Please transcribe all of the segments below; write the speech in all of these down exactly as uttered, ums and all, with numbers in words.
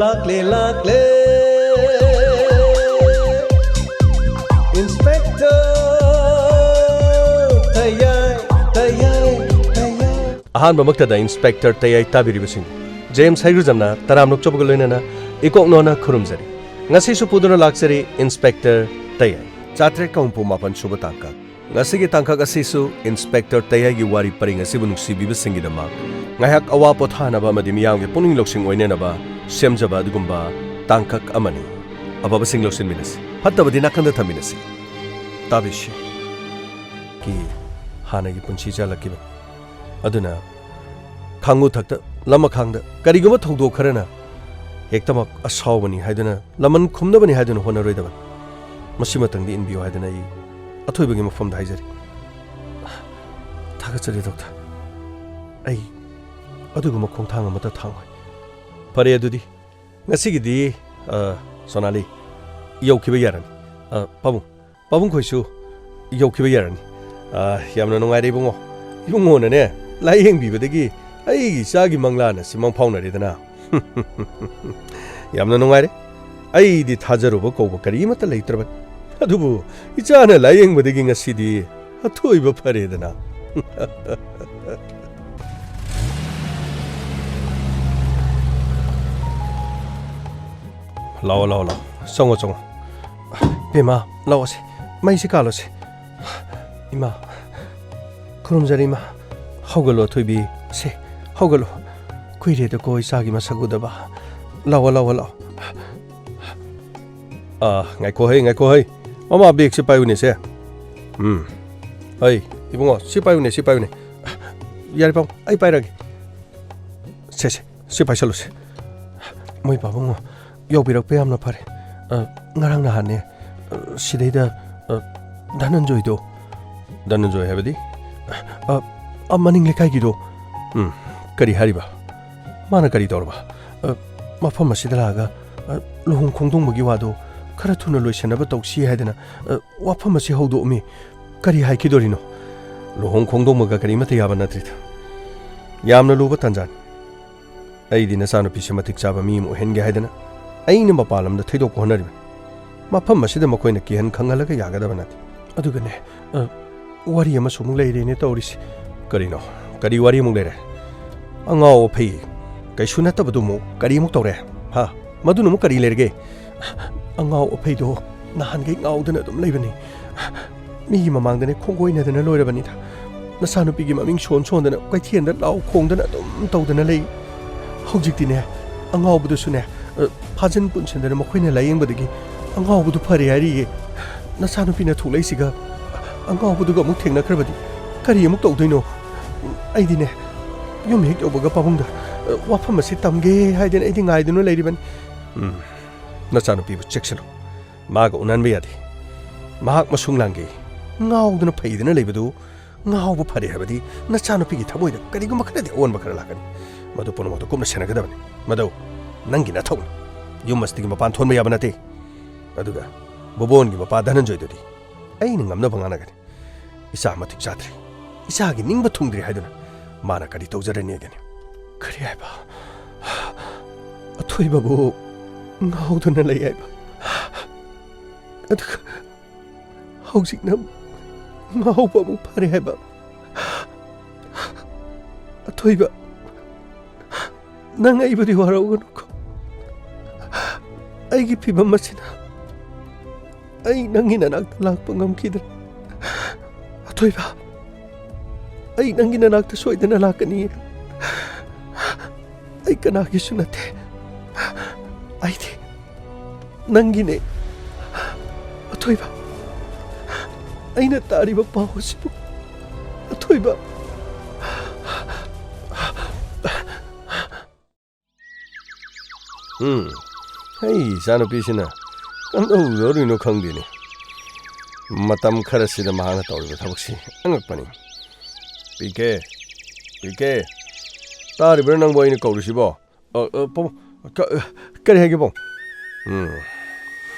ꯂꯥꯛꯂꯦ, ꯂꯥꯛꯂꯦ, Inspector ꯇꯌꯥꯏ, ꯇꯌꯥꯏ, ꯇꯌꯥꯏ꯫ ꯑꯍꯥꯟꯕꯃꯛꯇꯗ Inspector ꯇꯌꯥꯏ ꯇꯥꯕꯤꯔꯤꯕꯁꯤꯡ, James ꯍꯩꯒ꯭ꯔꯨꯖꯝꯅ ꯇꯔꯥꯝꯅ ꯑꯣꯛꯆꯕꯒ ꯂꯣꯏꯅꯅ ꯏꯀꯣꯛ ꯅꯣꯟꯅ ꯈꯨꯔꯨꯝꯖꯔꯤ꯫ ꯉꯁꯤꯁꯨ ꯄꯨꯗꯨꯅ ꯂꯥꯛꯆꯔꯤ Inspector ꯇꯌꯥꯏ꯫ ꯆꯥꯇ꯭ꯔꯦꯠꯀ ꯍꯨꯝꯐꯨ ꯃꯥꯄꯟ ꯁꯨꯕ ꯇꯥꯡꯀꯛ꯫ ꯉꯁꯤꯒꯤ ꯇꯥꯡꯀꯛ ꯑꯁꯤꯁꯨ Inspector ꯇꯌꯥꯏꯒꯤ ꯋꯥꯔꯤ ꯄꯔꯤꯡ ꯑꯁꯤꯕꯨ ꯅꯨꯡꯁꯤꯕꯤꯕꯁꯤꯡꯒꯤꯗꯃꯛ ꯉꯥꯏꯍꯥꯛ ꯑꯋꯥ ꯄꯣꯊꯥꯅꯕ ꯑꯃꯗꯤ ꯃꯤꯌꯥꯝꯒꯤ ꯄꯨꯛꯅꯤꯡ ꯂꯧꯁꯤꯡ ꯑꯣꯏꯅꯅꯕ ꯁꯦꯝꯖꯕ ꯑꯗꯨꯒꯨꯝꯕ ꯇꯥꯡꯀꯛ ꯑꯃꯅꯤ꯫ ꯑꯐꯕꯁꯤꯡ ꯂꯧꯁꯤꯟꯃꯤꯟꯅꯁꯤ, ꯐꯠꯇꯕꯗꯤ ꯅꯥꯀꯟꯗ ꯊꯝꯃꯤꯟꯅꯁꯤ꯫ ꯇꯥꯕꯤꯁꯤ꯫ ꯀꯤ ꯍꯥꯟꯅꯒꯤ ꯄꯨꯟꯁꯤ ꯆꯠꯂꯛꯈꯤꯕ ꯑꯗꯨꯅ ꯈꯥꯡꯉꯨ ꯊꯛꯇ ꯂꯃꯈꯥꯡꯗ ꯀꯔꯤꯒꯨꯝꯕ ꯊꯧꯗꯣꯛ ꯈꯔꯅ ꯍꯦꯛꯇꯃꯛ ꯑꯁꯥꯎꯕꯅꯤ ꯍꯥꯏꯗꯨꯅ, ꯂꯃꯟ ꯈꯨꯝꯅꯕꯅꯤ ꯍꯥꯏꯗꯨꯅ ꯍꯣꯠꯅꯔꯣꯏꯗꯕ꯫ ꯃꯁꯤꯃꯇꯪꯗꯤ ꯏꯟꯕꯤꯌꯨ ꯍꯥꯏꯗꯅ ꯑꯩ ꯑꯊꯣꯏꯕꯒꯤ ꯃꯐꯝꯗ ꯍꯥꯏꯖꯔꯤ꯫ ꯊꯥꯒꯠꯆꯔꯤ, ꯗꯣꯛꯇꯔ꯫ ꯑꯩ ꯑꯗꯨꯒꯨꯝꯕ ꯈꯣꯡꯊꯥꯡ ꯑꯃꯠꯇ ꯊꯥꯡꯉꯣꯏ꯫ ꯐꯔꯦ, ꯑꯗꯨꯗꯤ ꯉꯁꯤꯒꯤꯗꯤ, ꯑ, ꯁꯣꯅꯥꯂꯤ, ꯌꯧꯈꯤꯕ ꯌꯥꯔꯅꯤ꯫ ꯑ, ꯄꯥꯕꯨꯡ, ꯄꯥꯕꯨꯡ ꯈꯣꯏꯁꯨ ꯌꯧꯈꯤꯕ ꯌꯥꯔꯅꯤ꯫ ꯑ, ꯌꯥꯝꯅ ꯅꯨꯡꯉꯥꯏꯔꯦ, ꯏꯕꯨꯡꯉꯣ꯫ ꯏꯕꯨꯡꯉꯣꯅꯅꯦ, ꯂꯥꯏꯌꯦꯡꯕꯤꯕꯗꯒꯤ ꯑꯩꯒꯤ ꯏꯆꯥꯒꯤ ꯃꯪꯂꯥꯟ ꯑꯁꯤ ꯃꯪꯐꯥꯎꯅꯔꯦꯗꯅ꯫ ꯌꯥꯝꯅ ꯅꯨꯡꯉꯥꯏꯔꯦ꯫ ꯑꯩꯗꯤ ꯊꯥꯖꯔꯨꯕ ꯀꯧꯕ ꯀꯔꯤꯃꯠꯇ ꯂꯩꯇ꯭ꯔꯕꯅꯤ꯫ ꯑꯗꯨꯕꯨ ꯏꯆꯥꯅ ꯂꯥꯏꯌꯦꯡꯕꯗꯒꯤ ꯉꯁꯤꯗꯤ ꯑꯊꯣꯏꯕ ꯐꯔꯦꯗꯅ꯫ ꯂꯥꯛꯑꯣ, ꯂꯥꯛꯑꯣ, ꯂꯥꯛꯑꯣ꯫ ꯆꯪꯉꯣ, ꯆꯪꯉꯣ꯫ ꯏꯕꯦꯝꯃ, ꯂꯥꯛꯑꯣꯁꯦ꯫ ꯃꯩꯁꯦ ꯀꯥꯜꯂꯣꯁꯦ꯫ ꯏꯃꯥ, ꯈꯨꯔꯨꯝꯖꯔꯤ, ꯏꯃꯥ꯫ ꯍꯧꯒꯠꯂꯣ, ꯑꯊꯣꯏꯕꯤ꯫ ꯁꯦ, ꯍꯧꯒꯠꯂꯣ꯫ ꯀꯨꯏꯔꯦꯗꯀꯣ ꯏꯆꯥꯒꯤ ꯃꯁꯛ ꯎꯗꯕ꯫ ꯂꯥꯛꯑꯣ, ꯂꯥꯛꯑꯣ, ꯂꯥꯛꯑꯣ꯫ ꯑꯥ, ꯉꯥꯏꯈꯣ ꯍꯩ, ꯉꯥꯏꯈꯣ ꯍꯩ꯫ ꯃꯃꯥ, ꯕꯦꯒꯁꯤ ꯄꯥꯏꯌꯨꯅꯦ, ꯁꯦ꯫ ꯎꯝ꯫ ꯍꯩ, ꯏꯕꯨꯡꯉꯣ, ꯁꯤ ꯄꯥꯏꯌꯨꯅꯦ, ꯁꯤ ꯄꯥꯏꯌꯨꯅꯦ꯫ ꯌꯥꯔꯦ, ꯄꯥꯕꯨꯡ, ꯑꯩ ꯄꯥꯏꯔꯒꯦ꯫ ꯁꯦ, ꯁꯦ, ꯁꯤ ꯄꯥꯏꯁꯜꯂꯨꯁꯦ꯫ ꯃꯣꯏ ꯄꯥꯕꯨꯡ ꯌꯧꯕꯤꯔꯛꯄ ꯌꯥꯝꯅ ꯐꯔꯦ꯫ ꯑ, ꯉꯔꯥꯡ ꯅꯍꯥꯟꯅꯦ, ꯑ, ꯁꯤꯗꯩꯗ, ꯑ, ꯙꯅꯟꯖꯣꯏꯗꯣ꯫ ꯙꯅꯟꯖꯣꯏ ꯍꯥꯏꯕꯗꯤ? ꯑ, ꯑ, ꯃꯅꯤꯡ ꯂꯩꯀꯥꯏꯒꯤꯗꯣ꯫ ꯎꯝ, ꯀꯔꯤ ꯍꯥꯏꯔꯤꯕ? ꯃꯥꯅ ꯀꯔꯤ ꯇꯧꯔꯕ? ꯑ, ꯃꯐꯝ ꯑꯁꯤꯗ ꯂꯥꯛꯑꯒ, ꯑ, ꯂꯨꯍꯣꯡ ꯈꯣꯡꯗꯣꯡꯕꯒꯤ ꯋꯥꯗꯣ ꯈꯔ ꯊꯨꯅ ꯂꯣꯏꯁꯤꯟꯅꯕ ꯇꯧꯁꯤ ꯍꯥꯏꯗꯅ, ꯑ, ꯋꯥꯐꯝ ꯑꯁꯤ ꯍꯧꯗꯣꯛꯑꯝꯃꯤ꯫ ꯀꯔꯤ ꯍꯥꯏꯈꯤꯗꯣꯔꯤꯅꯣ? ꯂꯨꯍꯣꯡ ꯈꯣꯡꯗꯣꯡꯕꯒ ꯀꯔꯤꯃꯠꯇ ꯌꯥꯕ ꯅꯠꯇ꯭ꯔꯤꯗ꯫ ꯌꯥꯝꯅ ꯂꯨꯕ ꯇꯥꯟꯖꯥꯅꯤ꯫ ꯑꯩꯗꯤ ꯅꯆꯥꯅꯨꯄꯤꯁꯦ ꯃꯇꯤꯛ ꯆꯥꯕ ꯃꯤ ꯑꯃ ꯑꯣꯏꯍꯟꯒꯦ ꯍꯥꯏꯗꯅ ꯑꯩꯅ ꯃꯄꯥꯟ ꯂꯝꯗ ꯊꯩꯗꯣꯛꯄ ꯍꯣꯠꯅꯔꯤꯕꯅꯤ꯫ ꯃꯐꯝ ꯑꯁꯤꯗ ꯃꯈꯣꯏꯅ ꯀꯤꯍꯟ ꯈꯪꯍꯜꯂꯒ ꯌꯥꯒꯗꯕ ꯅꯠꯇꯦ꯫ ꯑꯗꯨꯒꯅꯦ, ꯑ, ꯋꯥꯔꯤ ꯑꯃꯁꯨ ꯑꯃꯨꯛ ꯂꯩꯔꯦꯅꯦ ꯇꯧꯔꯤꯁꯦ꯫ ꯀꯔꯤꯅꯣ? ꯀꯔꯤ ꯋꯥꯔꯤ ꯑꯃꯨꯛ ꯂꯩꯔꯦ? ꯑꯉꯥꯎ ꯑꯐꯩ ꯀꯩꯁꯨ ꯅꯠꯇꯕꯗꯨ ꯑꯃꯨꯛ ꯀꯔꯤ ꯑꯃꯨꯛ ꯇꯧꯔꯦ? ꯍꯥ? ꯃꯗꯨꯅ ꯑꯃꯨꯛ ꯀꯔꯤ ꯂꯩꯔꯒꯦ? ꯑꯉꯥꯎ ꯑꯐꯩꯗꯣ ꯅꯍꯥꯟꯈꯩ ꯉꯥꯎꯗꯅ ꯑꯗꯨꯝ ꯂꯩꯕꯅꯤ꯫ ꯃꯤꯒꯤ ꯃꯃꯥꯡꯗꯅꯦ ꯈꯣꯡꯒꯣꯏꯅꯗꯅ ꯂꯣꯏꯔꯕꯅꯤꯗ꯫ ꯅꯆꯥꯅꯨꯄꯤꯒꯤ ꯃꯃꯤꯡ ꯁꯣꯟ ꯁꯣꯟꯗꯅ ꯀꯩꯊꯦꯜꯗ ꯂꯥꯎ ꯈꯣꯡꯗꯅ ꯑꯗꯨꯝ ꯇꯧꯗꯅ ꯂꯩ꯫ ꯍꯧꯖꯤꯛꯇꯤꯅꯦ, ꯑꯉꯥꯎꯕꯗꯨꯁꯨꯅꯦ, ꯑ, ꯐꯥꯖꯤꯟ ꯄꯨꯟꯁꯤꯟꯗꯅ ꯃꯈꯣꯏꯅ ꯂꯥꯌꯦꯡꯕꯗꯒꯤ ꯑꯉꯥꯎꯕꯗꯨ ꯐꯔꯦ ꯍꯥꯏꯔꯤꯌꯦ꯫ ꯅꯆꯥꯅꯨꯄꯤꯅ ꯊꯣꯛꯂꯛꯏꯁꯤꯒ ꯑꯉꯥꯎꯕꯗꯨꯒ ꯑꯃꯨꯛ ꯊꯦꯡꯅꯈ꯭ꯔꯕꯗꯤ ꯀꯔꯤ ꯑꯃꯨꯛ ꯇꯧꯗꯣꯏꯅꯣ? ꯑꯩꯗꯤꯅꯦ, ꯌꯨꯝ ꯍꯦꯛ ꯌꯧꯕꯒ ꯄꯥꯕꯨꯡꯗ, ꯑ, ꯋꯥꯐꯝ ꯑꯁꯤ ꯇꯝꯒꯦ ꯍꯥꯏꯗꯅ ꯑꯩꯗꯤ ꯉꯥꯏꯗꯨꯅ ꯂꯩꯔꯤꯕꯅꯤ꯫ ꯎꯝ, ꯅꯆꯥꯅꯨꯄꯤꯕꯨ ꯆꯦꯛꯁꯤꯜꯂꯨ꯫ ꯃꯥꯒ ꯎꯅꯍꯟꯕ ꯌꯥꯗꯦ꯫ ꯃꯍꯥꯛ ꯃꯁꯨꯡ ꯂꯥꯡꯒꯦ꯫ ꯉꯥꯎꯗꯅ ꯐꯩꯗꯅ ꯂꯩꯕꯗꯨ ꯉꯥꯎꯕ ꯐꯔꯦ ꯍꯥꯏꯕꯗꯤ ꯅꯆꯥꯅꯨꯄꯤꯒꯤ ꯊꯃꯣꯏꯗ ꯀꯔꯤꯒꯨꯝꯕ ꯈꯔꯗꯤ ꯑꯑꯣꯟꯕ ꯈꯔ ꯂꯥꯛꯀꯅꯤ꯫ ꯃꯗꯨ ꯄꯨꯝꯅꯃꯛꯇꯨ ꯀꯨꯞꯅ ꯁꯦꯟꯅꯒꯗꯕꯅꯤ꯫ ꯃꯗꯨ ꯅꯪꯒꯤ ꯅꯊꯧꯅꯤ꯫ ꯌꯨꯝ ꯑꯁꯤꯗꯒꯤ ꯃꯄꯥꯟ ꯊꯣꯟꯕ ꯌꯥꯕ ꯅꯠꯇꯦ꯫ ꯑꯗꯨꯒ ꯕꯣꯕꯣꯟꯒꯤ ꯃꯄꯥ ꯙꯅꯟꯖꯣꯏꯗꯨꯗꯤ ꯑꯩꯅ ꯉꯝꯅꯕ ꯉꯥꯡꯅꯒꯅꯤ꯫ ꯏꯆꯥ ꯃꯇꯤꯛ ꯆꯥꯗ꯭ꯔꯤ, ꯏꯆꯥꯒꯤ ꯅꯤꯡꯕ ꯊꯨꯡꯗ꯭ꯔꯤ ꯍꯥꯏꯗꯨꯅ ꯃꯥꯅ ꯀꯔꯤ ꯇꯧꯖꯔꯅꯤꯒꯅꯤ? ꯀꯔꯤ ꯍꯥꯏꯕ? ꯑꯊꯣꯏꯕꯕꯨ ꯉꯥꯎꯗꯨꯅ ꯂꯩ ꯍꯥꯏꯕ? ꯑꯗꯨꯒ ꯍꯧꯖꯤꯛꯅ ꯉꯥꯎꯕ ꯑꯃꯨꯛ ꯐꯔꯦ ꯍꯥꯏꯕ? ꯑꯊꯣꯏꯕ, ꯅꯪ ꯑꯩꯕꯨꯗꯤ ꯋꯥꯔꯧꯒꯅꯨꯀꯣ꯫ ꯑꯩꯒꯤ ꯐꯤꯕꯝ ꯑꯁꯤꯅ ꯑꯩ ꯅꯪꯒꯤ ꯅꯅꯥꯛꯇ ꯂꯥꯛꯄ ꯉꯝꯈꯤꯗ꯭ꯔꯦ꯫ ꯑꯊꯣꯏꯕ, ꯑꯩ ꯅꯪꯒꯤ ꯅꯅꯥꯛꯇ ꯁꯣꯏꯗꯅ ꯂꯥꯛꯀꯅꯤ꯫ ꯑꯩ ꯀꯅꯥꯒꯤꯁꯨ ꯅꯠꯇꯦ꯫ ꯑꯩꯗꯤ ꯅꯪꯒꯤꯅꯦ꯫ ꯑꯊꯣꯏꯕ, ꯑꯩꯅ ꯇꯥꯔꯤꯕ ꯄꯥꯎ ꯑꯁꯤꯕꯨ, ꯑꯊꯣꯏꯕ꯫ ꯎꯝ, ꯑꯩ ꯏꯆꯥꯅꯨꯄꯤꯁꯤꯅ ꯀꯝꯗꯧꯗꯧꯔꯤꯅꯣ ꯈꯪꯗꯦꯅꯦ꯫ ꯃꯇꯝ ꯈꯔꯁꯤꯗ ꯃꯍꯥꯛꯅ ꯇꯧꯔꯤꯕ ꯊꯕꯛꯁꯤ ꯑꯉꯛꯄꯅꯤ꯫ "ꯄꯤ ꯀꯦ, ꯄꯤ ꯀꯦ, ꯇꯥꯔꯤꯕ꯭ꯔꯥ ꯅꯪꯕꯨ ꯑꯩꯅ ꯀꯧꯔꯤꯁꯤꯕꯣ?" "ꯑ, ꯑ, ꯄꯥꯕꯨꯡ, ꯀ-, ꯀꯔꯤ ꯍꯥꯏꯒꯦ ꯄꯥꯕꯨꯡ?" "ꯎꯝ,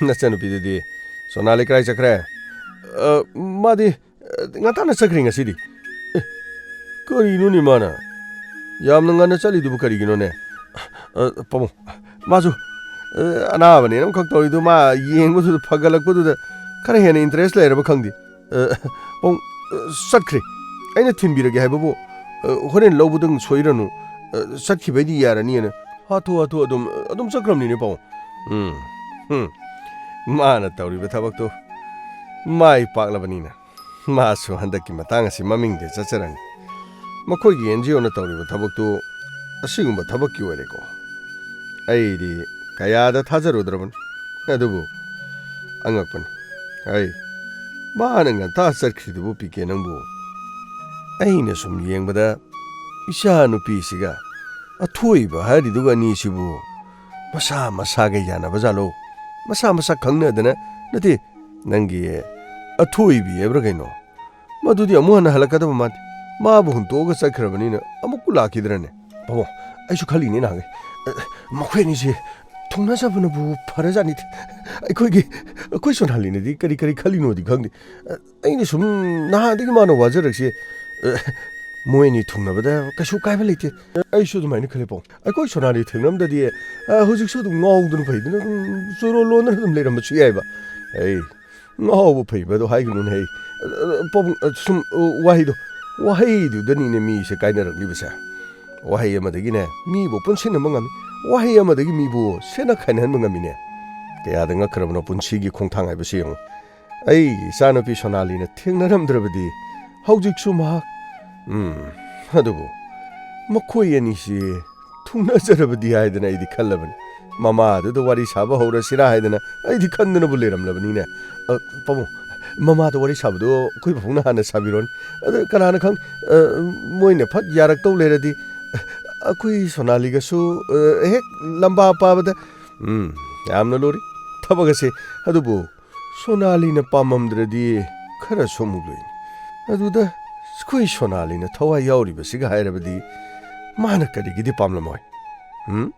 ꯅꯆꯟꯅꯨꯄꯤꯗꯨꯗꯤ ꯁꯣꯅꯥꯂꯤ ꯀꯗꯥꯏ ꯆꯠꯈ꯭ꯔꯦ?" "ꯑ, ꯃꯥꯗꯤ, ꯑ, ꯉꯟꯇꯥꯅ ꯆꯠꯈ꯭ꯔꯦ ꯉꯁꯤꯗꯤ꯫" "ꯑꯦ, ꯀꯔꯤꯅꯣꯅꯦ ꯃꯥꯅ ꯌꯥꯝꯅ ꯉꯟꯅ ꯆꯠꯂꯤꯗꯨꯕꯨ ꯀꯔꯤꯒꯤꯅꯣꯅꯦ?" ꯑ, ꯄꯥꯕꯨꯡ, ꯃꯥꯁꯨ, ꯑ, ꯑꯅꯥꯕꯅꯦꯅ ꯑꯃꯈꯛ ꯇꯧꯔꯤꯗꯨ, ꯃꯥ ꯌꯦꯡꯕꯗꯨꯗ ꯐꯒꯠꯂꯛꯄꯗꯨꯗ ꯈꯔ ꯍꯦꯟꯅ interest ꯂꯩꯔꯕ ꯈꯪꯗꯦ꯫ ꯑ, ꯄꯥꯕꯨꯡ, ꯑ, ꯆꯠꯈ꯭ꯔꯦ꯫ ꯑꯩꯅ ꯊꯤꯟꯕꯤꯔꯒꯦ ꯍꯥꯏꯕꯕꯨ, ꯑ, ꯍꯣꯔꯦꯟ ꯂꯧꯕꯗꯪ ꯁꯣꯏꯔꯅꯨ꯫ ꯑ, ꯆꯠꯈꯤꯕꯩꯗꯤ ꯌꯥꯔꯅꯤꯅ ꯍꯥꯊꯨ ꯍꯥꯊꯨ ꯑꯗꯨꯝ, ꯑꯗꯨꯝ ꯆꯠꯈ꯭ꯔꯕꯅꯤꯅꯦ, ꯄꯥꯕꯨꯡ꯫ ꯎꯝ, ꯎꯝ꯫ ꯃꯥꯅ ꯇꯧꯔꯤꯕ ꯊꯕꯛꯇꯨ ꯃꯥꯏ ꯄꯥꯛꯂꯕꯅꯤꯅ꯫ ꯃꯥꯁꯨ ꯍꯟꯗꯛꯀꯤ ꯃꯇꯥꯡ ꯑꯁꯤ ꯃꯃꯤꯡꯗꯤ ꯆꯠꯆꯔꯅꯤ꯫ ꯃꯈꯣꯏꯒꯤ NGOꯅ ꯇꯧꯔꯤꯕ ꯊꯕꯛꯇꯨ ꯑꯁꯤꯒꯨꯝꯕ ꯊꯕꯛꯀꯤ ꯑꯣꯏꯔꯦꯀꯣ꯫ ꯑꯩꯗꯤ ꯀꯌꯥꯗ ꯊꯥꯖꯔꯨꯗ꯭ꯔꯕꯅꯤ꯫ ꯑꯗꯨꯕꯨ ꯑꯉꯛꯄꯅꯤ꯫ ꯑꯩ, ꯃꯥꯅ ꯉꯟꯇꯥ ꯆꯠꯈ꯭ꯔꯤꯗꯨꯕꯨ, ꯄꯤ ꯀꯦ, ꯅꯪꯕꯨ? ꯑꯩꯅ ꯁꯨꯝ ꯌꯦꯡꯕꯗ ꯏꯆꯥ ꯅꯨꯄꯤꯁꯤꯒ ꯑꯊꯣꯏꯕ ꯍꯥꯏꯔꯤꯗꯨꯒ ꯑꯅꯤꯁꯤꯕꯨ ꯃꯁꯥ ꯃꯁꯥꯒ ꯌꯥꯅꯕ ꯖꯥꯠꯂꯣ? ꯃꯁꯥ ꯃꯁꯥ ꯈꯪꯅꯗꯅ, ꯅꯠꯇꯦ, ꯅꯪꯒꯤ ꯑꯊꯣꯏꯕꯤ ꯍꯥꯏꯕ꯭ꯔꯥ ꯀꯩꯅꯣ? ꯃꯗꯨꯗꯤ ꯑꯃꯨꯛ ꯍꯟꯅ ꯍꯜꯂꯛꯀꯗꯕ ꯃꯥꯟꯗꯦ꯫ ꯃꯥꯕꯨ ꯍꯨꯟꯇꯣꯛꯑꯒ ꯆꯠꯈ꯭ꯔꯕꯅꯤꯅ ꯑꯃꯨꯛꯄꯨ ꯂꯥꯛꯈꯤꯗ꯭ꯔꯅꯦ? ꯄꯥꯕꯨꯡ, ꯑꯩꯁꯨ ꯈꯜꯂꯤꯅꯦ ꯅꯍꯥꯟꯒꯩ꯫ ꯑ, ꯃꯈꯣꯏ ꯑꯅꯤꯁꯦ ꯊꯨꯡꯅꯖꯕꯅꯕꯨ ꯐꯔꯖꯥꯠꯅꯤꯗ꯫ ꯑꯩꯈꯣꯏꯒꯤ, ꯑꯩꯈꯣꯏ ꯁꯣꯅꯥꯂꯤꯅꯗꯤ ꯀꯔꯤ ꯀꯔꯤ ꯈꯜꯂꯤꯅꯣꯗꯤ ꯈꯪꯗꯦ꯫ ꯑ, ꯑꯩꯅ ꯁꯨꯝ ꯅꯍꯥꯟꯗꯒꯤ ꯃꯥꯅ ꯋꯥꯖꯔꯛꯁꯦ, ꯑ, ꯃꯣꯏ ꯑꯅꯤ ꯊꯨꯡꯅꯕꯗ ꯀꯩꯁꯨ ꯀꯥꯏꯕ ꯂꯩꯇꯦ꯫ ꯑꯩꯁꯨ ꯑꯗꯨꯃꯥꯏꯅ ꯈꯜꯂꯦ, ꯄꯥꯕꯨꯡ꯫ ꯑꯩꯈꯣꯏ ꯁꯣꯅꯥꯂꯤ ꯊꯦꯡꯅꯔꯝꯗꯗꯤ, ꯑ, ꯍꯧꯖꯤꯛꯁꯨ ꯑꯗꯨꯝ ꯉꯥꯎꯗꯅ ꯐꯩꯗꯅ, ꯑꯗꯨꯝ ꯆꯣꯔꯣ ꯂꯣꯟꯗꯅ ꯑꯗꯨꯝ ꯂꯩꯔꯝꯕꯁꯨ ꯌꯥꯏꯕ꯫ ꯑꯩ ꯉꯥꯎꯕ ꯐꯩꯕꯗꯣ ꯍꯥꯏꯒꯅꯨꯅꯦ, ꯍꯩ꯫ ꯑ, ꯑ, ꯄꯥꯕꯨꯡ, ꯑ, ꯁꯨꯝ, ꯑ, ꯋꯥꯍꯩꯗꯣ, ꯋꯥꯍꯩꯗꯨꯗꯅꯤꯅꯦ ꯃꯤꯁꯦ ꯀꯥꯏꯅꯔꯛꯂꯤꯕꯁꯦ꯫ ꯋꯥꯍꯩ ꯑꯃꯗꯒꯤꯅꯦ ꯃꯤꯕꯨ ꯄꯨꯟꯁꯤꯟꯅꯕ ꯉꯝꯃꯤ, ꯋꯥꯍꯩ ꯑꯃꯗꯒꯤ ꯃꯤꯕꯨ ꯁꯦꯠꯅ ꯈꯥꯏꯅꯍꯟꯕ ꯉꯝꯃꯤꯅꯦ꯫ ꯀꯌꯥꯗ ꯉꯛꯈ꯭ꯔꯕꯅꯣ ꯄꯨꯟꯁꯤꯒꯤ ꯈꯣꯡꯊꯥꯡ ꯍꯥꯏꯕꯁꯤ ꯌꯦꯡꯉꯨ꯫ ꯑꯩꯒꯤ ꯏꯆꯥꯅꯨꯄꯤ ꯁꯣꯅꯥꯂꯤꯅ ꯊꯦꯡꯅꯔꯝꯗ꯭ꯔꯕꯗꯤ ꯍꯧꯖꯤꯛꯁꯨ ꯃꯍꯥꯛ, ꯎꯝ, ꯑꯗꯨꯕꯨ ꯃꯈꯣꯏ ꯑꯅꯤꯁꯤ ꯊꯨꯡꯅꯖꯔꯕꯗꯤ ꯍꯥꯏꯗꯅ ꯑꯩꯗꯤ ꯈꯜꯂꯕꯅꯤ꯫ ꯃꯃꯥꯗꯨꯗ ꯋꯥꯔꯤ ꯁꯥꯕ ꯍꯧꯔꯁꯤꯔꯥ ꯍꯥꯏꯗꯅ ꯑꯩꯗꯤ ꯈꯟꯗꯅꯕꯨ ꯂꯩꯔꯝꯂꯕꯅꯤꯅꯦ꯫ ꯑ, ꯄꯥꯕꯨꯡ, ꯃꯃꯥꯗ ꯋꯥꯔꯤ ꯁꯥꯕꯗꯣ ꯑꯩꯈꯣꯏ ꯄꯥꯕꯨꯡꯅ ꯍꯥꯟꯅ ꯁꯥꯕꯤꯔꯣꯅꯦ꯫ ꯑꯗ ꯀꯅꯥꯅ ꯈꯪ, ꯑ, ꯃꯣꯏꯅ ꯐꯠ ꯌꯥꯔꯛꯇꯧ ꯂꯩꯔꯗꯤ ꯑꯩꯈꯣꯏ ꯁꯣꯅꯥꯂꯤꯒꯁꯨ, ꯑ, ꯍꯦꯛ ꯂꯝꯕꯥ ꯄꯥꯕꯗ, ꯎꯝ, ꯌꯥꯝꯅ ꯂꯨꯔꯤ ꯊꯕꯛ ꯑꯁꯦ꯫ ꯑꯗꯨꯕꯨ ꯁꯣꯅꯥꯂꯤꯅ ꯄꯥꯝꯃꯝꯗ꯭ꯔꯗꯤ ꯈꯔꯁꯨ ꯑꯃꯨꯛ ꯂꯨꯏ꯫ ꯑꯗꯨꯗ ꯑꯩꯈꯣꯏ ꯁꯣꯅꯥꯂꯤꯅ ꯊꯋꯥꯏ ꯌꯥꯎꯔꯤꯕꯁꯤꯒ ꯍꯥꯏꯔꯕꯗꯤ ꯃꯥꯅ ꯀꯔꯤꯒꯤꯗꯤ ꯄꯥꯝꯂꯝꯃꯣꯏ? ꯎꯝ?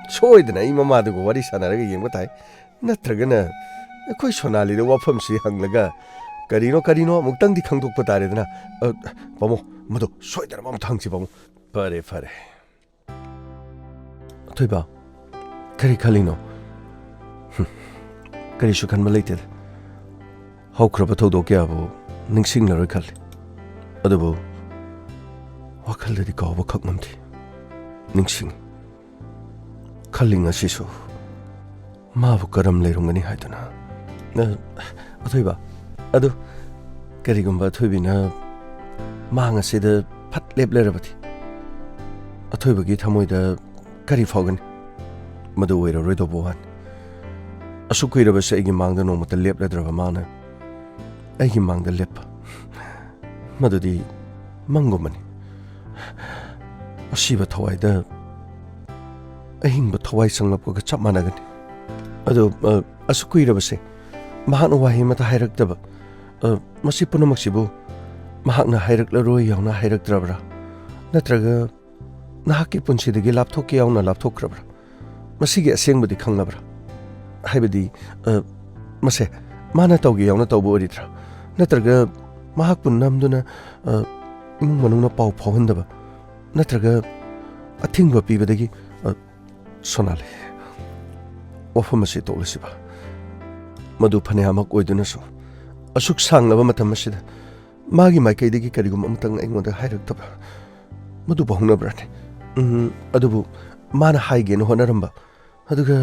ꯁꯣꯏꯗꯅ ꯑꯩ ꯃꯃꯥꯗꯨꯒ ꯋꯥꯔꯤ ꯁꯥꯟꯅꯔꯒ ꯌꯦꯡꯕ ꯇꯥꯏ꯫ ꯅꯠꯇ꯭ꯔꯒꯅ ꯑꯩꯈꯣꯏ ꯁꯣꯅꯥꯂꯤꯗ ꯋꯥꯐꯝꯁꯤ ꯍꯪꯂꯒ ꯀꯔꯤꯅꯣ ꯀꯔꯤꯅꯣ ꯑꯃꯨꯛꯇꯪꯗꯤ ꯈꯪꯗꯣꯛꯄ ꯇꯥꯔꯦꯗꯅ꯫ ꯑ, ꯄꯥꯕꯨꯡ, ꯃꯗꯨ ꯁꯣꯏꯗꯅ ꯑꯃꯨꯛꯇ ꯍꯪꯁꯤ, ꯄꯥꯕꯨꯡ꯫ ꯐꯔꯦ, ꯐꯔꯦ꯫ ꯊꯣꯏꯕ, ꯀꯔꯤ ꯈꯜꯂꯤꯅꯣ? ꯍꯨꯝ, ꯀꯔꯤꯁꯨ ꯈꯟꯕ ꯂꯩꯇꯦꯗ꯫ ꯍꯧꯈ꯭ꯔꯕ ꯊꯧꯗꯣꯛ ꯀꯌꯥꯕꯨ ꯅꯤꯡꯁꯤꯡꯂꯔꯣꯏ ꯈꯜꯂꯤ꯫ ꯑꯗꯨꯕꯨ ꯋꯥꯈꯜꯗꯗꯤ ꯀꯥꯎꯕ ꯈꯛ ꯉꯝꯗꯦ꯫ ꯅꯤꯡꯁꯤꯡꯉꯤ꯫ ꯈꯜꯂꯤ ꯉꯁꯤꯁꯨ꯫ ꯃꯥꯕꯨ ꯀꯔꯝ ꯂꯩꯔꯝꯒꯅꯤ ꯍꯥꯏꯗꯨꯅ꯫ ꯑ, ꯑꯊꯣꯏꯕ, ꯑꯗꯨ ꯀꯔꯤꯒꯨꯝꯕ ꯑꯊꯣꯏꯕꯤꯅ ꯃꯍꯥꯛ ꯑꯁꯤꯗ ꯐꯠ ꯂꯦꯞꯂꯔꯕꯗꯤ ꯑꯊꯣꯏꯕꯒꯤ ꯊꯃꯣꯏꯗ ꯀꯔꯤ ꯐꯥꯎꯒꯅꯤ? ꯃꯗꯨ ꯑꯣꯏꯔꯔꯣꯏꯗꯧꯕ ꯋꯥꯅꯤ꯫ ꯑꯁꯨꯛ ꯀꯨꯏꯔꯕꯁꯦ ꯑꯩꯒꯤ ꯃꯥꯡꯗ ꯅꯣꯡꯃꯇ ꯂꯦꯞꯂꯗ꯭ꯔꯕ ꯃꯥꯅ ꯑꯩꯒꯤ ꯃꯥꯡꯗ ꯂꯦꯞꯄ, ꯃꯗꯨꯗꯤ ꯃꯪꯒꯨꯝꯕꯅꯤ꯫ ꯑꯁꯤꯕ ꯊꯋꯥꯏꯗ ꯑꯍꯤꯡꯕ ꯊꯋꯥꯏ ꯆꯪꯂꯛꯄꯒ ꯆꯞ ꯃꯥꯟꯅꯒꯅꯤ꯫ ꯑꯗꯣ, ꯑ, ꯑꯁꯨꯛ ꯀꯨꯏꯔꯕꯁꯦ ꯃꯍꯥꯛꯅ ꯋꯥꯍꯩ ꯑꯃꯠꯇ ꯍꯥꯏꯔꯛꯇꯕ, ꯑ, ꯃꯁꯤ ꯄꯨꯝꯅꯃꯛꯁꯤꯕꯨ ꯃꯍꯥꯛꯅ ꯍꯥꯏꯔꯛꯂꯔꯣꯏ ꯌꯥꯎꯅ ꯍꯥꯏꯔꯛꯇ꯭ꯔꯕ꯭ꯔꯥ? ꯅꯠꯇ꯭ꯔꯒ ꯅꯍꯥꯛꯀꯤ ꯄꯨꯟꯁꯤꯗꯒꯤ ꯂꯥꯞꯊꯣꯛꯀꯦ ꯌꯥꯎꯅ ꯂꯥꯞꯊꯣꯛꯈ꯭ꯔꯕ꯭ꯔꯥ? ꯃꯁꯤꯒꯤ ꯑꯁꯦꯡꯕꯗꯤ ꯈꯪꯂꯕ꯭ꯔꯥ? ꯍꯥꯏꯕꯗꯤ, ꯑ, ꯃꯁꯦ ꯃꯥꯅ ꯇꯧꯒꯦ ꯌꯥꯎꯅ ꯇꯧꯕ ꯑꯣꯏꯔꯤꯕ꯭ꯔꯥ? ꯅꯠꯇ꯭ꯔꯒ ꯃꯍꯥꯛꯄꯨ ꯅꯝꯗꯨꯅ, ꯑ, ꯏꯃꯨꯡ ꯃꯅꯨꯡꯅ ꯄꯥꯎ ꯐꯥꯎꯍꯟꯗꯕ? ꯅꯠꯇ꯭ꯔꯒ ꯑꯊꯤꯡꯕ ꯄꯤꯕꯗꯒꯤ, ꯑ, ꯁꯣꯅꯥꯂꯤ, ꯋꯥꯐꯝ ꯑꯁꯤ ꯇꯣꯛꯂꯁꯤꯕ꯫ ꯃꯗꯨ ꯐꯅꯌꯥꯝꯃꯛ ꯑꯣꯏꯗꯨꯅꯁꯨ, ꯑꯁꯨꯛ ꯁꯥꯡꯂꯕ ꯃꯇꯝ ꯑꯁꯤꯗ ꯃꯥꯒꯤ ꯃꯥꯏꯀꯩꯗꯒꯤ ꯀꯔꯤꯒꯨꯝꯕ ꯑꯃꯇꯪ ꯑꯩꯉꯣꯟꯗ ꯍꯥꯏꯔꯛꯇꯕ, ꯃꯗꯨꯕꯨ ꯍꯧꯅꯕ꯭ꯔꯅꯦ? ꯎꯝ, ꯑꯗꯨꯕꯨ ꯃꯥꯅ ꯍꯥꯏꯒꯦꯅ ꯍꯣꯠꯅꯔꯝꯕ, ꯑꯗꯨꯒ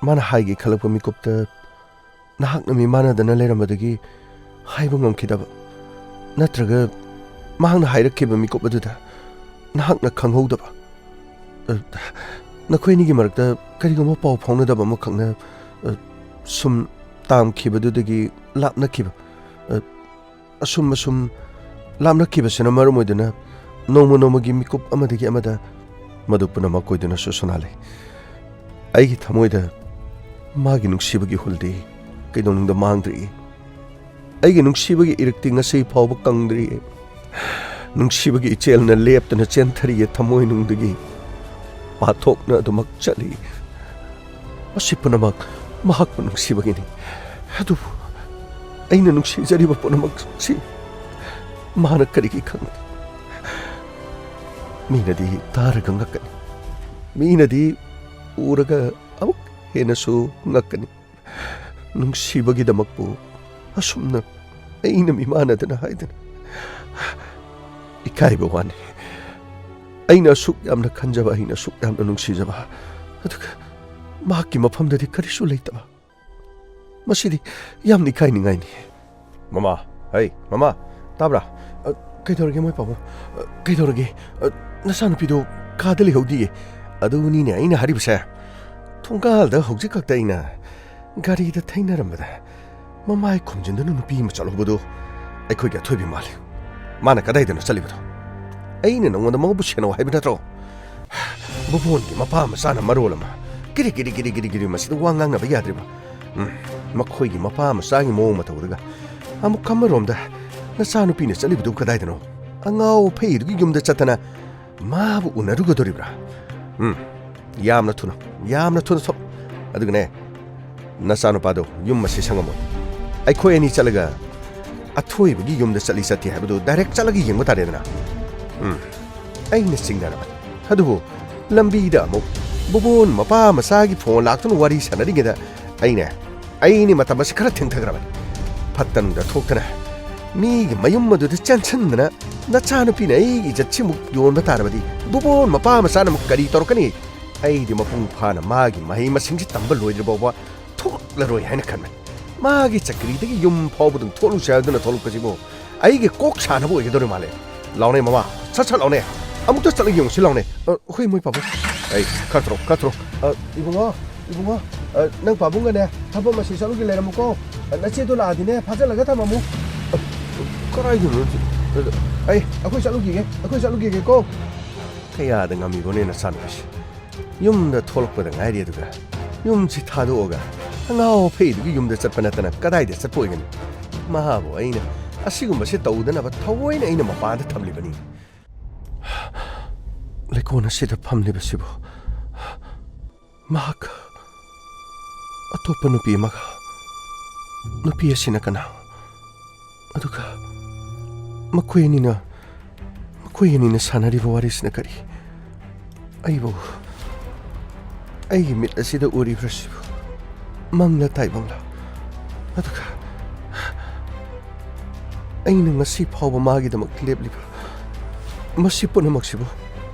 ꯃꯥꯅ ꯍꯥꯏꯒꯦ ꯈꯜꯂꯛꯄ ꯃꯤꯀꯨꯞꯇ ꯅꯍꯥꯛꯅ ꯃꯤꯃꯥꯟꯅꯗꯅ ꯂꯩꯔꯝꯕꯗꯒꯤ ꯍꯥꯏꯕ ꯉꯝꯈꯤꯗꯕ, ꯅꯠꯇ꯭ꯔꯒ ꯃꯍꯥꯛꯅ ꯍꯥꯏꯔꯛꯈꯤꯕ ꯃꯤꯀꯨꯞ ꯑꯗꯨꯗ ꯅꯍꯥꯛꯅ ꯈꯪꯍꯧꯗꯕ, ꯑ, ꯅꯈꯣꯏ ꯑꯅꯤꯒꯤ ꯃꯔꯛꯇ ꯀꯔꯤꯒꯨꯝꯕ ꯄꯥꯎ ꯐꯥꯎꯅꯗꯕ ꯑꯃꯈꯛꯅ, ꯑ, ꯁꯨꯝ ꯇꯥꯝꯈꯤꯕꯗꯨꯗꯒꯤ ꯂꯥꯞꯅꯈꯤꯕ, ꯑ, ꯑꯁꯨꯝ ꯑꯁꯨꯝ ꯂꯥꯞꯅꯈꯤꯕꯁꯤꯅ ꯃꯔꯝ ꯑꯣꯏꯗꯨꯅ ꯅꯣꯡꯃ ꯅꯣꯡꯃꯒꯤ ꯃꯤꯀꯨꯞ ꯑꯃꯗꯒꯤ ꯑꯃꯗ ꯃꯗꯨ ꯄꯨꯝꯅꯃꯛ ꯑꯣꯏꯗꯨꯅꯁꯨ ꯁꯣꯅꯥꯂꯤ꯫ ꯑꯩꯒꯤ ꯊꯃꯣꯏꯗ ꯃꯥꯒꯤ ꯅꯨꯡꯁꯤꯕꯒꯤ ꯍꯨꯜꯗꯤ ꯀꯩꯗꯧꯅꯨꯡꯗ ꯃꯥꯡꯗ꯭ꯔꯤ꯫ ꯑꯩꯒꯤ ꯅꯨꯡꯁꯤꯕꯒꯤ ꯏꯔꯤꯛꯇꯤ ꯉꯁꯤ ꯐꯥꯎꯕ ꯀꯪꯗ꯭ꯔꯤ꯫ ꯅꯨꯡꯁꯤꯕꯒꯤ ꯏꯆꯦꯜꯅ ꯂꯦꯞꯇꯅ ꯆꯦꯟꯊꯔꯤꯌꯦ ꯊꯃꯣꯏꯅꯨꯡꯗꯒꯤ꯫ ꯄꯥꯊꯣꯛꯅ ꯑꯗꯨꯃꯛ ꯆꯠꯂꯤ꯫ ꯃꯁꯤ ꯄꯨꯝꯅꯃꯛ ꯃꯍꯥꯛꯄꯨ ꯅꯨꯡꯁꯤꯕꯒꯤꯅꯤ꯫ ꯑꯗꯨꯕꯨ ꯑꯩꯅ ꯅꯨꯡꯁꯤꯖꯔꯤꯕ ꯄꯨꯝꯅꯃꯛꯁꯤ ꯃꯥꯅ ꯀꯔꯤꯒꯤ ꯈꯪꯗꯦ? ꯃꯤꯅꯗꯤ ꯇꯥꯔꯒ ꯉꯛꯀꯅꯤ꯫ ꯃꯤꯅꯗꯤ ꯎꯔꯒ ꯑꯃꯨꯛ ꯍꯦꯟꯅꯁꯨ ꯉꯛꯀꯅꯤ꯫ ꯅꯨꯡꯁꯤꯕꯒꯤꯗꯃꯛꯄꯨ ꯑꯁꯨꯝꯅ ꯑꯩꯅ ꯃꯤꯃꯥꯟꯅꯗꯅ ꯍꯥꯏꯗꯅ꯫ ꯏꯀꯥꯏꯕ ꯋꯥꯅꯤ꯫ ꯑꯩꯅ ꯑꯁꯨꯛ ꯌꯥꯝꯅ ꯈꯟꯖꯕ, ꯑꯩꯅ ꯑꯁꯨꯛ ꯌꯥꯝꯅ ꯅꯨꯡꯁꯤꯖꯕ, ꯑꯗꯨꯒ ꯃꯍꯥꯛꯀꯤ ꯃꯐꯝꯗꯗꯤ ꯀꯔꯤꯁꯨ ꯂꯩꯇꯕ꯫ ꯃꯁꯤꯗꯤ ꯌꯥꯝꯅ ꯏꯀꯥꯏꯅꯤꯡꯉꯥꯏꯅꯤ꯫ ꯃꯃꯥ, ꯍꯩ, ꯃꯃꯥ, ꯇꯥꯕ꯭ꯔꯥ? ꯑ, ꯀꯩꯗꯧꯔꯒꯦ, ꯃꯣꯏ ꯄꯥꯕꯨꯡ? ꯑ, ꯀꯩꯗꯧꯔꯒꯦ? ꯑ, ꯅꯆꯥꯅꯨꯄꯤꯗꯣ ꯀꯥꯗ ꯂꯩꯍꯧꯗꯤꯌꯦ꯫ ꯑꯗꯨꯅꯤꯅꯦ ꯑꯩꯅ ꯍꯥꯏꯔꯤꯕꯁꯦ꯫ ꯊꯣꯡꯒꯥꯜꯗ ꯍꯧꯖꯤꯛ ꯈꯛꯇ ꯑꯩꯅ ꯒꯥꯔꯤꯗ ꯊꯩꯅꯔꯝꯕꯗ ꯃꯃꯥꯏ ꯈꯨꯝꯖꯤꯟꯗꯨꯅ ꯅꯨꯄꯤ ꯑꯃ ꯆꯠꯍꯧꯕꯗꯨ ꯑꯩꯈꯣꯏꯒꯤ ꯑꯊꯣꯏꯕꯤ ꯃꯥꯜꯂꯤ꯫ ꯃꯥꯅ ꯀꯗꯥꯏꯗꯅꯣ ꯆꯠꯂꯤꯕꯗꯣ? ꯑꯩꯅ ꯅꯉꯣꯟꯗ ꯃꯉꯣꯟꯕꯨ ꯁꯦꯟꯅꯧ ꯍꯥꯏꯕ ꯅꯠꯇ꯭ꯔꯣ? ꯕꯣꯕꯣꯟꯒꯤ ꯃꯄꯥ ꯃꯆꯥꯅ ꯃꯔꯣꯜ ꯑꯃ ꯀꯤꯔꯤ ꯀꯤꯔꯤ ꯀꯤꯔꯤ ꯀꯤꯔꯤ ꯀꯤꯔꯤ ꯃꯁꯤꯗ ꯋꯥ ꯉꯥꯡꯅꯕ ꯌꯥꯗ꯭ꯔꯤꯕ꯫ ꯎꯝ, ꯃꯈꯣꯏꯒꯤ ꯃꯄꯥ ꯃꯆꯥꯒꯤ ꯃꯑꯣꯡ ꯃꯇꯧꯗꯨꯒ꯫ ꯑꯃꯨꯛ ꯑꯃꯔꯣꯝꯗ ꯅꯆꯥꯅꯨꯄꯤꯅ ꯆꯠꯂꯤꯕꯗꯨ ꯀꯗꯥꯏꯗꯅꯣ? ꯑꯉꯥꯎ ꯑꯐꯩꯗꯨꯒꯤ ꯌꯨꯝꯗ ꯆꯠꯇꯅ ꯃꯥꯕꯨ ꯎꯅꯔꯨꯒꯗꯧꯔꯤꯕ꯭ꯔꯥ? ꯎꯝ, ꯌꯥꯝꯅ ꯊꯨꯅ, ꯌꯥꯝꯅ ꯊꯨꯅ ꯊꯣꯛ-, ꯑꯗꯨꯒꯅꯦ, ꯅꯆꯥꯅꯨꯄꯥꯗꯣ ꯌꯨꯝ ꯑꯁꯤ ꯁꯪꯉꯝꯃꯣꯏ꯫ ꯑꯩꯈꯣꯏ ꯑꯅꯤ ꯆꯠꯂꯒ ꯑꯊꯣꯏꯕꯒꯤ ꯌꯨꯝꯗ ꯆꯠꯂꯤ ꯆꯠꯇꯦ ꯍꯥꯏꯕꯗꯨ ꯗꯥꯏꯔꯦꯛ ꯆꯠꯂꯒ ꯌꯦꯡꯕ ꯇꯥꯔꯦꯗꯅ꯫ ꯎꯝ, ꯑꯩꯅ ꯆꯤꯡꯅꯔꯕꯅꯤ꯫ ꯑꯗꯨꯕꯨ ꯂꯝꯕꯤꯗ ꯑꯃꯨꯛ ꯕꯣꯕꯣꯟ ꯃꯄꯥ ꯃꯆꯥꯒꯤ ꯐꯣꯟ ꯂꯥꯛꯇꯨꯅ ꯋꯥꯔꯤ ꯁꯥꯟꯅꯔꯤꯉꯩꯗ ꯑꯩꯅ, ꯑꯩꯅꯤ ꯃꯇꯝ ꯑꯁꯤ ꯈꯔ ꯊꯦꯡꯊꯈ꯭ꯔꯕꯅꯤ꯫ ꯐꯠꯇꯅꯨꯡꯗ ꯊꯣꯛꯇꯅ ꯃꯤꯒꯤ ꯃꯌꯨꯝ ꯑꯗꯨꯗ ꯆꯦꯟꯁꯤꯟꯗꯅ ꯅꯆꯥꯅꯨꯄꯤꯅ ꯑꯩꯒꯤ ꯏꯖꯠꯁꯤꯃꯨꯛ ꯌꯣꯟꯕ ꯇꯥꯔꯕꯗꯤ ꯕꯣꯕꯣꯟ ꯃꯄꯥ ꯃꯆꯥꯅ ꯑꯃꯨꯛ ꯀꯔꯤ ꯇꯧꯔꯛꯀꯅꯤ? ꯑꯩꯗꯤ ꯃꯄꯨꯡ ꯐꯥꯅ ꯃꯥꯒꯤ ꯃꯍꯩ ꯃꯁꯤꯡꯁꯤ ꯇꯝꯕ ꯂꯣꯏꯗ꯭ꯔꯤ ꯐꯥꯎꯕ ꯊꯣꯛꯂꯔꯣꯏ ꯍꯥꯏꯅ ꯈꯟꯕꯅꯤ꯫ ꯃꯥꯒꯤ ꯆꯀ꯭ꯔꯤꯗꯒꯤ ꯌꯨꯝ ꯐꯥꯎꯕꯗꯪ ꯊꯣꯛꯂꯨꯁꯦ ꯍꯥꯏꯗꯨꯅ ꯊꯣꯛꯂꯛꯄꯁꯤꯕꯨ ꯑꯩꯒꯤ ꯀꯣꯛ ꯁꯥꯟꯅꯕ ꯑꯣꯏꯒꯗꯧꯔꯤ ꯃꯥꯜꯂꯦ꯫ ꯂꯥꯎꯅꯦ ꯃꯃꯥ, ꯁꯠ ꯁꯠ ꯂꯥꯎꯅꯦ꯫ ꯑꯃꯨꯛꯇ ꯆꯠꯂꯒ ꯌꯦꯡꯉꯨꯁꯤ ꯂꯥꯎꯅꯦ꯫ ꯑ, ꯑꯩꯈꯣꯏ ꯃꯣꯏ ꯄꯥꯕꯨꯡ꯫ ꯑꯩ ꯈꯔ ꯊꯣꯔꯛꯑꯣ, ꯈꯔ ꯊꯣꯔꯛꯑꯣ꯫ ꯑ, ꯏꯕꯨꯡꯉꯣ, ꯏꯕꯨꯡꯉꯣ, ꯑ, ꯅꯪ ꯄꯥꯕꯨꯡꯒꯅꯦ ꯊꯕꯛ ꯑꯃ ꯁꯤ ꯆꯠꯂꯨꯒꯦ ꯂꯩꯔꯝꯃꯨꯀꯣ꯫ ꯑ, ꯅꯆꯦꯗꯣ ꯂꯥꯛꯑꯗꯤꯅꯦ ꯐꯥꯖꯜꯂꯒ ꯊꯝꯃꯝꯃꯨ꯫ ꯑ, ꯀꯗꯥꯏꯗꯅꯣ ꯁꯤ? ꯑ, ꯑꯩ, ꯑꯩꯈꯣꯏ ꯆꯠꯂꯨꯈꯤꯒꯦ, ꯑꯩꯈꯣꯏ ꯆꯠꯂꯨꯈꯤꯒꯦꯀꯣ꯫ ꯀꯌꯥꯗ ꯉꯝꯃꯤꯕꯅꯣꯅꯦ ꯅꯆꯥꯅꯨꯄꯤꯁꯦ? ꯌꯨꯝꯗ ꯊꯣꯛꯂꯛꯄꯗ ꯉꯥꯏꯔꯤ, ꯑꯗꯨꯒ ꯌꯨꯝꯁꯤ ꯊꯥꯗꯣꯛꯑꯒ ꯑꯉꯥꯎ ꯑꯐꯩꯗꯨꯒꯤ ꯌꯨꯝꯗ ꯆꯠꯄ ꯅꯠꯇꯅ ꯀꯗꯥꯏꯗ ꯆꯠꯄ ꯑꯣꯏꯒꯅꯤ? ꯃꯍꯥꯕꯨ ꯑꯩꯅ ꯑꯁꯤꯒꯨꯝꯕꯁꯤ ꯇꯧꯗꯅꯕ ꯊꯑꯣꯏꯅ ꯑꯩꯅ ꯃꯄꯥꯟꯗ ꯊꯝꯂꯤꯕꯅꯤ꯫ ꯂꯩꯀꯣꯜ ꯑꯁꯤꯗ ꯐꯝꯂꯤꯕꯁꯤꯕꯨ ꯃꯍꯥꯛ ꯑꯇꯣꯞꯄ ꯅꯨꯄꯤ ꯑꯃꯒ, ꯅꯨꯄꯤ ꯑꯁꯤꯅ ꯀꯅꯥ? ꯑꯗꯨꯒ ꯃꯈꯣꯏ ꯑꯅꯤꯅ, ꯃꯈꯣꯏ ꯑꯅꯤꯅ ꯁꯥꯟꯅꯔꯤꯕ ꯋꯥꯔꯤꯁꯤꯅ ꯀꯔꯤ? ꯑꯩꯕꯨ, ꯑꯩꯒꯤ ꯃꯤꯠ ꯑꯁꯤꯗ ꯎꯔꯤꯕ꯭ꯔꯥ ꯁꯤꯕꯨ? ꯃꯪꯂ ꯇꯥꯏꯕꯪꯂ? ꯑꯗꯨꯒ ꯑꯩꯅ ꯉꯁꯤ ꯐꯥꯎꯕ ꯃꯥꯒꯤꯗꯃꯛ ꯂꯦꯞꯂꯤꯕ ꯃꯁꯤ ꯄꯨꯝꯅꯃꯛꯁꯤꯕꯨ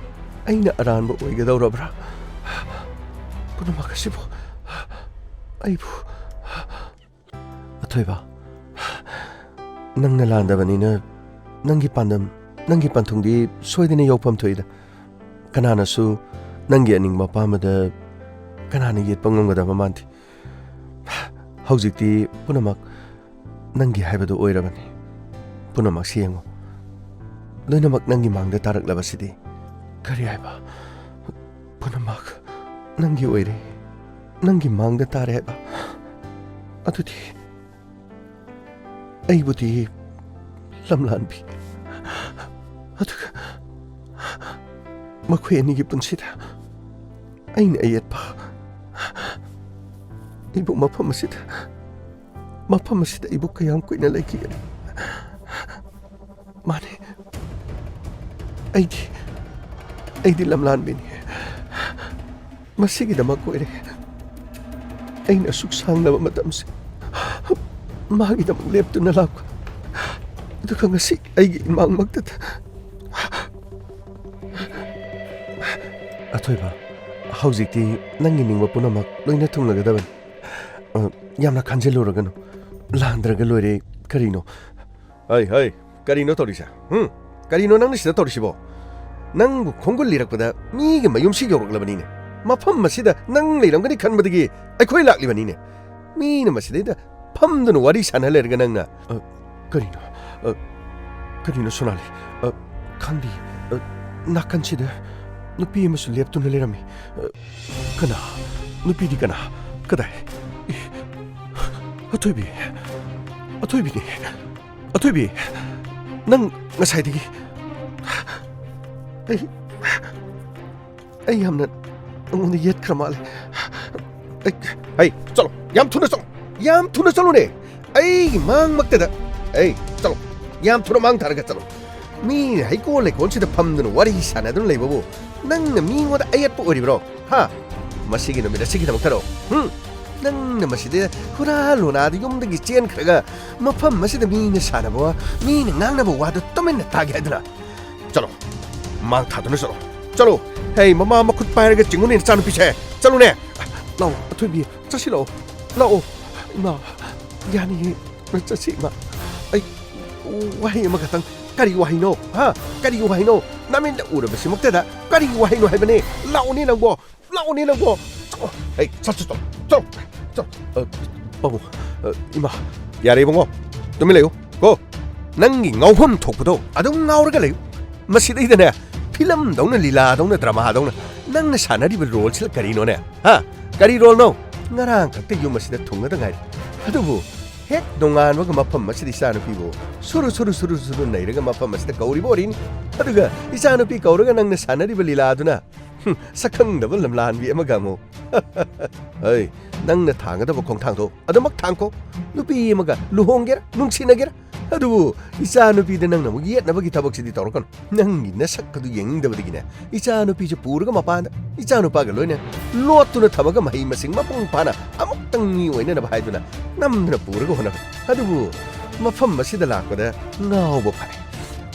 ꯑꯩꯅ ꯑꯔꯥꯟꯕ ꯑꯣꯏꯒꯗꯧꯔꯕ꯭ꯔꯥ? ꯄꯨꯝꯅꯃꯛ ꯑꯁꯤꯕꯨ ꯑꯩꯕꯨ ꯑꯊꯣꯏꯕ, ꯅꯪꯅ ꯂꯥꯟꯗꯕꯅꯤꯅ ꯅꯪꯒꯤ ꯄꯥꯟꯗꯝ, ꯅꯪꯒꯤ ꯄꯟꯊꯨꯡꯗꯤ ꯁꯣꯏꯗꯅ ꯌꯧꯐꯝ ꯊꯣꯛꯏꯗ꯫ ꯀꯅꯥꯅꯁꯨ ꯅꯪꯒꯤ ꯑꯅꯤꯡꯕ ꯑꯄꯥꯝꯕꯗ ꯀꯅꯥꯅ ꯌꯦꯠꯄ ꯉꯝꯒꯗꯕ ꯃꯥꯟꯗꯦ꯫ ꯍꯧꯖꯤꯛꯇꯤ ꯄꯨꯝꯅꯃꯛ ꯅꯪꯒꯤ ꯍꯥꯏꯕꯗꯨ ꯑꯣꯏꯔꯕꯅꯤ꯫ ꯄꯨꯝꯅꯃꯛꯁꯤ ꯌꯦꯡꯉꯨ꯫ ꯂꯣꯏꯅꯃꯛ ꯅꯪꯒꯤ ꯃꯥꯡꯗ ꯇꯥꯔꯛꯂꯕꯁꯤꯗꯤ꯫ ꯀꯔꯤ ꯍꯥꯏꯕ? ꯄꯨꯝꯅꯃꯛ ꯅꯪꯒꯤ ꯑꯣꯏꯔꯦ꯫ ꯅꯪꯒꯤ ꯃꯥꯡꯗ ꯇꯥꯔꯦ ꯍꯥꯏꯕ꯫ ꯑꯗꯨꯗꯤ ꯑꯩꯕꯨꯗꯤ ꯂꯝꯂꯥꯟꯕꯤ꯫ ꯑꯗꯨꯒ ꯃꯈꯣꯏ ꯑꯅꯤꯒꯤ ꯄꯨꯟꯁꯤꯗ ꯑꯩꯅ ꯑꯌꯦꯠꯄ꯫ ꯑꯩꯕꯨ ꯃꯐꯝ ꯑꯁꯤꯗ, ꯃꯐꯝ ꯑꯁꯤꯗ ꯑꯩꯕꯨ ꯀꯌꯥꯝ ꯀꯨꯏꯅ ꯂꯩꯈꯤꯒꯅꯤ? ꯃꯥꯅꯦ, ꯑꯩꯗꯤ, ꯑꯩꯗꯤ ꯂꯝꯂꯥꯟꯕꯤꯅꯤ꯫ ꯃꯁꯤꯒꯤꯗꯃꯛ ꯑꯣꯏꯔꯦ ꯑꯩꯅ ꯑꯁꯨꯛ ꯁꯥꯡꯂꯕ ꯃꯇꯝꯁꯦ ꯃꯥꯒꯤꯗꯃꯛ ꯂꯦꯞꯇꯨꯅ ꯂꯥꯛꯄ꯫ ꯑꯗꯨꯒ ꯉꯁꯤ ꯑꯩꯒꯤ ꯏꯃꯥꯡꯃꯛꯇꯗ꯫ ꯑꯊꯣꯏꯕ, ꯍꯧꯖꯤꯛꯇꯤ ꯅꯪꯒꯤ ꯅꯤꯡꯕ ꯄꯨꯝꯅꯃꯛ ꯂꯣꯏꯅ ꯊꯨꯡꯂꯒꯗꯕꯅꯤ꯫ ꯑ, ꯌꯥꯝꯅ ꯈꯟꯖꯤꯜꯂꯨꯔꯒꯅꯨ꯫ ꯂꯥꯟꯗ꯭ꯔꯒ ꯂꯣꯏꯔꯦ꯫ ꯀꯔꯤꯅꯣ? ꯍꯩ, ꯍꯩ, ꯀꯔꯤꯅꯣ ꯇꯧꯔꯤꯁꯦ? ꯍꯨꯝ? ꯀꯔꯤꯅꯣ ꯅꯪꯅ ꯁꯤꯗ ꯇꯧꯔꯤꯁꯤꯕꯣ? ꯅꯪꯕꯨ ꯈꯣꯡꯒꯨꯜ ꯂꯤꯔꯛꯄꯗ ꯃꯤꯒꯤ ꯃꯌꯨꯝꯁꯤ ꯌꯧꯔꯛꯂꯕꯅꯤꯅꯦ꯫ ꯃꯐꯝ ꯑꯁꯤꯗ ꯅꯪ ꯂꯩꯔꯝꯒꯅꯤ ꯈꯟꯕꯗꯒꯤ ꯑꯩꯈꯣꯏ ꯂꯥꯛꯂꯤꯕꯅꯤꯅꯦ꯫ ꯃꯤꯅ ꯃꯁꯤꯗꯩꯗ ꯐꯝꯗꯨꯅ ꯋꯥꯔꯤ ꯁꯥꯟꯅ ꯂꯩꯔꯒ ꯅꯪꯅ, ꯑ, ꯀꯔꯤꯅꯣ? ꯑ, ꯀꯔꯤꯅꯣ, ꯁꯣꯅꯥꯂꯤ? ꯑ, ꯈꯪꯗꯦ꯫ ꯑ, ꯅꯥꯀꯟꯁꯤꯗ ꯅꯨꯄꯤ ꯑꯃꯁꯨ ꯂꯦꯞꯇꯨꯅ ꯂꯩꯔꯝꯃꯤ꯫ ꯑ, ꯀꯅꯥ? ꯅꯨꯄꯤꯗꯤ ꯀꯅꯥ? ꯀꯗꯥꯏ? ꯏ, ꯑꯊꯣꯏꯕꯤ꯫ ꯑꯊꯣꯏꯕꯤꯅꯦ꯫ ꯑꯊꯣꯏꯕꯤ, ꯅꯪ ꯉꯁꯥꯏꯗꯒꯤ ꯑꯩ, ꯑꯩ ꯌꯥꯝꯅ ꯅꯉꯣꯟꯗ ꯌꯦꯠꯈ꯭ꯔ ꯃꯥꯜꯂꯦ꯫ ꯑꯩ, ꯍꯩ, ꯆꯠꯂꯣ, ꯌꯥꯝ ꯊꯨꯅ ꯆꯠꯂꯣ, ꯌꯥꯝ ꯊꯨꯅ ꯆꯠꯂꯣꯅꯦ꯫ ꯑꯩꯒꯤ ꯃꯥꯡꯃꯛꯇꯗ, ꯑꯩ, ꯆꯠꯂꯣ, ꯌꯥꯝ ꯊꯨꯅ ꯃꯥꯡ ꯊꯥꯔꯒ ꯆꯠꯂꯣ꯫ ꯃꯤꯅ ꯍꯩꯀꯣꯜ ꯂꯩꯀꯣꯜꯁꯤꯗ ꯐꯝꯗꯨꯅ ꯋꯥꯔꯤ ꯁꯥꯟꯅꯗꯨꯅ ꯂꯩꯕꯕꯨ ꯅꯪꯅ ꯃꯤꯉꯣꯟꯗ ꯑꯌꯦꯠꯄ ꯑꯣꯏꯔꯤꯕ꯭ꯔꯣ? ꯍꯥ? ꯃꯁꯤꯒꯤ ꯅꯨꯃꯤꯠ ꯑꯁꯤꯒꯤꯗꯃꯛꯇꯔꯣ? ꯍꯨꯝ? ꯅꯪꯅ ꯃꯁꯤꯗ ꯍꯨꯔꯥ ꯂꯣꯅꯥꯗ ꯌꯨꯝꯗꯒꯤ ꯆꯦꯟꯈ꯭ꯔꯒ ꯃꯐꯝ ꯑꯁꯤꯗ ꯃꯤꯅ ꯁꯥꯟꯅꯕ ꯋꯥ, ꯃꯤꯅ ꯉꯥꯡꯅꯕ ꯋꯥꯗꯨ ꯇꯨꯃꯤꯟꯅ ꯇꯥꯒꯦ ꯍꯥꯏꯗꯨꯅ? ꯆꯠꯂꯣ꯫ ꯃꯥꯡ ꯊꯥꯗꯨꯅ ꯆꯠꯂꯣ꯫ ꯆꯠꯂꯣ꯫ ꯍꯦ, ꯃꯃꯥ ꯃꯈꯨꯠ ꯄꯥꯏꯔꯒ ꯆꯤꯡꯉꯨꯅꯦ ꯅꯆꯥꯅꯨꯄꯤꯁꯦ꯫ ꯆꯠꯂꯨꯅꯦ꯫ ꯂꯥꯛꯑꯣ, ꯑꯊꯣꯏꯕꯤ, ꯆꯠꯁꯤꯜꯂꯛꯑꯣ꯫ ꯂꯥꯛꯑꯣ꯫ ꯏꯃꯥ, ꯌꯥꯅꯤꯌꯦ꯫ ꯆꯠꯁꯤ, ꯏꯃꯥ꯫ ꯑꯩ ꯋꯥꯍꯩ ꯑꯃꯈꯛꯇꯪ꯫ ꯀꯔꯤ ꯋꯥꯍꯩꯅꯣ? ꯍꯥ? ꯀꯔꯤ ꯋꯥꯍꯩꯅꯣ? ꯅꯃꯤꯠꯅ ꯎꯔꯕꯁꯤꯃꯛꯇꯗ ꯀꯔꯤ ꯋꯥꯍꯩꯅꯣ ꯍꯥꯏꯕꯅꯦ? ꯂꯥꯛꯑꯣꯅꯦ ꯅꯪꯕꯣ꯫ ꯂꯥꯛꯑꯣꯅꯦ ꯅꯪꯕꯣ꯫ ꯆꯠꯂꯣ꯫ ꯑꯩ ꯆꯠꯁꯤ ꯆꯠꯂꯣ꯫ ꯆꯠꯂꯣ꯫ ꯆꯠꯂꯣ꯫ ꯑ, ꯄꯥꯕꯨꯡ꯫ ꯑ, ꯏꯃꯥ꯫ ꯌꯥꯔꯦ ꯏꯕꯨꯡꯉꯣ꯫ ꯇꯨꯃꯤꯟ ꯂꯩꯌꯨ꯫ ꯀꯣ꯫ ꯅꯪꯒꯤ ꯉꯥꯎꯐꯝ ꯊꯣꯛꯄꯗꯣ ꯑꯗꯨꯝ ꯉꯥꯎꯔꯒ ꯂꯩꯌꯨ꯫ ꯃꯁꯤꯗꯩꯗꯅꯦ, ꯐꯤꯂꯝꯗꯧꯅ, ꯂꯤꯂꯥꯗꯧꯅ, ꯗ꯭ꯔꯃꯥꯗꯧꯅ ꯅꯪꯅ ꯁꯥꯟꯅꯔꯤꯕ ꯔꯣꯜꯁꯤꯅ ꯀꯔꯤꯅꯣꯅꯦ? ꯍꯥ? ꯀꯔꯤ ꯔꯣꯜꯅꯣ? ꯉꯔꯥꯡ ꯈꯛꯇ ꯌꯨꯝ ꯑꯁꯤꯗ ꯊꯨꯡꯉꯗ ꯉꯥꯏꯔꯤ꯫ ꯑꯗꯨꯕꯨ ꯍꯦꯛ ꯅꯣꯡꯉꯥꯟꯕꯒ ꯃꯐꯝ ꯑꯁꯤꯗ ꯏꯆꯥꯅꯨꯄꯤꯕꯨ ꯁꯨꯔꯨ, ꯁꯨꯔꯨ, ꯁꯨꯔꯨ, ꯁꯨꯔꯨ ꯅꯩꯔꯒ ꯃꯐꯝ ꯑꯁꯤꯗ ꯀꯧꯔꯤꯕ ꯑꯣꯏꯔꯤꯅꯤ꯫ ꯑꯗꯨꯒ ꯏꯆꯥꯅꯨꯄꯤ ꯀꯧꯔꯒ ꯅꯪꯅ ꯁꯥꯟꯅꯔꯤꯕ ꯂꯤꯂꯥꯗꯨꯅ, ꯍꯨꯝ, ꯁꯛꯈꯪꯗꯕ ꯂꯝꯂꯥꯟꯕꯤ ꯑꯃꯒ ꯑꯃꯨꯛ꯫ ꯍꯩ, ꯅꯪꯅ ꯊꯥꯡꯒꯗꯕ ꯈꯣꯡꯊꯥꯡꯗꯣ ꯑꯗꯨꯃꯛ ꯊꯥꯡꯈꯣ꯫ ꯅꯨꯄꯤ ꯑꯃꯒ ꯂꯨꯍꯣꯡꯒꯦꯔꯥ, ꯅꯨꯡꯁꯤꯅꯒꯦꯔꯥ, ꯑꯗꯨꯕꯨ ꯏꯆꯥꯅꯨꯄꯤꯗ ꯅꯪꯅ ꯑꯃꯨꯛ ꯌꯦꯠꯅꯕꯒꯤ ꯊꯕꯛꯁꯤꯗꯤ ꯇꯧꯔꯛꯀꯅꯨ꯫ ꯅꯪꯒꯤ ꯅꯁꯛ ꯑꯗꯨ ꯌꯦꯡꯅꯤꯡꯗꯕꯗꯒꯤꯅꯦ, ꯏꯆꯥꯅꯨꯄꯤꯁꯦ ꯄꯨꯔꯒ ꯃꯄꯥꯟꯗ ꯏꯆꯥꯅꯨꯄꯥꯒ ꯂꯣꯏꯅ ꯂꯣꯠꯇꯨꯅ ꯊꯝꯃꯒ ꯃꯍꯩ ꯃꯁꯤꯡ ꯃꯄꯨꯡ ꯐꯥꯅ ꯑꯃꯨꯛꯇꯪ ꯃꯤ ꯑꯣꯏꯅꯅꯕ ꯍꯥꯏꯗꯨꯅ ꯅꯝꯗꯨꯅ ꯄꯨꯔꯒ ꯍꯣꯠꯅꯕꯅꯤ꯫ ꯑꯗꯨꯕꯨ ꯃꯐꯝ ꯑꯁꯤꯗ ꯂꯥꯛꯄꯗ ꯉꯥꯎꯕ ꯐꯔꯦ꯫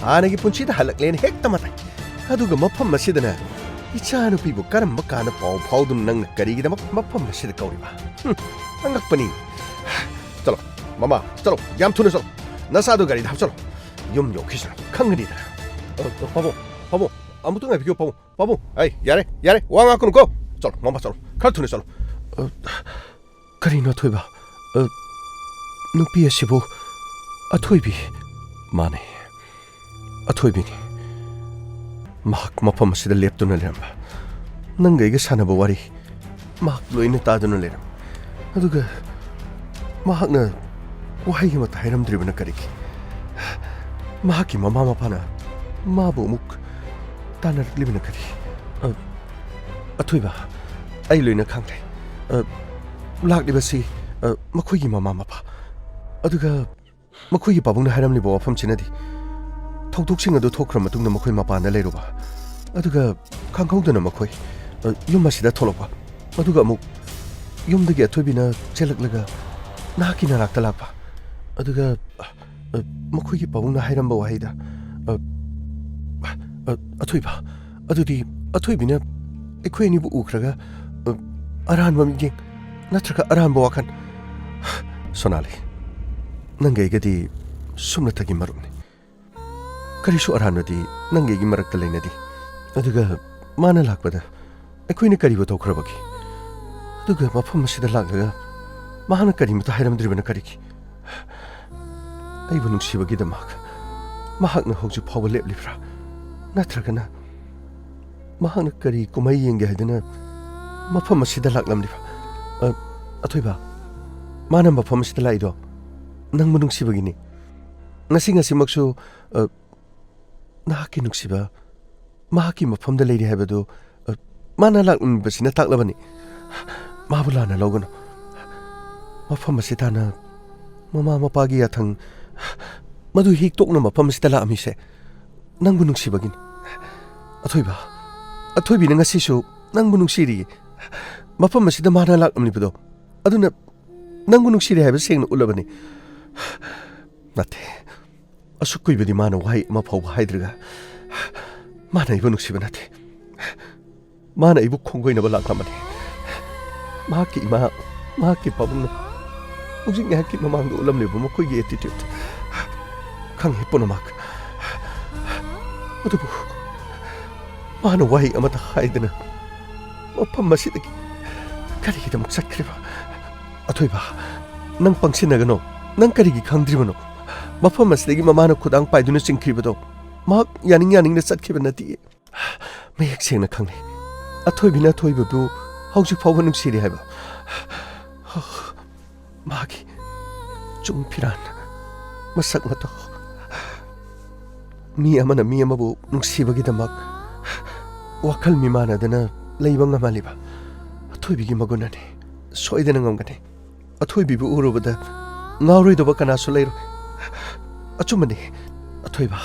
ꯍꯥꯟꯅꯒꯤ ꯄꯨꯟꯁꯤꯗ ꯍꯜꯂꯛꯂꯦꯅ ꯍꯦꯛꯇ ꯃꯇꯥꯏ꯫ ꯑꯗꯨꯒ ꯃꯐꯝ ꯑꯁꯤꯗꯅ ꯏꯆꯥꯅꯨꯄꯤꯕꯨ ꯀꯔꯝꯕ ꯀꯥꯟꯗ ꯄꯥꯎ ꯐꯥꯎꯗꯨꯅ ꯅꯪꯅ ꯀꯔꯤꯒꯤꯗꯃꯛ ꯃꯐꯝ ꯑꯁꯤꯗ ꯀꯧꯔꯤꯕ? ꯍꯨꯝ, ꯑꯉꯛꯄꯅꯤ꯫ ꯆꯠꯂꯣ, ꯃꯃꯥ, ꯆꯠꯂꯣ, ꯌꯥꯝ ꯊꯨꯅ ꯆꯠꯂꯣ꯫ ꯅꯆꯥꯗꯣ ꯒꯥꯔꯤꯗ ꯍꯥꯞꯆꯜꯂꯣ꯫ ꯌꯨꯝ ꯌꯧꯈꯤꯁꯅꯨ, ꯈꯪꯒꯅꯤꯗꯅ꯫ ꯑ, ꯑ, ꯄꯥꯕꯨꯡ, ꯄꯥꯕꯨꯡ, ꯑꯃꯨꯛꯇ ꯉꯥꯏꯕꯤꯌꯨ, ꯄꯥꯕꯨꯡ, ꯄꯥꯕꯨꯡ꯫ ꯑꯩ, ꯌꯥꯔꯦ, ꯌꯥꯔꯦ, ꯋꯥ ꯉꯥꯡꯉꯛꯀꯅꯨꯀꯣ꯫ ꯆꯠꯂꯣ, ꯃꯃꯥ, ꯆꯠꯂꯣ, ꯈꯔ ꯊꯨꯅ ꯆꯠꯂꯣ꯫ ꯑ, ꯀꯔꯤꯅꯣ, ꯑꯊꯣꯏꯕ? ꯑ, ꯅꯨꯄꯤ ꯑꯁꯤꯕꯨ ꯑꯊꯣꯏꯕꯤ? ꯃꯥꯅꯦ, ꯑꯊꯣꯏꯕꯤꯅꯤ꯫ ꯃꯍꯥꯛ ꯃꯐꯝ ꯑꯁꯤꯗ ꯂꯦꯞꯇꯨꯅ ꯂꯩꯔꯝꯕ, ꯅꯪꯒ ꯑꯩꯒ ꯁꯥꯟꯅꯕ ꯋꯥꯔꯤ ꯃꯍꯥꯛ ꯂꯣꯏꯅ ꯇꯥꯗꯨꯅ ꯂꯩꯔꯝꯃꯤ꯫ ꯑꯗꯨꯒ ꯃꯍꯥꯛꯅ ꯋꯥꯍꯩ ꯑꯃꯠꯇ ꯍꯥꯏꯔꯝꯗ꯭ꯔꯤꯕꯅ ꯀꯔꯤꯒꯤ? ꯃꯍꯥꯛꯀꯤ ꯃꯃꯥ ꯃꯄꯥꯅ ꯃꯥꯕꯨ ꯑꯃꯨꯛ ꯇꯥꯟꯅꯔꯛꯂꯤꯕꯅ ꯀꯔꯤ? ꯑ, ꯑꯊꯣꯏꯕ, ꯑꯩ ꯂꯣꯏꯅ ꯈꯪꯂꯦ꯫ ꯑ, ꯂꯥꯛꯂꯤꯕꯁꯤ, ꯑ, ꯃꯈꯣꯏꯒꯤ ꯃꯃꯥ ꯃꯄꯥ꯫ ꯑꯗꯨꯒ ꯃꯈꯣꯏꯒꯤ ꯄꯥꯕꯨꯡꯅ ꯍꯥꯏꯔꯝꯂꯤꯕ ꯋꯥꯐꯝꯁꯤꯅꯗꯤ, ꯊꯧꯗꯣꯛꯁꯤꯡ ꯑꯗꯨ ꯊꯣꯛꯈ꯭ꯔ ꯃꯇꯨꯡꯗ ꯃꯈꯣꯏ ꯃꯄꯥꯟꯗ ꯂꯩꯔꯨꯕ, ꯑꯗꯨꯒ ꯈꯪꯍꯧꯗꯅ ꯃꯈꯣꯏ, ꯑ, ꯌꯨꯝ ꯑꯁꯤꯗ ꯊꯣꯛꯂꯛꯄ꯫ ꯑꯗꯨꯒ ꯑꯃꯨꯛ ꯌꯨꯝꯗꯒꯤ ꯑꯊꯣꯏꯕꯤꯅ ꯆꯦꯜꯂꯛꯂꯒ ꯅꯍꯥꯛꯀꯤ ꯅꯅꯥꯛꯇ ꯂꯥꯛꯄ꯫ ꯑꯗꯨꯒ, ꯑ, ꯃꯈꯣꯏꯒꯤ ꯄꯥꯕꯨꯡꯅ ꯍꯥꯏꯔꯝꯕ ꯋꯥꯍꯩꯗ, ꯑ, ꯑ, "ꯑꯊꯣꯏꯕ, ꯑꯗꯨꯗꯤ ꯑꯊꯣꯏꯕꯤꯅ ꯑꯩꯈꯣꯏ ꯑꯅꯤꯕꯨ ꯎꯈ꯭ꯔꯒ, ꯑ, ꯑꯔꯥꯟꯕ ꯃꯤꯠꯌꯦꯡ ꯅꯠꯇ꯭ꯔꯒ ꯑꯔꯥꯟꯕ ꯋꯥꯈꯜ?" ꯁꯣꯅꯥꯂꯤ, ꯅꯪꯒ ꯑꯩꯒꯗꯤ ꯁꯨꯞꯅꯇꯒꯤ ꯃꯔꯨꯞꯅꯤ꯫ ꯀꯔꯤꯁꯨ ꯑꯔꯥꯟꯕꯗꯤ ꯅꯪꯒ ꯑꯩꯒꯤ ꯃꯔꯛꯇ ꯂꯩꯅꯗꯦ꯫ ꯑꯗꯨꯒ ꯃꯥꯅ ꯂꯥꯛꯄꯗ ꯑꯩꯈꯣꯏꯅ ꯀꯔꯤꯕꯨ ꯇꯧꯈ꯭ꯔꯕꯒꯦ? ꯑꯗꯨꯒ ꯃꯐꯝ ꯑꯁꯤꯗ ꯂꯥꯛꯂꯒ ꯃꯍꯥꯛꯅ ꯀꯔꯤꯃꯇ ꯍꯥꯏꯔꯝꯗ꯭ꯔꯤꯕꯅ ꯀꯔꯤꯒꯤ? ꯑꯩꯕꯨ ꯅꯨꯡꯁꯤꯕꯒꯤꯗꯃꯛ ꯃꯍꯥꯛꯅ ꯍꯧꯖꯤꯛ ꯐꯥꯎꯕ ꯂꯦꯞꯂꯤꯕ꯭ꯔꯥ? ꯅꯠꯇ꯭ꯔꯒꯅ ꯃꯍꯥꯛꯅ ꯀꯔꯤ ꯀꯨꯝꯍꯩ ꯌꯦꯡꯒꯦ ꯍꯥꯏꯗꯨꯅ ꯃꯐꯝ ꯑꯁꯤꯗ ꯂꯥꯛꯂꯝꯂꯤꯕ? ꯑ, ꯑꯊꯣꯏꯕ, ꯃꯥꯅ ꯃꯐꯝ ꯑꯁꯤꯗ ꯂꯥꯛꯏꯗꯣ ꯅꯪꯕꯨ ꯅꯨꯡꯁꯤꯕꯒꯤꯅꯤ꯫ ꯉꯁꯤ ꯉꯁꯤꯃꯛꯁꯨ, ꯑ, ꯅꯍꯥꯛꯀꯤ ꯅꯨꯡꯁꯤꯕ ꯃꯍꯥꯛꯀꯤ ꯃꯐꯝꯗ ꯂꯩꯔꯤ ꯍꯥꯏꯕꯗꯨ, ꯑ, ꯃꯥꯅ ꯂꯥꯛꯂꯝꯂꯤꯕꯁꯤꯅ ꯇꯥꯛꯂꯕꯅꯤ꯫ ꯃꯥꯕꯨ ꯂꯥꯟꯅ ꯂꯧꯒꯅꯨ꯫ ꯃꯐꯝ ꯑꯁꯤ ꯇꯥꯅ ꯃꯃꯥ ꯃꯄꯥꯒꯤ ꯌꯥꯊꯪ, ꯃꯗꯨ ꯍꯤꯛꯇꯣꯛꯅ ꯃꯐꯝ ꯑꯁꯤꯗ ꯂꯥꯛꯑꯝꯃꯤꯁꯦ ꯅꯪꯕꯨ ꯅꯨꯡꯁꯤꯕꯒꯤꯅꯤ꯫ ꯑꯊꯣꯏꯕ, ꯑꯊꯣꯏꯕꯤꯅ ꯉꯁꯤꯁꯨ ꯅꯪꯕꯨ ꯅꯨꯡꯁꯤꯔꯤꯌꯦ꯫ ꯃꯐꯝ ꯑꯁꯤꯗ ꯃꯥꯅ ꯂꯥꯛꯂꯝꯂꯤꯕꯗꯣ ꯑꯗꯨꯅ ꯅꯪꯕꯨ ꯅꯨꯡꯁꯤꯔꯤ ꯍꯥꯏꯕ ꯁꯦꯡꯅ ꯎꯠꯂꯕꯅꯤ꯫ ꯅꯠꯇꯦ, ꯑꯁꯨꯛ ꯀꯨꯏꯕꯗꯤ ꯃꯥꯅ ꯋꯥꯍꯩ ꯑꯃ ꯐꯥꯎꯕ ꯍꯥꯏꯗ꯭ꯔꯒ ꯃꯥꯅ ꯑꯩꯕꯨ ꯅꯨꯡꯁꯤꯕ ꯅꯠꯇꯦ꯫ ꯃꯥꯅ ꯑꯩꯕꯨ ꯈꯣꯡꯒꯣꯏꯅꯕ ꯂꯥꯛꯂꯝꯕꯅꯤ꯫ ꯃꯍꯥꯛꯀꯤ ꯏꯃꯥ, ꯃꯍꯥꯛꯀꯤ ꯄꯥꯕꯨꯡꯅ ꯍꯧꯖꯤꯛ ꯉꯥꯏꯍꯥꯛꯀꯤ ꯃꯃꯥꯡꯗ ꯎꯠꯂꯝꯂꯤꯕ ꯃꯈꯣꯏꯒꯤ attitude ꯈꯪꯉꯤ ꯄꯨꯝꯅꯃꯛ꯫ ꯑꯗꯨꯕꯨ ꯃꯥꯅ ꯋꯥꯍꯩ ꯑꯃꯠꯇ ꯍꯥꯏꯗꯅ ꯃꯐꯝ ꯑꯁꯤꯗꯒꯤ ꯀꯔꯤꯒꯤꯗꯃꯛ ꯆꯠꯈ꯭ꯔꯤꯕ? ꯑꯊꯣꯏꯕ, ꯅꯪ ꯄꯪꯁꯤꯟꯅꯒꯅꯣ꯫ ꯅꯪ ꯀꯔꯤꯒꯤ ꯈꯪꯗ꯭ꯔꯤꯕꯅꯣ? ꯃꯐꯝ ꯑꯁꯤꯗꯒꯤ ꯃꯃꯥꯅ ꯈꯨꯗꯥꯡ ꯄꯥꯏꯗꯨꯅ ꯆꯤꯡꯈ꯭ꯔꯤꯕꯗꯣ ꯃꯍꯥꯛ ꯌꯥꯅꯤꯡ ꯌꯥꯅꯤꯡꯅ ꯆꯠꯈꯤꯕ ꯅꯠꯇꯦ꯫ ꯃꯌꯦꯛ ꯁꯦꯡꯅ ꯈꯪꯂꯦ꯫ ꯑꯊꯣꯏꯕꯤꯅ ꯑꯊꯣꯏꯕꯕꯨ ꯍꯧꯖꯤꯛ ꯐꯥꯎꯕ ꯅꯨꯡꯁꯤꯔꯤ ꯍꯥꯏꯕ꯫ ꯃꯥꯒꯤ ꯆꯨꯡ ꯐꯤꯔꯥꯟ, ꯃꯁꯛ ꯃꯇꯧ, ꯃꯤ ꯑꯃꯅ ꯃꯤ ꯑꯃꯕꯨ ꯅꯨꯡꯁꯤꯕꯒꯤꯗꯃꯛ ꯋꯥꯈꯜ ꯃꯤꯃꯥꯟꯅꯗꯅ ꯂꯩꯕ ꯉꯝꯍꯜꯂꯤꯕ ꯑꯊꯣꯏꯕꯤꯒꯤ ꯃꯒꯨꯟ ꯑꯅꯤ ꯁꯣꯏꯗꯅ ꯉꯝꯒꯅꯤ꯫ ꯑꯊꯣꯏꯕꯤꯕꯨ ꯎꯔꯨꯕꯗ ꯉꯥꯎꯔꯣꯏꯗꯕ ꯀꯅꯥꯁꯨ ꯂꯩꯔꯣꯏ꯫ ꯑꯆꯨꯝꯕꯅꯤ, ꯑꯊꯣꯏꯕ,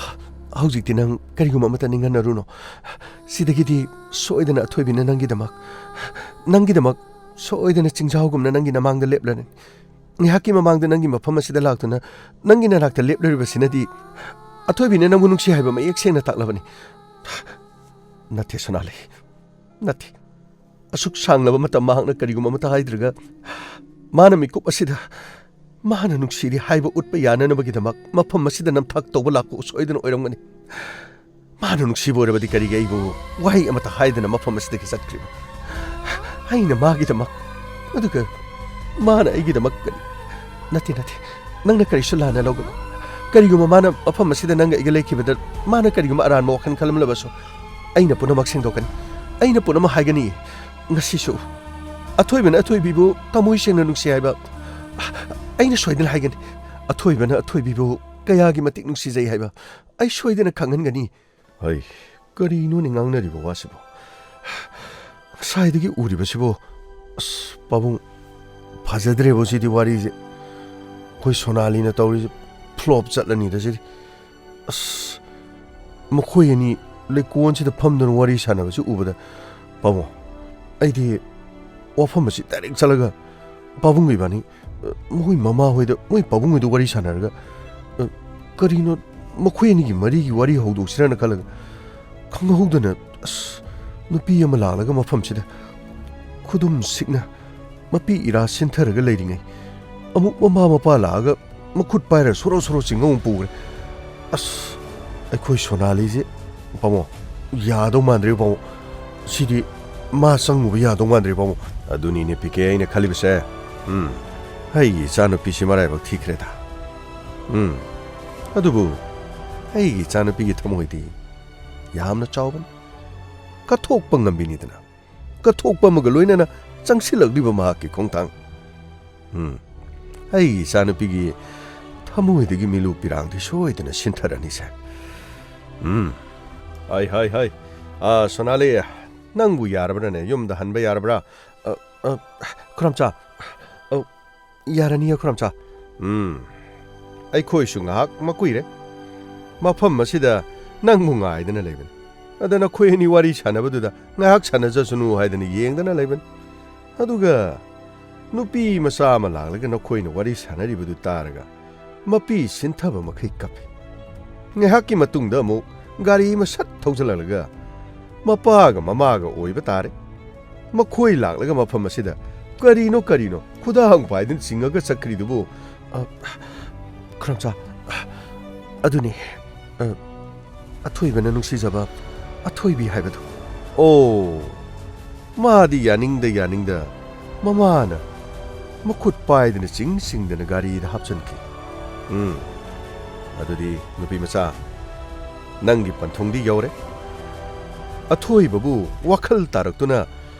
ꯍꯧꯖꯤꯛꯇꯤ ꯅꯪ ꯀꯔꯤꯒꯨꯝꯕ ꯑꯃꯠꯇ ꯅꯤꯡꯍꯟꯅꯔꯨꯅꯨ꯫ ꯁꯤꯗꯒꯤꯗꯤ ꯁꯣꯏꯗꯅ ꯑꯊꯣꯏꯕꯤꯅ ꯅꯪꯒꯤꯗꯃꯛ, ꯅꯪꯒꯤꯗꯃꯛ ꯁꯣꯏꯗꯅ ꯆꯤꯡꯖꯥꯎꯒꯨꯝꯅ ꯅꯪꯒꯤ ꯅꯃꯥꯡꯗ ꯂꯦꯞꯂꯅꯤ꯫ ꯉꯥꯏꯍꯥꯛꯀꯤ ꯃꯃꯥꯡꯗ ꯅꯪꯒꯤ ꯃꯐꯝ ꯑꯁꯤꯗ ꯂꯥꯛꯇꯨꯅ ꯅꯪꯒꯤ ꯅꯅꯥꯛꯇ ꯂꯦꯞꯂꯤꯕꯁꯤꯅꯗꯤ ꯑꯊꯣꯏꯕꯤꯅ ꯅꯪꯕꯨ ꯅꯨꯡꯁꯤ ꯍꯥꯏꯕ ꯃꯌꯦꯛ ꯁꯦꯡꯅ ꯇꯥꯛꯂꯕꯅꯤ꯫ ꯅꯠꯇꯦ, ꯁꯣꯅꯥꯂꯤ, ꯅꯠꯇꯦ꯫ ꯑꯁꯨꯛ ꯁꯥꯡꯂꯕ ꯃꯇꯝ ꯃꯍꯥꯛꯅ ꯀꯔꯤꯒꯨꯝꯕ ꯑꯃꯠꯇ ꯍꯥꯏꯗ꯭ꯔꯒ, ꯃꯥꯅ ꯃꯤꯀꯨꯞ ꯑꯁꯤꯗ ꯃꯥꯅ ꯅꯨꯡꯁꯤꯔꯤ ꯍꯥꯏꯕ ꯎꯠꯄ ꯌꯥꯅꯅꯕꯒꯤꯗꯃꯛ ꯃꯐꯝ ꯑꯁꯤꯗ ꯅꯝꯊꯥꯛ ꯇꯧꯕ ꯂꯥꯛꯄ ꯁꯣꯏꯗꯅ ꯑꯣꯏꯔꯝꯒꯅꯤ꯫ ꯃꯥꯅ ꯅꯨꯡꯁꯤꯕ ꯑꯣꯏꯔꯕꯗꯤ ꯀꯔꯤꯒꯤ ꯑꯩꯕꯨ ꯋꯥꯍꯩ ꯑꯃꯠꯇ ꯍꯥꯏꯗꯅ ꯃꯐꯝ ꯑꯁꯤꯗꯒꯤ ꯆꯠꯈ꯭ꯔꯤꯕ? ꯑꯩꯅ ꯃꯥꯒꯤꯗꯃꯛ, ꯑꯗꯨꯒ ꯃꯥꯅ ꯑꯩꯒꯤꯗꯃꯛ ꯀꯔꯤ? ꯅꯠꯇꯦ, ꯅꯠꯇꯦ, ꯅꯪꯅ ꯀꯔꯤꯁꯨ ꯂꯥꯟꯅ ꯂꯧꯒꯅꯨ꯫ ꯀꯔꯤꯒꯨꯝꯕ ꯃꯥꯅ ꯃꯐꯝ ꯑꯁꯤꯗ ꯅꯪꯒ ꯑꯩꯒ ꯂꯩꯈꯤꯕꯗ ꯃꯥꯅ ꯀꯔꯤꯒꯨꯝꯕ ꯑꯔꯥꯟꯕ ꯋꯥꯈꯜ ꯈꯜꯂꯝꯂꯕꯁꯨ, ꯑꯩꯅ ꯄꯨꯝꯅꯃꯛ ꯁꯦꯡꯗꯣꯛꯀꯅꯤ꯫ ꯑꯩꯅ ꯄꯨꯝꯅꯃꯛ ꯍꯥꯏꯒꯅꯤ꯫ ꯉꯁꯤꯁꯨ ꯑꯊꯣꯏꯕꯅ ꯑꯊꯣꯏꯕꯤꯕꯨ ꯊꯃꯣꯏ ꯁꯦꯡꯅ ꯅꯨꯡꯁꯤ ꯍꯥꯏꯕ ꯑꯩꯅ ꯁꯣꯏꯗꯅ ꯍꯥꯏꯒꯅꯤ꯫ ꯑꯊꯣꯏꯕꯅ ꯑꯊꯣꯏꯕꯤꯕꯨ ꯀꯌꯥꯒꯤ ꯃꯇꯤꯛ ꯅꯨꯡꯁꯤꯖꯩ ꯍꯥꯏꯕ ꯑꯩ ꯁꯣꯏꯗꯅ ꯈꯪꯍꯟꯒꯅꯤ꯫ ꯍꯩ, ꯀꯔꯤꯅꯣꯅꯦ ꯉꯥꯡꯅꯔꯤꯕ ꯋꯥꯁꯤꯕꯣ? ꯉꯁꯥꯏꯗꯒꯤ ꯎꯔꯤꯕꯁꯤꯕꯣ? ꯑꯁ, ꯄꯥꯕꯨꯡ, ꯐꯖꯗ꯭ꯔꯦꯕꯣ ꯁꯤꯗꯤ ꯋꯥꯔꯤꯁꯦ꯫ ꯑꯩꯈꯣꯏ ꯁꯣꯅꯥꯂꯤꯅ ꯇꯧꯔꯤꯁꯦ flop ꯆꯠꯂꯅꯤꯗ ꯁꯤꯗꯤ꯫ ꯑꯁ, ꯃꯈꯣꯏ ꯑꯅꯤ ꯂꯩꯀꯣꯜꯁꯤꯗ ꯐꯝꯗꯨꯅ ꯋꯥꯔꯤ ꯁꯥꯟꯅꯕꯁꯤ ꯎꯕꯗ, ꯄꯥꯕꯨꯡ, ꯑꯩꯗꯤ ꯋꯥꯐꯝ ꯑꯁꯤ direct ꯆꯠꯂꯒ ꯄꯥꯕꯨꯡꯒ ꯏꯕꯥꯅꯤ, ꯑ, ꯃꯈꯣꯏ ꯃꯃꯥ ꯍꯣꯏꯗ, ꯃꯣꯏ ꯄꯥꯕꯨꯡ ꯍꯣꯏꯗ ꯋꯥꯔꯤ ꯁꯥꯟꯅꯔꯒ, ꯑ, ꯀꯔꯤꯅꯣ ꯃꯈꯣꯏ ꯑꯅꯤꯒꯤ ꯃꯔꯤꯒꯤ ꯋꯥꯔꯤ ꯍꯧꯗꯣꯛꯁꯤꯔꯅ ꯈꯜꯂꯒ, ꯈꯪꯍꯧꯗꯅ, ꯑꯁ, ꯅꯨꯄꯤ ꯑꯃ ꯂꯥꯛꯂꯒ ꯃꯐꯝꯁꯤꯗ ꯈꯨꯗꯨꯝ ꯁꯤꯛꯅ ꯃꯄꯤ ꯏꯔꯥ ꯁꯤꯟꯊꯔꯒ ꯂꯩꯔꯤꯉꯩ, ꯑꯃꯨꯛ ꯃꯃꯥ ꯃꯄꯥ ꯂꯥꯛꯑꯒ ꯃꯈꯨꯠ ꯄꯥꯏꯔꯒ ꯁꯣꯔꯣ ꯁꯣꯔꯣ ꯆꯤꯡꯉ ꯑꯃꯨꯛ ꯄꯨꯈ꯭ꯔꯦ꯫ ꯑꯁ, ꯑꯩꯈꯣꯏ ꯁꯣꯅꯥꯂꯤꯁꯦ, ꯄꯥꯕꯨꯡ, ꯌꯥꯗꯧ ꯃꯥꯟꯗ꯭ꯔꯦ, ꯄꯥꯕꯨꯡ꯫ ꯁꯤꯗꯤ ꯃꯥ ꯆꯪꯉꯨꯕ ꯌꯥꯗꯧ ꯃꯥꯟꯗ꯭ꯔꯦ, ꯄꯥꯕꯨꯡ꯫ ꯑꯗꯨꯅꯤꯅꯦ, ꯄꯤ ꯀꯦ, ꯑꯩꯅ ꯈꯜꯂꯤꯕꯁꯦ꯫ ꯎꯝ, ꯑꯩꯒꯤ ꯏꯆꯥꯅꯨꯄꯤꯁꯤ ꯃꯔꯥꯏꯕꯛ ꯊꯤꯈ꯭ꯔꯦꯗ꯫ ꯎꯝ, ꯑꯗꯨꯕꯨ ꯑꯩꯒꯤ ꯏꯆꯥꯅꯨꯄꯤꯒꯤ ꯊꯃꯣꯏꯗꯤ ꯌꯥꯝꯅ ꯆꯥꯎꯕꯅꯤ꯫ ꯀꯠꯊꯣꯛꯄ ꯉꯝꯕꯤꯅꯤꯗꯅ꯫ ꯀꯠꯊꯣꯛꯄ ꯑꯃꯒ ꯂꯣꯏꯅꯅ ꯆꯪꯁꯤꯜꯂꯛꯂꯤꯕ ꯃꯍꯥꯛꯀꯤ ꯈꯣꯡꯊꯥꯡ꯫ ꯎꯝ, ꯑꯩꯒꯤ ꯏꯆꯥꯅꯨꯄꯤꯒꯤ ꯊꯃꯣꯏꯗꯒꯤ ꯃꯤꯂꯨ ꯄꯤꯔꯥꯡꯗꯤ ꯁꯣꯏꯗꯅ ꯁꯤꯟꯊꯔꯅꯤꯁꯦ꯫ ꯎꯝ, ꯍꯥꯏ, ꯍꯥꯏ, ꯍꯥꯏ꯫ ꯑꯥ, ꯁꯣꯅꯥꯂꯤ, ꯅꯪꯕꯨ ꯌꯥꯔꯕ꯭ꯔꯥꯅꯦ? ꯌꯨꯝꯗ ꯍꯟꯕ ꯌꯥꯔꯕ꯭ꯔꯥ? ꯑ, ꯑ, ꯈꯨꯔꯝꯆꯥ, ꯑ, ꯌꯥꯔꯅꯤꯌꯦ, ꯈꯨꯔꯝꯆꯥ꯫ ꯎꯝ, ꯑꯩꯈꯣꯏꯁꯨ ꯉꯥꯏꯍꯥꯛ ꯃꯀꯨꯏꯔꯦ꯫ ꯃꯐꯝ ꯑꯁꯤꯗ ꯅꯪꯕꯨ ꯉꯥꯏꯗꯅ ꯂꯩꯕꯅꯤ꯫ ꯑꯗ ꯅꯈꯣꯏ ꯑꯅꯤ ꯋꯥꯔꯤ ꯁꯥꯟꯅꯕꯗꯨꯗ ꯉꯥꯏꯍꯥꯛ ꯁꯥꯟꯅꯖꯁꯅꯨ ꯍꯥꯏꯗꯅ ꯌꯦꯡꯗꯅ ꯂꯩꯕꯅꯤ꯫ ꯑꯗꯨꯒ ꯅꯨꯄꯤ ꯃꯆꯥ ꯑꯃ ꯂꯥꯛꯂꯒ ꯅꯈꯣꯏꯅ ꯋꯥꯔꯤ ꯁꯥꯟꯅꯔꯤꯕꯗꯨ ꯇꯥꯔꯒ ꯃꯄꯤ ꯁꯤꯟꯊꯕ ꯃꯈꯩ ꯀꯞꯄꯤ꯫ ꯉꯥꯏꯍꯥꯛꯀꯤ ꯃꯇꯨꯡꯗ ꯑꯃꯨꯛ ꯒꯥꯔꯤ ꯑꯃ ꯁꯠ ꯊꯧꯖꯤꯜꯂꯛꯂꯒ ꯃꯄꯥꯒ ꯃꯃꯥꯒ ꯑꯣꯏꯕ ꯇꯥꯔꯦ꯫ ꯃꯈꯣꯏ ꯂꯥꯛꯂꯒ ꯃꯐꯝ ꯑꯁꯤꯗ ꯀꯔꯤꯅꯣ ꯀꯔꯤꯅꯣ ꯈꯨꯗꯥꯡ ꯄꯥꯏꯗꯨꯅ ꯆꯤꯡꯉꯒ ꯆꯠꯈ꯭ꯔꯤꯗꯨꯕꯨ? ꯑ, ꯈꯨꯔꯝꯆꯥ, ꯑꯗꯨꯅꯤ, ꯑ, ꯑꯊꯣꯏꯕꯅ ꯅꯨꯡꯁꯤꯖꯕ ꯑꯊꯣꯏꯕꯤ ꯍꯥꯏꯕꯗꯨ꯫ ꯑꯣ, ꯃꯥꯗꯤ ꯌꯥꯅꯤꯡꯗ ꯌꯥꯅꯤꯡꯗ ꯃꯃꯥꯅ ꯃꯈꯨꯠ ꯄꯥꯏꯗꯨꯅ ꯆꯤꯡ ꯆꯤꯡꯗꯅ ꯒꯥꯔꯤꯗ ꯍꯥꯞꯆꯤꯟꯈꯤ꯫ ꯎꯝ, ꯑꯗꯨꯗꯤ ꯅꯨꯄꯤ ꯃꯆꯥ, ꯅꯪꯒꯤ ꯄꯟꯊꯨꯡꯗꯤ ꯌꯧꯔꯦ꯫ ꯑꯊꯣꯏꯕꯕꯨ ꯋꯥꯈꯜ ꯇꯥꯔꯛꯇꯨꯅ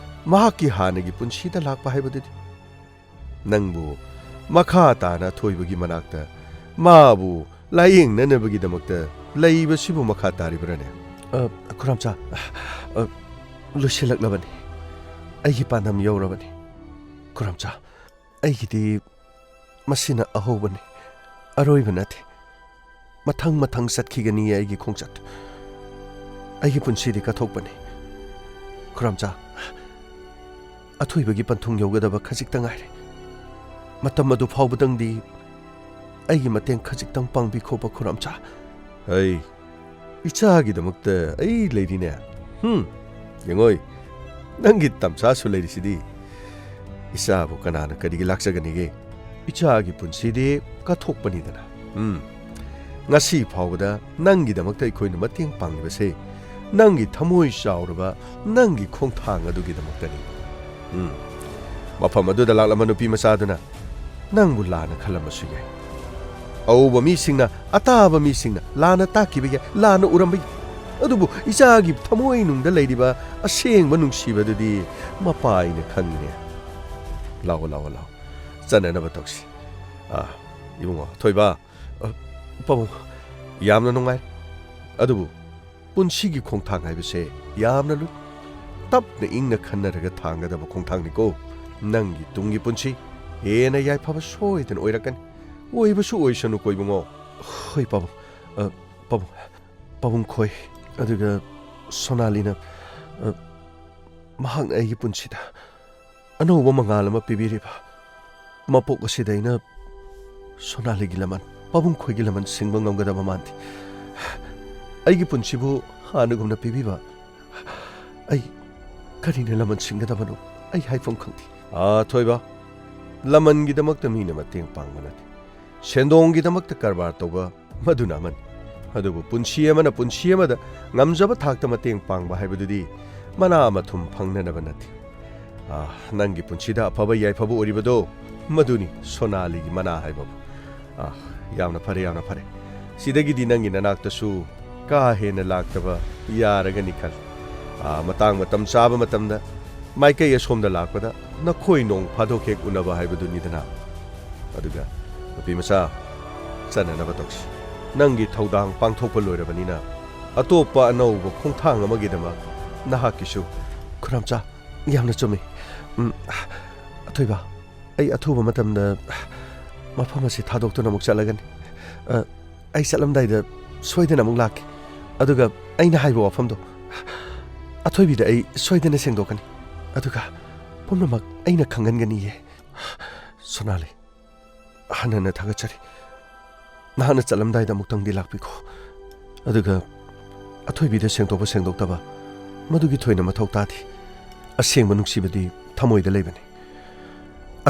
ꯃꯍꯥꯛꯀꯤ ꯍꯥꯟꯅꯒꯤ ꯄꯨꯟꯁꯤꯗ ꯂꯥꯛꯄ ꯍꯥꯏꯕꯗꯨꯗꯤ꯫ ꯅꯪꯕꯨ ꯃꯈꯥ ꯇꯥꯅ ꯑꯊꯣꯏꯕꯒꯤ ꯃꯅꯥꯛꯇ ꯃꯥꯕꯨ ꯂꯥꯌꯦꯡꯅꯅꯕꯒꯤꯗꯃꯛꯇ ꯂꯩꯕꯁꯤꯕꯨ ꯃꯈꯥ ꯇꯥꯔꯤꯕ꯭ꯔꯥꯅꯦ? ꯑ, ꯈꯨꯔꯝꯆꯥ, ꯑ, ꯂꯣꯏꯁꯤꯜꯂꯛꯂꯕꯅꯤ꯫ ꯑꯩꯒꯤ ꯄꯥꯟꯗꯝ ꯌꯧꯔꯕꯅꯤ꯫ ꯈꯨꯔꯝꯆꯥ, ꯑꯩꯒꯤꯗꯤ ꯃꯁꯤꯅ ꯑꯍꯧꯕꯅꯤ, ꯑꯔꯣꯏꯕ ꯅꯠꯇꯦ꯫ ꯃꯊꯪ ꯃꯊꯪ ꯆꯠꯈꯤꯒꯅꯤ ꯑꯩꯒꯤ ꯈꯣꯡꯆꯠ꯫ ꯑꯩꯒꯤ ꯄꯨꯟꯁꯤꯗꯤ ꯀꯠꯊꯣꯛꯄꯅꯤ꯫ ꯈꯨꯔꯝꯆꯥ, ꯑꯊꯣꯏꯕꯒꯤ ꯄꯟꯊꯨꯡ ꯌꯧꯒꯗꯕ ꯈꯖꯤꯛꯇ ꯉꯥꯏꯔꯦ꯫ ꯃꯇꯝ ꯑꯗꯨ ꯐꯥꯎꯕꯗꯪꯗꯤ ꯑꯩꯒꯤ ꯃꯇꯦꯡ ꯈꯖꯤꯛꯇꯪ ꯄꯥꯡꯕꯤꯈꯣꯕ ꯈꯨꯔꯝꯆꯥ꯫ ꯍꯩ, ꯏꯆꯥꯒꯤꯗꯃꯛꯇ ꯑꯩ ꯂꯩꯔꯤꯅꯦ꯫ ꯍꯨꯝ, ꯌꯦꯡꯉꯣꯏ, ꯅꯪꯒꯤ ꯇꯝꯆꯥꯁꯨ ꯂꯩꯔꯤꯁꯤꯗꯤ꯫ ꯏꯆꯥꯕꯨ ꯀꯅꯥꯅ ꯀꯔꯤꯒꯤ ꯂꯥꯛꯆꯒꯅꯤꯒꯦ? ꯏꯆꯥꯒꯤ ꯄꯨꯟꯁꯤꯗꯤ ꯀꯠꯊꯣꯛꯄꯅꯤꯗꯅ꯫ ꯎꯝ, ꯉꯁꯤ ꯐꯥꯎꯕꯗ ꯅꯪꯒꯤꯗꯃꯛꯇ ꯑꯩꯈꯣꯏꯅ ꯃꯇꯦꯡ ꯄꯥꯡꯂꯤꯕꯁꯦ ꯅꯪꯒꯤ ꯊꯃꯣꯏ ꯆꯥꯎꯔꯕ, ꯅꯪꯒꯤ ꯈꯣꯡꯊꯥꯡ ꯑꯗꯨꯒꯤꯗꯃꯛꯇꯅꯤ꯫ ꯎꯝ, ꯃꯐꯝ ꯑꯗꯨꯗ ꯂꯥꯛꯂꯝꯕ ꯅꯨꯄꯤ ꯃꯆꯥꯗꯨꯅ ꯅꯪꯕꯨ ꯂꯥꯟꯅ ꯈꯜꯂꯝꯕꯁꯨ ꯌꯥꯏ꯫ ꯑꯎꯕ ꯃꯤꯁꯤꯡꯅ, ꯑꯇꯥꯕ ꯃꯤꯁꯤꯡꯅ ꯂꯥꯟꯅ ꯇꯥꯛꯈꯤꯕ ꯌꯥꯏ, ꯂꯥꯟꯅ ꯎꯔꯝꯕ ꯌꯥꯏ꯫ ꯑꯗꯨꯕꯨ ꯏꯆꯥꯒꯤ ꯊꯃꯣꯏꯅꯨꯡꯗ ꯂꯩꯔꯤꯕ ꯑꯁꯦꯡꯕ ꯅꯨꯡꯁꯤꯕꯗꯨꯗꯤ ꯃꯄꯥ ꯑꯩꯅ ꯈꯪꯉꯤꯅꯦ꯫ ꯂꯥꯛꯑꯣ, ꯂꯥꯛꯑꯣ, ꯂꯥꯛꯑꯣ꯫ ꯆꯠꯅꯅꯕ ꯇꯧꯁꯤ꯫ ꯑꯥ, ꯏꯕꯨꯡꯉꯣ, ꯊꯣꯏꯕ, ꯑ, ꯄꯥꯕꯨꯡ, ꯌꯥꯝꯅ ꯅꯨꯡꯉꯥꯏ꯫ ꯑꯗꯨꯕꯨ ꯄꯨꯟꯁꯤꯒꯤ ꯈꯣꯡꯊꯥꯡ ꯍꯥꯏꯕꯁꯦ ꯌꯥꯝꯅ ꯂꯨꯏ꯫ ꯇꯞꯅ ꯏꯪꯅ ꯈꯟꯅꯔꯒ ꯊꯥꯡꯒꯗꯕ ꯈꯣꯡꯊꯥꯡꯅꯤꯀꯣ꯫ ꯅꯪꯒꯤ ꯇꯨꯡꯒꯤ ꯄꯨꯟꯁꯤ ꯍꯦꯟꯅ ꯌꯥꯏꯐꯕ ꯁꯣꯏꯗꯅ ꯑꯣꯏꯔꯛꯀꯅꯤ꯫ ꯑꯣꯏꯕꯁꯨ ꯑꯣꯏꯁꯅꯨꯀꯣ ꯏꯕꯨꯡꯉꯣ꯫ ꯍꯣꯏ ꯄꯥꯕꯨꯡ꯫ ꯑ, ꯄꯥꯕꯨꯡ, ꯄꯥꯕꯨꯡ ꯈꯣꯏ, ꯑꯗꯨꯒ ꯁꯣꯅꯥꯂꯤꯅ, ꯑ, ꯃꯍꯥꯛꯅ ꯑꯩꯒꯤ ꯄꯨꯟꯁꯤꯗ ꯑꯅꯧꯕ ꯃꯉꯥꯜ ꯑꯃ ꯄꯤꯕꯤꯔꯤꯕ ꯃꯄꯣꯛ ꯑꯁꯤꯗ ꯑꯩꯅ ꯁꯣꯅꯥꯂꯤꯒꯤ ꯂꯃꯟ, ꯄꯥꯕꯨꯡ ꯈꯣꯏꯒꯤ ꯂꯃꯟ ꯁꯤꯡꯕ ꯉꯝꯒꯗꯕ ꯃꯥꯟꯗꯦ꯫ ꯑꯩꯒꯤ ꯄꯨꯟꯁꯤꯕꯨ ꯍꯥꯟꯅꯒꯨꯝꯅ ꯄꯤꯕꯤꯕ ꯑꯩ ꯀꯔꯤꯅ ꯂꯃꯟ ꯁꯤꯡꯒꯗꯕꯅꯣ? ꯑꯩ ꯍꯥꯏꯐꯝ ꯈꯪꯗꯦ꯫ ꯑꯥ, ꯊꯣꯏꯕ, ꯂꯃꯟꯒꯤꯗꯃꯛꯇ ꯃꯤꯅ ꯃꯇꯦꯡ ꯄꯥꯡꯕ ꯅꯠꯇꯦ꯫ ꯁꯦꯟꯗꯣꯡꯒꯤꯗꯃꯛꯇ ꯀꯔꯕꯥꯔ ꯇꯧꯕ ꯃꯗꯨꯅ ꯑꯃꯅꯤ꯫ ꯑꯗꯨꯕꯨ ꯄꯨꯟꯁꯤ ꯑꯃꯅ ꯄꯨꯟꯁꯤ ꯑꯃꯗ ꯉꯝꯖꯕ ꯊꯥꯛꯇ ꯃꯇꯦꯡ ꯄꯥꯡꯕ ꯍꯥꯏꯕꯗꯨꯗꯤ ꯃꯅꯥ ꯃꯊꯨꯝ ꯐꯪꯅꯅꯕ ꯅꯠꯇꯦ꯫ ꯑꯥ, ꯅꯪꯒꯤ ꯄꯨꯟꯁꯤꯗ ꯑꯐꯕ ꯌꯥꯏꯐꯕ ꯑꯣꯏꯔꯤꯕꯗꯣ ꯃꯗꯨꯅꯤ ꯁꯣꯅꯥꯂꯤꯒꯤ ꯃꯅꯥ ꯍꯥꯏꯕꯕꯨ꯫ ꯑꯥ, ꯌꯥꯝꯅ ꯐꯔꯦ, ꯌꯥꯝꯅ ꯐꯔꯦ꯫ ꯁꯤꯗꯒꯤꯗꯤ ꯅꯪꯒꯤ ꯅꯅꯥꯛꯇꯁꯨ ꯀꯥ ꯍꯦꯟꯅ ꯂꯥꯛꯇꯕ ꯌꯥꯔꯒꯅꯤ ꯈꯜꯂꯤ꯫ ꯑꯥ, ꯃꯇꯥꯡ ꯃꯇꯝ ꯆꯥꯕ ꯃꯇꯝꯗ ꯃꯥꯏꯀꯩ ꯑꯁꯣꯝꯗ ꯂꯥꯛꯄꯗ ꯅꯈꯣꯏ ꯅꯣꯡ ꯐꯥꯗꯣꯛ ꯍꯦꯛ ꯎꯅꯕ ꯍꯥꯏꯕꯗꯨꯅꯤꯗꯅ꯫ ꯑꯗꯨꯒ ꯅꯨꯄꯤ ꯃꯆꯥ, ꯆꯠꯅꯅꯕ ꯇꯧꯁꯤ꯫ ꯅꯪꯒꯤ ꯊꯧꯗꯥꯡ ꯄꯥꯡꯊꯣꯛꯄ ꯂꯣꯏꯔꯕꯅꯤꯅ ꯑꯇꯣꯞꯄ ꯑꯅꯧꯕ ꯈꯣꯡꯊꯥꯡ ꯑꯃꯒꯤꯗꯃꯛ ꯅꯍꯥꯛꯀꯤꯁꯨ꯫ ꯈꯨꯔꯥꯝꯆꯥ, ꯌꯥꯝꯅ ꯆꯨꯝꯃꯤ꯫ ꯎꯝ, ꯑꯊꯣꯏꯕ, ꯑꯩ ꯑꯊꯨꯕ ꯃꯇꯝꯗ ꯃꯐꯝ ꯑꯁꯤ ꯊꯥꯗꯣꯛꯇꯨꯅ ꯑꯃꯨꯛ ꯆꯠꯂꯒꯅꯤ꯫ ꯑ, ꯑꯩ ꯆꯠꯂꯝꯗꯥꯏꯗ ꯁꯣꯏꯗꯅ ꯑꯃꯨꯛ ꯂꯥꯛꯀꯦ꯫ ꯑꯗꯨꯒ ꯑꯩꯅ ꯍꯥꯏꯕ ꯋꯥꯐꯝꯗꯣ ꯑꯊꯣꯏꯕꯤꯗ ꯑꯩ ꯁꯣꯏꯗꯅ ꯁꯦꯡꯗꯣꯛꯀꯅꯤ꯫ ꯑꯗꯨꯒ ꯄꯨꯝꯅꯃꯛ ꯑꯩꯅ ꯈꯪꯍꯟꯒꯅꯤꯌꯦ꯫ ꯁꯣꯅꯥꯂꯤ, ꯍꯟꯅ ꯍꯟꯅ ꯊꯥꯒꯠꯆꯔꯤ꯫ ꯅꯍꯥꯛꯅ ꯆꯠꯂꯝꯗꯥꯏꯗ ꯑꯃꯨꯛꯇꯪꯗꯤ ꯂꯥꯛꯄꯤꯈꯣ꯫ ꯑꯗꯨꯒ ꯑꯊꯣꯏꯕꯤꯗ ꯁꯦꯡꯗꯣꯛꯄ ꯁꯦꯡꯗꯣꯛꯇꯕ ꯃꯗꯨꯒꯤ ꯊꯣꯏꯅ ꯃꯊꯧ ꯇꯥꯗꯦ꯫ ꯑꯁꯦꯡꯕ ꯅꯨꯡꯁꯤꯕꯗꯤ ꯊꯃꯣꯏꯗ ꯂꯩꯕꯅꯤ꯫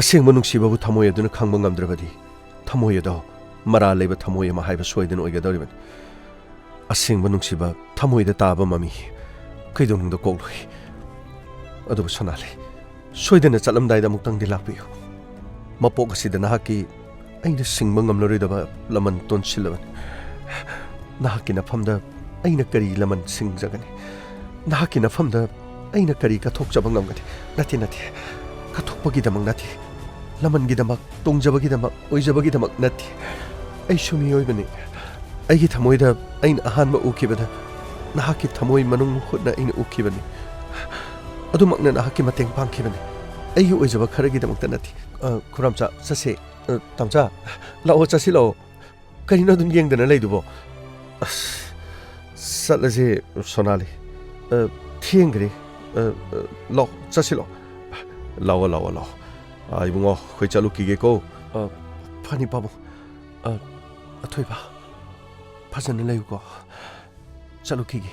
ꯑꯁꯦꯡꯕ ꯅꯨꯡꯁꯤꯕꯕꯨ ꯊꯃꯣꯏ ꯑꯗꯨꯅ ꯈꯪꯕ ꯉꯝꯗ꯭ꯔꯕꯗꯤ ꯊꯃꯣꯏ ꯑꯗꯣ ꯃꯔꯥꯜ ꯂꯩꯕ ꯊꯃꯣꯏ ꯑꯃ ꯍꯥꯏꯕ ꯁꯣꯏꯗꯅ ꯑꯣꯏꯒꯗꯧꯔꯤꯕꯅꯤ꯫ ꯑꯁꯦꯡꯕ ꯅꯨꯡꯁꯤꯕ ꯊꯃꯣꯏꯗ ꯇꯥꯕ ꯃꯃꯤ ꯀꯩꯗꯧꯅꯨꯡꯗ ꯀꯣꯛꯂꯣꯏ꯫ ꯑꯗꯨꯕꯨ ꯁꯣꯅꯥꯂꯤ, ꯁꯣꯏꯗꯅ ꯆꯠꯂꯝꯗꯥꯏꯗ ꯑꯃꯨꯛꯇꯪꯗꯤ ꯂꯥꯛꯄꯤꯌꯨ꯫ ꯃꯄꯣꯛ ꯑꯁꯤꯗ ꯅꯍꯥꯛꯀꯤ ꯑꯩꯅ ꯁꯤꯡꯕ ꯉꯝꯂꯔꯣꯏꯗꯕ ꯂꯃꯟ ꯇꯣꯟꯁꯤꯜꯂꯕꯅꯤ꯫ ꯅꯍꯥꯛꯀꯤ ꯅꯐꯝꯗ ꯑꯩꯅ ꯀꯔꯤ ꯂꯃꯟ ꯁꯤꯡꯖꯒꯅꯤ? ꯅꯍꯥꯛꯀꯤ ꯅꯐꯝꯗ ꯑꯩꯅ ꯀꯔꯤ ꯀꯠꯊꯣꯛꯆꯕ ꯉꯝꯒꯅꯤ? ꯅꯠꯇꯦ, ꯅꯠꯇꯦ, ꯀꯠꯊꯣꯛꯄꯒꯤꯗꯃꯛ ꯅꯠꯇꯦ, ꯂꯃꯟꯒꯤꯗꯃꯛ, ꯇꯣꯡꯖꯕꯒꯤꯗꯃꯛ, ꯑꯣꯏꯖꯕꯒꯤꯗꯃꯛ ꯅꯠꯇꯦ꯫ ꯑꯩꯁꯨ ꯃꯤꯑꯣꯏꯕꯅꯤ꯫ ꯑꯩꯒꯤ ꯊꯃꯣꯏꯗ ꯑꯩꯅ ꯑꯍꯥꯟꯕ ꯎꯈꯤꯕꯗ ꯅꯍꯥꯛꯀꯤ ꯊꯃꯣꯏ ꯃꯅꯨꯡ ꯃꯈꯨꯠꯅ ꯑꯩꯅ ꯎꯈꯤꯕꯅꯤ꯫ ꯑꯗꯨꯃꯛꯅ ꯅꯍꯥꯛꯀꯤ ꯃꯇꯦꯡ ꯄꯥꯡꯈꯤꯕꯅꯤ꯫ ꯑꯩꯒꯤ ꯑꯣꯏꯖꯕ ꯈꯔꯒꯤꯗꯃꯛꯇ ꯅꯠꯇꯦ꯫ ꯑ, ꯈꯨꯔꯥꯝꯆꯥ, ꯆꯠꯁꯦ꯫ ꯑ, ꯇꯥꯝꯆꯥ, ꯂꯥꯛꯑꯣ, ꯆꯠꯁꯤ ꯂꯥꯛꯑꯣ꯫ ꯀꯔꯤꯅꯣ ꯑꯗꯨꯝ ꯌꯦꯡꯗꯅ ꯂꯩꯗꯨꯕꯣ? ꯑꯁ, ꯆꯠꯂꯁꯦ, ꯁꯣꯅꯥꯂꯤ꯫ ꯑ, ꯊꯦꯡꯈ꯭ꯔꯦ꯫ ꯑ, ꯑ, ꯂꯥꯛꯑꯣ, ꯆꯠꯁꯤ ꯂꯥꯛꯑꯣ꯫ ꯂꯥꯛꯑꯣ, ꯂꯥꯛꯑꯣ, ꯂꯥꯛꯑꯣ꯫ ꯑ, ꯏꯕꯨꯡꯉꯣ, ꯑꯩꯈꯣꯏ ꯆꯠꯂꯨꯈꯤꯒꯦꯀꯣ꯫ ꯑ, ꯐꯅꯤ, ꯄꯥꯕꯨꯡ꯫ ꯑ, ꯑꯊꯣꯏꯕ, ꯐꯖꯅ ꯂꯩꯌꯨꯀꯣ꯫ ꯆꯠꯂꯨꯈꯤꯒꯦ꯫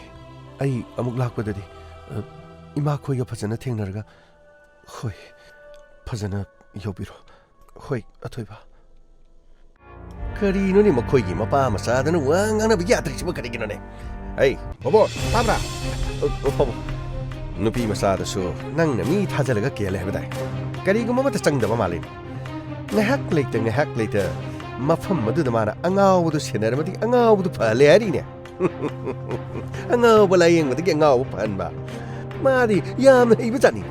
ꯑꯩ ꯑꯃꯨꯛ ꯂꯥꯛꯄꯗꯗꯤ, ꯑ, ꯏꯃꯥ ꯈꯣꯏꯒ ꯐꯖꯅ ꯊꯦꯡꯅꯔꯒ, ꯍꯣꯏ, ꯐꯖꯅ ꯌꯧꯕꯤꯔꯣ꯫ ꯍꯣꯏ, ꯑꯊꯣꯏꯕ꯫ ꯀꯔꯤꯅꯣꯅꯦ ꯃꯈꯣꯏꯒꯤ ꯃꯄꯥ ꯃꯆꯥꯗꯅ ꯋꯥ ꯉꯥꯡꯅꯕ ꯌꯥꯗ꯭ꯔꯤꯁꯤꯕꯨ ꯀꯔꯤꯒꯤꯅꯣꯅꯦ? ꯑꯩ, ꯕꯣꯕꯣ, ꯇꯥꯕ꯭ꯔꯥ? ꯑ, ꯑ, ꯄꯥꯕꯨꯡ, ꯅꯨꯄꯤ ꯃꯆꯥꯗꯁꯨ ꯅꯪꯅ ꯃꯤ ꯊꯥꯖꯤꯜꯂꯒ ꯀꯦꯜꯂꯦ ꯍꯥꯏꯕ ꯇꯥꯏ꯫ ꯀꯔꯤꯒꯨꯝꯕ ꯑꯃꯠꯇ ꯆꯪꯗꯕ ꯃꯥꯜꯂꯤꯅꯦ꯫ ꯉꯥꯏꯍꯥꯛ ꯂꯩꯇ, ꯉꯥꯏꯍꯥꯛ ꯂꯩꯇ ꯃꯐꯝ ꯑꯗꯨꯗ ꯃꯥꯅ ꯑꯉꯥꯎꯕꯗꯨ ꯁꯦꯟꯅꯔꯝꯃꯗꯤ ꯑꯉꯥꯎꯕꯗꯨ ꯐꯍꯜꯂꯦ ꯍꯥꯏꯔꯤꯅꯦ꯫ ꯑꯉꯥꯎꯕ ꯂꯥꯌꯦꯡꯕꯗꯒꯤ ꯑꯉꯥꯎꯕ ꯐꯍꯟꯕ꯫ ꯃꯥꯗꯤ ꯌꯥꯝꯅ ꯍꯩꯕ ꯖꯥꯠꯅꯤ꯫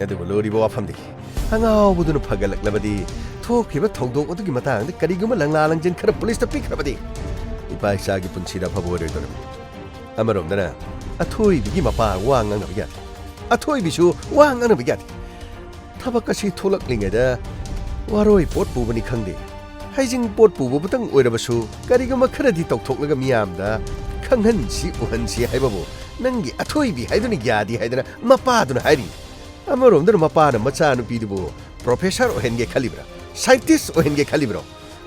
ꯑꯗꯨꯕꯨ ꯂꯨꯔꯤꯕ ꯋꯥꯐꯝꯗꯤ, ꯑꯉꯥꯎꯕꯗꯨꯅ ꯐꯒꯠꯂꯛꯂꯕꯗꯤ, ꯊꯣꯛꯈꯤꯕ ꯊꯧꯗꯣꯛ ꯑꯗꯨꯒꯤ ꯃꯇꯥꯡꯗ ꯀꯔꯤꯒꯨꯝꯕ ꯂꯪꯂꯥ ꯂꯪꯖꯤꯟ ꯈꯔ ꯄꯨꯂꯤꯁꯇ ꯄꯤꯈ꯭ꯔꯕꯗꯤ, ꯏꯄꯥ ꯏꯆꯥꯒꯤ ꯄꯨꯟꯁꯤꯗ ꯑꯐꯕ ꯑꯣꯏꯔꯣꯏꯗꯧꯔꯤꯕꯅꯤ꯫ ꯑꯃꯔꯣꯝꯗꯅ, ꯑꯊꯣꯏꯕꯤꯒꯤ ꯃꯄꯥ ꯋꯥ ꯉꯥꯡꯅꯕ ꯌꯥꯗꯦ꯫ ꯑꯊꯣꯏꯕꯤꯁꯨ ꯋꯥ ꯉꯥꯡꯅꯕ ꯌꯥꯗꯦ꯫ ꯊꯕꯛ ꯑꯁꯤ ꯊꯣꯛꯂꯛꯂꯤꯉꯩꯗ ꯋꯥꯔꯣꯏ ꯄꯣꯠ ꯄꯨꯕꯅꯤ ꯈꯪꯗꯦ, ꯍꯩꯖꯤꯡ ꯄꯣꯠ ꯄꯨꯕꯕꯨꯇꯪ ꯑꯣꯏꯔꯕꯁꯨ, ꯀꯔꯤꯒꯨꯝꯕ ꯈꯔꯗꯤ ꯇꯧꯊꯣꯛꯂꯒ ꯃꯤꯌꯥꯝꯗ ꯈꯪꯍꯟꯁꯤ ꯎꯍꯟꯁꯤ ꯍꯥꯏꯕꯕꯨ ꯅꯪꯒꯤ ꯑꯊꯣꯏꯕꯤ ꯍꯥꯏꯗꯨꯅ ꯌꯥꯗꯦ ꯍꯥꯏꯗꯅ ꯃꯄꯥꯗꯨꯅ ꯍꯥꯏꯔꯤ꯫ ꯑꯃꯔꯣꯝꯗꯅ ꯃꯄꯥꯅ ꯃꯆꯥꯅꯨꯄꯤꯗꯨꯕꯨ ꯄ꯭ꯔꯣꯐꯦꯁꯔ ꯑꯣꯏꯍꯟꯒꯦ ꯈꯜꯂꯤꯕ꯭ꯔꯥ? ꯁꯥꯏꯟꯇꯤꯁ ꯑꯣꯏꯍꯟꯒꯦ ꯈꯜꯂꯤꯕ꯭ꯔꯣ?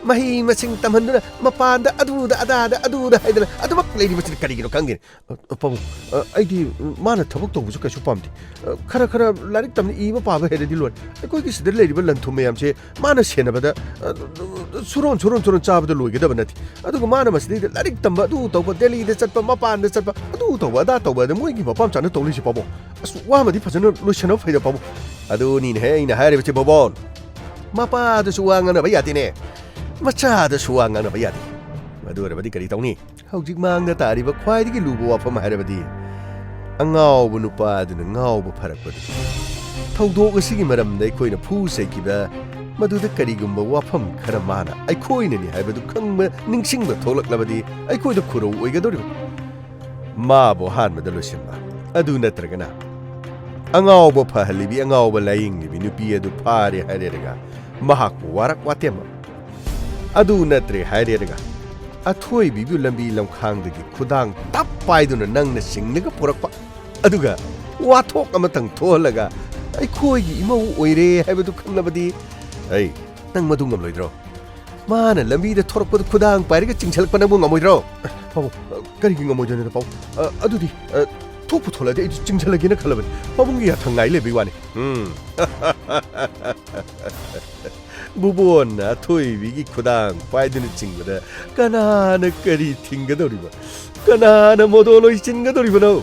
ꯃꯍꯩ ꯃꯁꯤꯡ ꯇꯝꯍꯟꯗꯨꯅ ꯃꯄꯥꯟꯗ ꯑꯗꯨꯗ ꯑꯗꯥꯗ ꯑꯗꯨꯗ ꯍꯥꯏꯗꯅ ꯑꯗꯨꯃꯛ ꯂꯩꯔꯤꯕꯁꯤꯅ ꯀꯔꯤꯒꯤꯅꯣ ꯈꯪꯗꯦ꯫ ꯑ, ꯄꯥꯕꯨꯡ, ꯑ, ꯑꯩꯗꯤ ꯃꯥꯅ ꯊꯕꯛ ꯇꯧꯕꯁꯨ ꯀꯩꯁꯨ ꯄꯥꯝꯗꯦ꯫ ꯑ, ꯈꯔ ꯈꯔ ꯂꯥꯏꯔꯤꯛ ꯇꯝꯅ ꯏꯕ ꯄꯥꯕ ꯍꯩꯔꯗꯤ ꯂꯣꯏꯔꯦ꯫ ꯑꯩꯈꯣꯏꯒꯤ ꯁꯤꯗ ꯂꯩꯔꯤꯕ ꯂꯟ ꯊꯨꯝ ꯃꯌꯥꯝꯁꯦ ꯃꯥꯅ ꯁꯦꯟꯅꯕꯗ, ꯑ, ꯁꯨꯔꯣꯟ, ꯁꯨꯔꯣꯟ, ꯁꯨꯔꯣꯟ ꯆꯥꯕꯗ ꯂꯣꯏꯒꯗꯕ ꯅꯠꯇꯦ꯫ ꯑꯗꯨꯒ ꯃꯥꯅ ꯃꯁꯤꯗꯩꯗ ꯂꯥꯏꯔꯤꯛ ꯇꯝꯕ, ꯑꯗꯨ ꯇꯧꯕ, ꯗꯦꯜꯂꯤꯗ ꯆꯠꯄ, ꯃꯄꯥꯟꯗ ꯆꯠꯄ, ꯑꯗꯨ ꯇꯧꯕ, ꯑꯗꯥ ꯇꯧꯕ, ꯑꯗ ꯃꯣꯏꯒꯤ ꯃꯄꯥ ꯃꯆꯥꯅ ꯇꯧ ꯂꯩꯁꯤ ꯄꯥꯕꯨꯡ꯫ ꯑꯁ, ꯋꯥ ꯑꯃꯗꯤ ꯐꯖꯅ ꯂꯣꯏꯁꯟꯅꯕ ꯐꯩꯗ ꯄꯥꯕꯨꯡ꯫ ꯑꯗꯨꯅꯤꯅꯦꯍꯦ ꯑꯩꯅ ꯍꯥꯏꯔꯤꯕꯁꯤ ꯕꯣꯕꯣꯟ꯫ ꯃꯄꯥꯗꯁꯨ ꯋꯥ ꯉꯥꯡꯅꯕ ꯌꯥꯗꯦꯅꯦ꯫ ꯃꯆꯥꯗꯁꯨ ꯋꯥ ꯉꯥꯡꯅꯕ ꯌꯥꯗꯦ꯫ ꯃꯗꯨ ꯑꯣꯏꯔꯕꯗꯤ ꯀꯔꯤ ꯇꯧꯅꯤ? ꯍꯧꯖꯤꯛ ꯃꯥꯡꯗ ꯇꯥꯔꯤꯕ ꯈ꯭ꯋꯥꯏꯗꯒꯤ ꯂꯨꯕ ꯋꯥꯐꯝ ꯍꯥꯏꯔꯕꯗꯤ ꯑꯉꯥꯎꯕ ꯅꯨꯄꯥ ꯑꯗꯨꯅ ꯉꯥꯎꯕ ꯐꯔꯛꯄꯗꯨ꯫ ꯊꯧꯗꯣꯛ ꯑꯁꯤꯒꯤ ꯃꯔꯝꯗ ꯑꯩꯈꯣꯏꯅ ꯐꯨ ꯆꯩꯈꯤꯕ ꯃꯗꯨꯗ ꯀꯔꯤꯒꯨꯝꯕ ꯋꯥꯐꯝ ꯈꯔ ꯃꯥꯅ ꯑꯩꯈꯣꯏꯅꯅꯤ ꯍꯥꯏꯕꯗꯨ ꯈꯪꯕ ꯅꯤꯡꯁꯤꯡꯕ ꯊꯣꯛꯂꯛꯂꯕꯗꯤ ꯑꯩꯈꯣꯏꯗ ꯈꯨꯔꯧ ꯑꯣꯏꯒꯗꯧꯔꯤꯕꯅꯤ꯫ ꯃꯥꯕꯨ ꯑꯍꯥꯟꯕꯗ ꯂꯣꯏꯁꯤꯟꯕ ꯑꯗꯨ ꯅꯠꯇ꯭ꯔꯒꯅ ꯑꯉꯥꯎꯕ ꯐꯍꯜꯂꯤꯕꯤ ꯑꯉꯥꯎꯕ ꯂꯥꯌꯦꯡꯂꯤꯕꯤ ꯅꯨꯄꯤ ꯑꯗꯨ ꯐꯥꯔꯦ ꯍꯥꯏꯔꯦꯔꯒ ꯃꯍꯥꯛꯄꯨ ꯋꯥꯔꯛ ꯋꯥꯇꯦꯝꯕ ꯑꯗꯨ ꯅꯠꯇ꯭ꯔꯦ ꯍꯥꯏꯔꯦꯔꯒ ꯑꯊꯣꯏꯕꯤꯕꯨ ꯂꯝꯕꯤ ꯂꯝꯈꯥꯡꯗꯒꯤ ꯈꯨꯗꯥꯡ ꯇꯞ ꯄꯥꯏꯗꯨꯅ ꯅꯪꯅ ꯆꯤꯡꯂꯒ ꯄꯨꯔꯛꯄ, ꯑꯗꯨꯒ ꯋꯥꯊꯣꯛ ꯑꯃꯇꯪ ꯊꯣꯛꯍꯜꯂꯒ ꯑꯩꯈꯣꯏꯒꯤ ꯏꯃꯧ ꯑꯣꯏꯔꯦ ꯍꯥꯏꯕꯗꯨ ꯈꯪꯂꯕꯗꯤ, ꯑꯩ, ꯅꯪ ꯃꯗꯨ ꯉꯝꯂꯣꯏꯗ꯭ꯔꯣ? ꯃꯥꯅ ꯂꯝꯕꯤꯗ ꯊꯣꯔꯛꯄꯗ ꯈꯨꯗꯥꯡ ꯄꯥꯏꯔꯒ ꯆꯤꯡꯁꯤꯜꯂꯛꯄ ꯅꯪꯕꯨ ꯉꯝꯃꯣꯏꯗ꯭ꯔꯣ? ꯄꯥꯕꯨꯡ, ꯀꯔꯤꯒꯤ ꯉꯝꯃꯣꯏꯗꯣꯏꯅꯣꯗ, ꯄꯥꯕꯨꯡ? ꯑ, ꯑꯗꯨꯗꯤ, ꯑ, ꯊꯣꯛꯄꯨ ꯊꯣꯛꯂꯛꯑꯗꯤ ꯑꯩꯗꯤ ꯆꯤꯡꯁꯤꯜꯂꯒꯦꯅ ꯈꯜꯂꯕꯅꯤ꯫ ꯄꯥꯕꯨꯡꯒꯤ ꯌꯥꯊꯪ ꯉꯥꯏ ꯂꯩꯕꯩ ꯋꯥꯅꯤ꯫ ꯎꯝ꯫ ꯚꯨꯕꯣꯟꯅ ꯑꯊꯣꯏꯕꯤꯒꯤ ꯈꯨꯗꯥꯡ ꯄꯥꯏꯗꯨꯅ ꯆꯤꯡꯕꯗ ꯀꯅꯥꯅ ꯀꯔꯤ ꯊꯤꯡꯒꯗꯧꯔꯤꯕ? ꯀꯅꯥꯅ ꯃꯣꯗꯣ ꯂꯣꯏꯁꯤꯟꯒꯗꯧꯔꯤꯕꯅꯣ?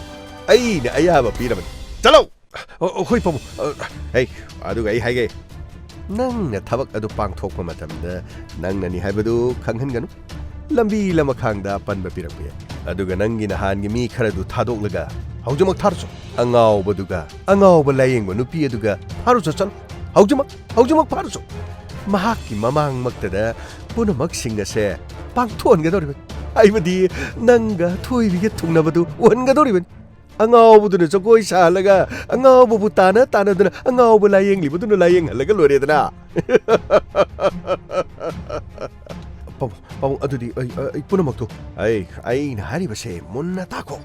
ꯑꯩꯅ ꯑꯌꯥꯕ ꯄꯤꯔꯕꯅꯤ꯫ ꯆꯠꯂꯣ! ꯑ, ꯑ, ꯍꯣꯏ, ꯄꯥꯕꯨꯡ꯫ ꯑ, ꯍꯩ, ꯑꯗꯨꯒ ꯑꯩ ꯍꯥꯏꯒꯦ, ꯅꯪꯅ ꯊꯕꯛ ꯑꯗꯨ ꯄꯥꯡꯊꯣꯛꯄ ꯃꯇꯝꯗ ꯅꯪꯅꯅꯤ ꯍꯥꯏꯕꯗꯨ ꯈꯪꯍꯟꯒꯅꯨ꯫ ꯂꯝꯕꯤ ꯂꯃꯈꯥꯡꯗ ꯑꯄꯟꯕ ꯄꯤꯔꯛꯄ ꯌꯥꯏ꯫ ꯑꯗꯨꯒ ꯅꯪꯒꯤ ꯅꯍꯥꯟꯒꯤ ꯃꯤ ꯈꯔꯗꯨ ꯊꯥꯗꯣꯛꯂꯒ ꯍꯧꯖꯤꯛꯃꯛ ꯊꯥꯔꯨꯆꯣ꯫ ꯑꯉꯥꯎꯕꯗꯨꯒ ꯑꯉꯥꯎꯕ ꯂꯥꯌꯦꯡꯕ ꯅꯨꯄꯤ ꯑꯗꯨꯒ ꯐꯥꯔꯨꯆꯣ, ꯆꯠꯂꯣ꯫ ꯍꯧꯖꯤꯛꯃꯛ, ꯍꯧꯖꯤꯛꯃꯛ ꯐꯥꯔꯨꯆꯣ꯫ ꯃꯍꯥꯛꯀꯤ ꯃꯃꯥꯡꯃꯛꯇꯗ ꯄꯨꯝꯅꯃꯛꯁꯤꯡ ꯑꯁꯦ ꯄꯥꯡꯊꯣꯛꯍꯟꯒꯗꯧꯔꯤꯕꯅꯤ꯫ ꯍꯥꯏꯕꯗꯤ ꯅꯪꯒ ꯊꯣꯏꯕꯤꯒ ꯊꯨꯡꯅꯕꯗꯨ ꯎꯍꯟꯒꯗꯧꯔꯤꯕꯅꯤ꯫ ꯑꯉꯥꯎꯕꯗꯨꯅ ꯖꯒꯣꯏ ꯁꯥꯍꯜꯂꯒ, ꯑꯉꯥꯎꯕꯕꯨ ꯇꯥꯟꯅ ꯇꯥꯟꯅꯗꯨꯅ, ꯑꯉꯥꯎꯕ ꯂꯥꯌꯦꯡꯂꯤꯕꯗꯨꯅ ꯂꯥꯌꯦꯡꯍꯜꯂꯒ ꯂꯣꯏꯔꯦꯗꯅ꯫ ꯄꯥꯕꯨꯡ, ꯄꯥꯕꯨꯡ, ꯑꯗꯨꯗꯤ ꯑꯩ, ꯑꯩ ꯄꯨꯝꯅꯃꯛꯇꯨ, ꯑꯩ, ꯑꯩꯅ ꯍꯥꯏꯔꯤꯕꯁꯦ ꯃꯨꯟꯅ ꯇꯥꯈꯣ꯫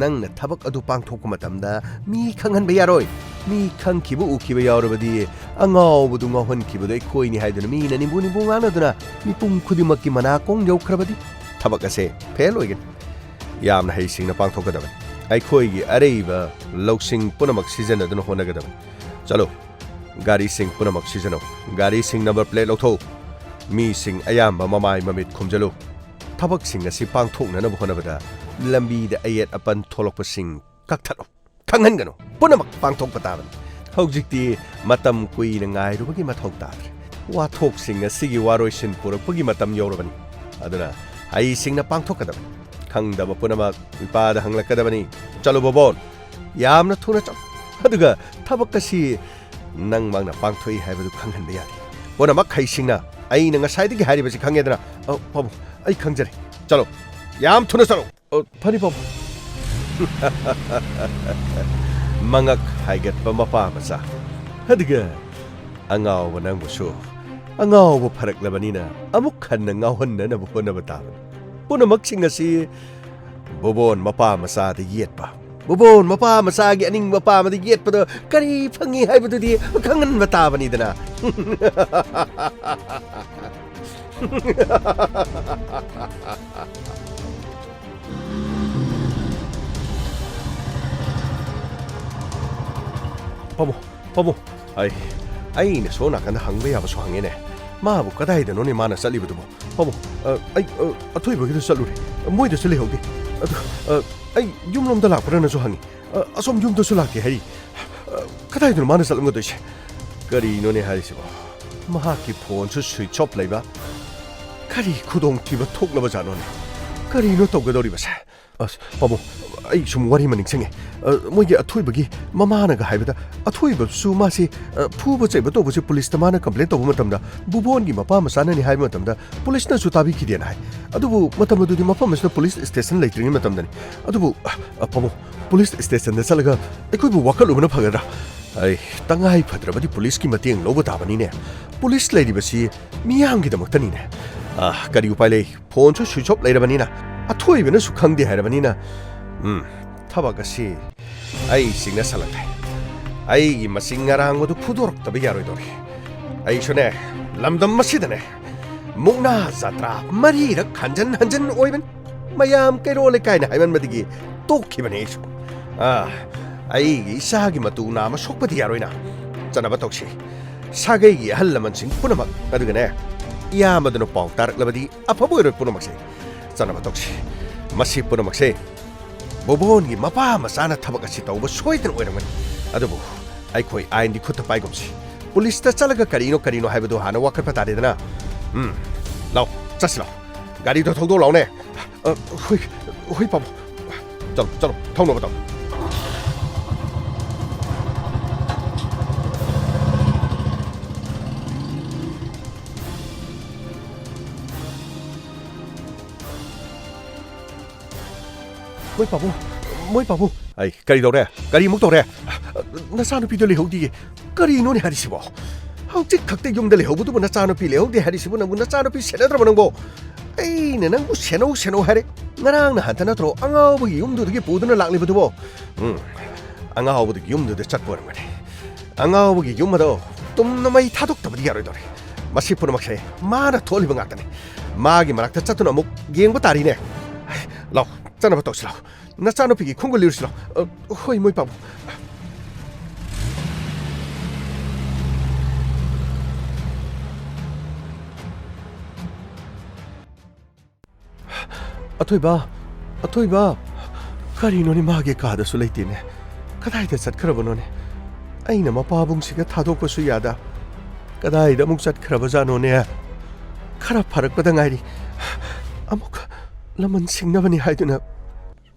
ꯅꯪꯅ ꯊꯕꯛ ꯑꯗꯨ ꯄꯥꯡꯊꯣꯛꯄ ꯃꯇꯝꯗ ꯃꯤ ꯈꯪꯍꯟꯕ ꯌꯥꯔꯣꯏ꯫ ꯃꯤ ꯈꯪꯈꯤꯕ ꯎꯈꯤꯕ ꯌꯥꯎꯔꯕꯗꯤ ꯑꯉꯥꯎꯕꯗꯨ ꯉꯥꯎꯍꯟꯈꯤꯕꯗꯨ ꯑꯩꯈꯣꯏꯅꯤ ꯍꯥꯏꯗꯨꯅ ꯃꯤꯅ ꯅꯤꯝꯕꯨ ꯅꯤꯝꯕꯨ ꯉꯥꯡꯅꯗꯨꯅ ꯃꯤꯄꯨꯝ ꯈꯨꯗꯤꯡꯃꯛꯀꯤ ꯃꯅꯥꯀꯣꯡ ꯌꯧꯈ꯭ꯔꯕꯗꯤ ꯊꯕꯛ ꯑꯁꯦ ꯐꯦꯜ ꯑꯣꯏꯒꯅꯤ꯫ ꯌꯥꯝꯅ ꯍꯩꯁꯤꯡꯅ ꯄꯥꯡꯊꯣꯛꯀꯗꯕꯅꯤ꯫ ꯑꯩꯈꯣꯏꯒꯤ ꯑꯔꯩꯕ ꯂꯧꯁꯤꯡ ꯄꯨꯝꯅꯃꯛ ꯁꯤꯖꯤꯟꯅꯗꯨꯅ ꯍꯣꯠꯅꯒꯗꯕꯅꯤ꯫ ꯆꯠꯂꯣ, ꯒꯥꯔꯤꯁꯤꯡ ꯄꯨꯝꯅꯃꯛ ꯁꯤꯖꯤꯟꯅꯧ꯫ ꯒꯥꯔꯤꯁꯤꯡ ꯅꯝꯕꯔ ꯄ꯭ꯂꯦꯠ ꯂꯧꯊꯣꯛꯎ꯫ ꯃꯤꯁꯤꯡ ꯑꯌꯥꯝꯕ ꯃꯃꯥꯏ ꯃꯃꯤꯠ ꯈꯨꯝꯖꯤꯜꯂꯨ꯫ ꯊꯕꯛꯁꯤꯡ ꯑꯁꯤ ꯄꯥꯡꯊꯣꯛꯅꯅꯕ ꯍꯣꯠꯅꯕꯗ ꯂꯝꯕꯤꯗ ꯑꯌꯦꯠ ꯑꯄꯟ ꯊꯣꯛꯂꯛꯄꯁꯤꯡ ꯀꯛꯊꯠꯂꯨ꯫ ꯈꯪꯍꯟꯒꯅꯨ꯫ ꯄꯨꯝꯅꯃꯛ ꯄꯥꯡꯊꯣꯛꯄ ꯇꯥꯕꯅꯤ꯫ ꯍꯧꯖꯤꯛꯇꯤ ꯃꯇꯝ ꯀꯨꯏꯅ ꯉꯥꯏꯔꯨꯕꯒꯤ ꯃꯊꯧ ꯇꯥꯗ꯭ꯔꯦ꯫ ꯋꯥꯊꯣꯛꯁꯤꯡ ꯑꯁꯤꯒꯤ ꯋꯥꯔꯣꯏꯁꯤꯟ ꯄꯨꯔꯛꯄꯒꯤ ꯃꯇꯝ ꯌꯧꯔꯕꯅꯤ꯫ ꯑꯗꯨꯅ ꯍꯩꯁꯤꯡꯅ ꯄꯥꯡꯊꯣꯛꯀꯗꯕꯅꯤ꯫ ꯈꯪꯗꯕ ꯄꯨꯝꯅꯃꯛ ꯏꯄꯥꯗ ꯍꯪꯂꯛꯀꯗꯕꯅꯤ꯫ ꯆꯠꯂꯨ ꯕꯣꯕꯣꯟ, ꯌꯥꯝꯅ ꯊꯨꯅ ꯆꯠꯂꯨ꯫ ꯑꯗꯨꯒ ꯊꯕꯛ ꯑꯁꯤ ꯅꯪꯃꯛꯅ ꯄꯥꯡꯊꯣꯛꯏ ꯍꯥꯏꯕꯗꯨ ꯈꯪꯍꯟꯕ ꯌꯥꯗꯦ꯫ ꯄꯨꯝꯅꯃꯛ ꯍꯩꯁꯤꯡꯅ ꯑꯩꯅ ꯉꯁꯥꯏꯗꯒꯤ ꯍꯥꯏꯔꯤꯕꯁꯤ ꯈꯪꯉꯦꯗꯅ꯫ ꯑ, ꯄꯥꯕꯨꯡ, ꯑꯩ ꯈꯪꯖꯔꯦ꯫ ꯆꯠꯂꯣ, ꯌꯥꯝ ꯊꯨꯅ ꯆꯠꯂꯣ꯫ ꯑ, ꯐꯅꯤ, ꯄꯥꯕꯨꯡ꯫ ꯃꯉꯛ ꯍꯥꯏꯒꯠꯄ ꯃꯄꯥ ꯃꯆꯥ꯫ ꯑꯗꯨꯒ ꯑꯉꯥꯎꯕ ꯅꯪꯕꯨꯁꯨ ꯑꯉꯥꯎꯕ ꯐꯔꯛꯂꯕꯅꯤꯅ ꯑꯃꯨꯛ ꯍꯟꯅ ꯉꯥꯎꯍꯟꯅꯅꯕ ꯍꯣꯠꯅꯕ ꯇꯥꯕꯅꯤ꯫ ꯄꯨꯝꯅꯃꯛꯁꯤꯡ ꯑꯁꯤ ꯕꯣꯕꯣꯟ ꯃꯄꯥ ꯃꯆꯥꯗ ꯌꯦꯠꯄ, ꯕꯣꯕꯣꯟ ꯃꯄꯥ ꯃꯆꯥꯒꯤ ꯑꯅꯤꯡꯕ ꯄꯥꯝꯕꯗ ꯌꯦꯠꯄꯗ ꯀꯔꯤ ꯐꯪꯉꯤ ꯍꯥꯏꯕꯗꯨꯗꯤ ꯈꯪꯍꯟꯕ ꯇꯥꯕꯅꯤꯗꯅ꯫ ꯄꯥꯕꯨꯡ, ꯄꯥꯕꯨꯡ, ꯑꯩ, ꯑꯩꯅ ꯁꯣꯝ ꯅꯥꯀꯟꯗ ꯍꯪꯕ ꯌꯥꯕꯁꯨ ꯍꯪꯉꯦꯅꯦ꯫ ꯃꯥꯕꯨ ꯀꯗꯥꯏꯗꯅꯣꯅꯦ ꯃꯥꯅ ꯆꯠꯂꯤꯕꯗꯨꯕꯣ? ꯄꯥꯕꯨꯡ, ꯑ, ꯑꯩ, ꯑ, ꯑꯊꯣꯏꯕꯒꯤꯗ ꯆꯠꯂꯨꯔꯦ꯫ ꯃꯣꯏꯗꯁꯨ ꯂꯩꯍꯧꯗꯦ꯫ ꯑꯗꯨ, ꯑ, ꯑꯩ ꯌꯨꯝꯂꯣꯝꯗ ꯂꯥꯛꯄ꯭ꯔꯅꯁꯨ ꯍꯪꯉꯤ꯫ ꯑ, ꯑꯁꯣꯝ ꯌꯨꯝꯗꯁꯨ ꯂꯥꯛꯇꯦ ꯍꯥꯏꯔꯤ꯫ ꯑ, ꯀꯗꯥꯏꯗꯅꯣ ꯃꯥꯅ ꯆꯠꯂꯝꯒꯗꯣꯏꯁꯦ? ꯀꯔꯤꯅꯣꯅꯦ ꯍꯥꯏꯔꯤꯁꯤꯕꯣ? ꯃꯍꯥꯛꯀꯤ ꯐꯣꯟꯁꯨ switch off ꯂꯩꯕ꯫ ꯀꯔꯤ ꯈꯨꯗꯣꯡꯊꯤꯕ ꯊꯣꯛꯂꯕꯖꯥꯠꯅꯣꯅꯦ? ꯀꯔꯤꯅꯣ ꯇꯧꯒꯗꯧꯔꯤꯕꯁꯦ? ꯑꯁ, ꯄꯥꯕꯨꯡ, ꯑꯩ ꯁꯨꯝ ꯋꯥꯔꯤ ꯑꯃ ꯅꯤꯡꯁꯤꯡꯉꯦ꯫ ꯑ, ꯃꯣꯏꯒꯤ ꯑꯊꯣꯏꯕꯒꯤ ꯃꯃꯥꯅꯒ ꯍꯥꯏꯕꯗ, ꯑꯊꯣꯏꯕꯁꯨ ꯃꯥꯁꯤ, ꯑ, ꯐꯨꯕ ꯆꯩꯕ ꯇꯧꯕꯁꯦ ꯄꯨꯂꯤꯁꯇ ꯃꯥꯅ complain ꯇꯧꯕ ꯃꯇꯝꯗ, ꯕꯨꯕꯣꯟꯒꯤ ꯃꯄꯥ ꯃꯆꯥꯅꯅꯤ ꯍꯥꯏꯕ ꯃꯇꯝꯗ, ꯄꯨꯂꯤꯁꯅꯁꯨ ꯇꯥꯕꯤꯈꯤꯗꯦꯅ ꯍꯥꯏ꯫ ꯑꯗꯨꯕꯨ ꯃꯇꯝ ꯑꯗꯨꯗꯤ ꯃꯐꯝ ꯑꯁꯤꯗ ꯄꯨꯂꯤꯁ ꯁ꯭ꯇꯦꯁꯟ ꯂꯩꯇ꯭ꯔꯤꯉꯩ ꯃꯇꯝꯗꯅꯤ꯫ ꯑꯗꯨꯕꯨ, ꯑ, ꯄꯥꯕꯨꯡ, ꯄꯨꯂꯤꯁ ꯁ꯭ꯇꯦꯁꯟꯗ ꯆꯠꯂꯒ ꯑꯩꯈꯣꯏꯕꯨ ꯋꯥꯀꯠꯂꯨꯕꯅ ꯐꯒꯗ꯭ꯔꯥ? ꯑꯩ, ꯇꯉꯥꯏ ꯐꯗ꯭ꯔꯕꯗꯤ ꯄꯨꯂꯤꯁꯀꯤ ꯃꯇꯦꯡ ꯂꯧꯕ ꯇꯥꯕꯅꯤꯅꯦ꯫ ꯄꯨꯂꯤꯁ ꯂꯩꯔꯤꯕꯁꯤ ꯃꯤꯌꯥꯝꯒꯤꯗꯃꯛꯇꯅꯤꯅꯦ꯫ ꯑ, ꯀꯔꯤ ꯎꯄꯥꯏ ꯂꯩ? ꯐꯣꯟꯁꯨ switch off ꯂꯩꯔꯕꯅꯤꯅ ꯑꯊꯣꯏꯕꯅꯁꯨ ꯈꯪꯗꯦ ꯍꯥꯏꯔꯕꯅꯤꯅ, ꯎꯝ, ꯊꯕꯛ ꯑꯁꯤ ꯑꯩ ꯆꯤꯡꯅꯁꯜꯂꯛꯂꯦ꯫ ꯑꯩꯒꯤ ꯃꯁꯤꯡ ꯑꯔꯥꯡꯕꯗꯨ ꯐꯨꯗꯣꯔꯛꯇꯕ ꯌꯥꯔꯣꯏꯗꯧꯔꯤ꯫ ꯑꯩꯁꯨꯅꯦ, ꯂꯝꯗꯝ ꯑꯁꯤꯗꯅꯦ, ꯃꯨꯛꯅꯥ ꯖꯇ꯭ꯔꯥ ꯃꯔꯤꯔꯛ ꯍꯟꯖꯟ ꯍꯟꯖꯟ ꯑꯣꯏꯕꯅꯤ꯫ ꯃꯌꯥꯝ ꯀꯩꯔꯣꯜ ꯂꯩꯀꯥꯏꯅ ꯍꯥꯏꯃꯟꯕꯗꯒꯤ ꯇꯣꯛꯈꯤꯕꯅꯤ ꯑꯩꯁꯨ꯫ ꯑꯥ, ꯑꯩꯒꯤ ꯏꯆꯥꯒꯤ ꯃꯇꯨ ꯅꯥꯝꯃ ꯁꯣꯛꯄꯗꯤ ꯌꯥꯔꯣꯏꯅ꯫ ꯆꯠꯅꯕ ꯇꯧꯁꯤ꯫ ꯁꯥꯒꯩꯒꯤ ꯑꯍꯜ ꯂꯃꯟꯁꯤꯡ ꯄꯨꯝꯅꯃꯛ, ꯑꯗꯨꯒꯅꯦ, ꯏꯌꯥꯝꯕꯗꯨꯅ ꯄꯥꯎ ꯇꯥꯔꯛꯂꯕꯗꯤ ꯑꯐꯕ ꯑꯣꯏꯔꯣꯏ ꯄꯨꯝꯅꯃꯛꯁꯦ꯫ ꯆꯠꯅꯕ ꯇꯧꯁꯤ꯫ ꯃꯁꯤ ꯄꯨꯝꯅꯃꯛꯁꯦ ꯕꯣꯕꯣꯟꯒꯤ ꯃꯄꯥ ꯃꯆꯥꯅ ꯊꯕꯛ ꯑꯁꯤ ꯇꯧꯕ ꯁꯣꯏꯗꯅ ꯑꯣꯏꯔꯝꯒꯅꯤ꯫ ꯑꯗꯨꯕꯨ ꯑꯩꯈꯣꯏ ꯑꯥꯏꯟꯗꯤ ꯈꯨꯠꯇ ꯄꯥꯏꯒꯨꯝꯁꯤ꯫ ꯄꯨꯂꯤꯁꯇ ꯆꯠꯂꯒ ꯀꯔꯤꯅꯣ ꯀꯔꯤꯅꯣ ꯍꯥꯏꯕꯗꯨ ꯍꯥꯟꯅ ꯋꯥꯀꯠꯄ ꯇꯥꯔꯦꯗꯅ꯫ ꯎꯝ, ꯂꯥꯎ, ꯆꯠꯁꯤ ꯂꯥꯎ꯫ ꯒꯥꯔꯤꯗꯣ ꯊꯧꯗꯣꯛ ꯂꯥꯎꯅꯦ꯫ ꯑ, ꯍꯣꯏ, ꯍꯣꯏ, ꯄꯥꯕꯨꯡ꯫ ꯆꯠꯂꯣ, ꯆꯠꯂꯣ, ꯊꯧꯅꯕ ꯇꯧ꯫ ꯃꯣꯏ ꯄꯥꯕꯨꯡ, ꯃꯣꯏ ꯄꯥꯕꯨꯡ꯫ ꯑꯩ, ꯀꯔꯤ ꯇꯧꯔꯦ? ꯀꯔꯤꯃꯨꯛ ꯇꯧꯔꯦ? ꯅꯆꯥꯅꯨꯄꯤꯗꯣ ꯂꯩꯍꯧꯗꯤꯌꯦ꯫ ꯀꯔꯤꯅꯣꯅꯦ ꯍꯥꯏꯔꯤꯁꯤꯕꯣ? ꯍꯧꯖꯤꯛ ꯈꯛꯇ ꯌꯨꯝꯗ ꯂꯩꯍꯧꯕꯗꯨꯕꯨ ꯅꯆꯥꯅꯨꯄꯤ ꯂꯩꯍꯧꯗꯦ ꯍꯥꯏꯔꯤꯁꯤꯕꯨ ꯅꯪꯕꯨ ꯅꯆꯥꯅꯨꯄꯤ ꯁꯦꯟꯅꯗ꯭ꯔꯕ ꯅꯪꯕꯣ? ꯑꯩꯅ ꯅꯪꯕꯨ ꯁꯦꯟꯅꯧ ꯁꯦꯟꯅꯧ ꯍꯥꯏꯔꯦ꯫ ꯉꯔꯥꯡ ꯅꯍꯥꯟꯇ ꯅꯠꯇ꯭ꯔꯣ ꯑꯉꯥꯎꯕꯒꯤ ꯌꯨꯝꯗꯨꯗꯒꯤ ꯄꯨꯗꯨꯅ ꯂꯥꯛꯂꯤꯕꯗꯨꯕꯣ? ꯎꯝ, ꯑꯉꯥꯎꯕꯗꯨꯒꯤ ꯌꯨꯝꯗꯨꯗ ꯆꯠꯄ ꯑꯣꯏꯔꯝꯒꯅꯤ꯫ ꯑꯉꯥꯎꯕꯒꯤ ꯌꯨꯝ ꯑꯗꯣ ꯇꯨꯝꯅ ꯃꯩ ꯊꯥꯗꯣꯛꯇꯕꯗꯤ ꯌꯥꯔꯣꯏꯗꯧꯔꯦ꯫ ꯃꯁꯤ ꯄꯨꯝꯅꯃꯛꯁꯦ ꯃꯥꯅ ꯊꯣꯛꯍꯜꯂꯤꯕ ꯉꯥꯛꯇꯅꯤ꯫ ꯃꯥꯒꯤ ꯃꯔꯛꯇ ꯆꯠꯇꯨꯅ ꯑꯃꯨꯛ ꯌꯦꯡꯕ ꯇꯥꯔꯤꯅꯦ꯫ ꯂꯥꯎ, ꯆꯠꯅꯕ ꯇꯧꯁꯤ ꯂꯥꯎ꯫ ꯅꯆꯥꯅꯨꯄꯤꯒꯤ ꯈꯣꯡꯒꯨꯜ ꯂꯤꯔꯨꯁꯤ ꯂꯥꯎ꯫ ꯑ, ꯍꯣꯏ, ꯃꯣꯏ ꯄꯥꯕꯨꯡ꯫ ꯑꯊꯣꯏꯕ, ꯑꯊꯣꯏꯕ, ꯀꯔꯤꯅꯣꯅꯦ, ꯃꯥꯒꯤ ꯀꯥꯗꯁꯨ ꯂꯩꯇꯦꯅꯦ꯫ ꯀꯗꯥꯏꯗ ꯆꯠꯈ꯭ꯔꯕꯅꯣꯅꯦ? ꯑꯩꯅ ꯃꯄꯥꯕꯨꯡꯁꯤꯒ ꯊꯥꯗꯣꯛꯄꯁꯨ ꯌꯥꯗ꯫ ꯀꯗꯥꯏꯗ ꯑꯃꯨꯛ ꯆꯠꯈ꯭ꯔꯕꯖꯥꯠꯅꯣꯅꯦ? ꯈꯔ ꯐꯔꯛꯄꯗ ꯉꯥꯏꯔꯤ꯫ ꯑꯃꯨꯛ ꯂꯃꯟ ꯁꯤꯡꯅꯕꯅꯤ ꯍꯥꯏꯗꯨꯅ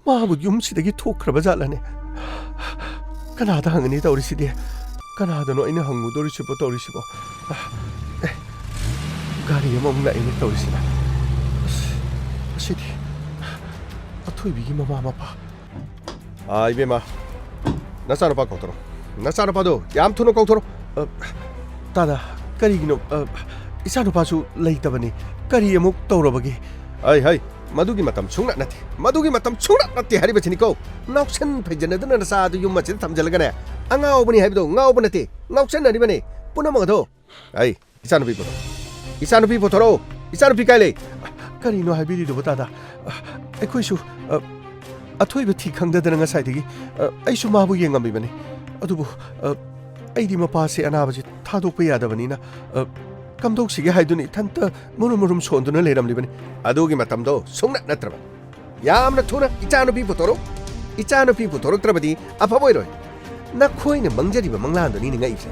ꯃꯥꯕꯨ ꯌꯨꯝꯁꯤꯗꯒꯤ ꯊꯣꯛꯈ꯭ꯔꯕ ꯖꯥꯠꯂꯅꯦ? ꯀꯅꯥꯗ ꯍꯪꯒꯅꯤ ꯇꯧꯔꯤꯁꯤꯗꯤ? ꯀꯅꯥꯗꯅꯣ ꯑꯩꯅ ꯍꯪꯉꯨꯗꯧꯔꯤꯁꯤꯕꯣ ꯇꯧꯔꯤꯁꯤꯕꯣ? ꯑꯦ, ꯒꯥꯔꯤ ꯑꯃꯃꯨꯛ ꯂꯥꯛꯏꯅꯦ ꯇꯧꯔꯤꯁꯤꯅ꯫ ꯑꯁ, ꯑꯁꯤꯗꯤ ꯑꯊꯣꯏꯕꯤꯒꯤ ꯃꯃꯥ ꯃꯄꯥ꯫ ꯑꯥ, ꯏꯕꯦꯝꯃ, ꯅꯆꯥꯅꯨꯄꯥ ꯀꯧꯊꯣꯔꯛꯑꯣ꯫ ꯅꯆꯥꯅꯨꯄꯥꯗꯣ ꯌꯥꯝ ꯊꯨꯅ ꯀꯧꯊꯣꯔꯛꯑꯣ꯫ ꯑ, ꯇꯥꯗ, ꯀꯔꯤꯒꯤꯅꯣ? ꯑ, ꯏꯆꯥꯅꯨꯄꯥꯁꯨ ꯂꯩꯇꯕꯅꯤ꯫ ꯀꯔꯤ ꯑꯃꯨꯛ ꯇꯧꯔꯕꯒꯦ? ꯍꯩ, ꯍꯩ, ꯃꯗꯨꯒꯤ ꯃꯇꯝ ꯁꯨꯡꯅ ꯅꯠꯇꯦ꯫ ꯃꯗꯨꯒꯤ ꯃꯇꯝ ꯁꯨꯡꯅ ꯅꯠꯇꯦ ꯍꯥꯏꯔꯤꯕꯁꯤꯅꯤꯀꯣ꯫ ꯉꯥꯎꯁꯟ ꯐꯩꯖꯟꯅꯗꯨꯅ ꯅꯆꯥ ꯑꯗꯨ ꯌꯨꯝ ꯑꯁꯤꯗ ꯊꯝꯖꯤꯜꯂꯒꯅꯦ, ꯑꯉꯥꯎꯕꯅꯤ ꯍꯥꯏꯕꯗꯣ ꯉꯥꯎꯕ ꯅꯠꯇꯦ, ꯉꯥꯎꯁꯟꯅꯔꯤꯕꯅꯤ꯫ ꯄꯨꯝꯅꯃꯛ ꯑꯗꯣ, ꯑꯩ, ꯏꯆꯥꯅꯨꯄꯤ ꯄꯨꯊꯣꯔꯛꯑꯣ꯫ ꯏꯆꯥꯅꯨꯄꯤ ꯄꯨꯊꯣꯔꯛꯑꯣ꯫ ꯏꯆꯥꯅꯨꯄꯤ ꯀꯥꯏ ꯂꯩ? ꯀꯔꯤꯅꯣ ꯍꯥꯏꯕꯤꯔꯤꯗꯨꯕꯨ, ꯇꯥꯗ? ꯑꯩꯈꯣꯏꯁꯨ, ꯑ, ꯑꯊꯣꯏꯕ ꯊꯤ ꯈꯪꯗꯗꯅ ꯉꯁꯥꯏꯗꯒꯤ, ꯑ, ꯑꯩꯁꯨ ꯃꯥꯕꯨ ꯌꯦꯡꯉꯝꯃꯤꯕꯅꯤ꯫ ꯑꯗꯨꯕꯨ, ꯑ, ꯑꯩꯗꯤ ꯃꯄꯥꯁꯦ ꯑꯅꯥꯕꯁꯤ ꯊꯥꯗꯣꯛꯄ ꯌꯥꯗꯕꯅꯤꯅ, ꯑ, ꯀꯝꯗꯧꯁꯤꯒꯦ ꯍꯥꯏꯗꯨꯅ ꯏꯊꯟꯇ ꯃꯨꯔꯨꯝ ꯃꯨꯔꯨꯝ ꯁꯣꯟꯗꯨꯅ ꯂꯩꯔꯝꯂꯤꯕꯅꯤ꯫ ꯑꯗꯨꯒꯤ ꯃꯇꯝꯗꯣ ꯁꯨꯡꯅ ꯅꯠꯇ꯭ꯔꯕ꯫ ꯌꯥꯝꯅ ꯊꯨꯅ ꯏꯆꯥꯅꯨꯄꯤ ꯄꯨꯊꯣꯔꯛꯎ꯫ ꯏꯆꯥꯅꯨꯄꯤ ꯄꯨꯊꯣꯔꯛꯇ꯭ꯔꯕꯗꯤ ꯑꯐꯕ ꯑꯣꯏꯔꯣꯏ꯫ ꯅꯈꯣꯏꯅ ꯃꯪꯖꯔꯤꯕ ꯃꯪꯂꯥꯟꯗꯨꯅꯤꯅꯦ ꯉꯛꯏꯁꯦ꯫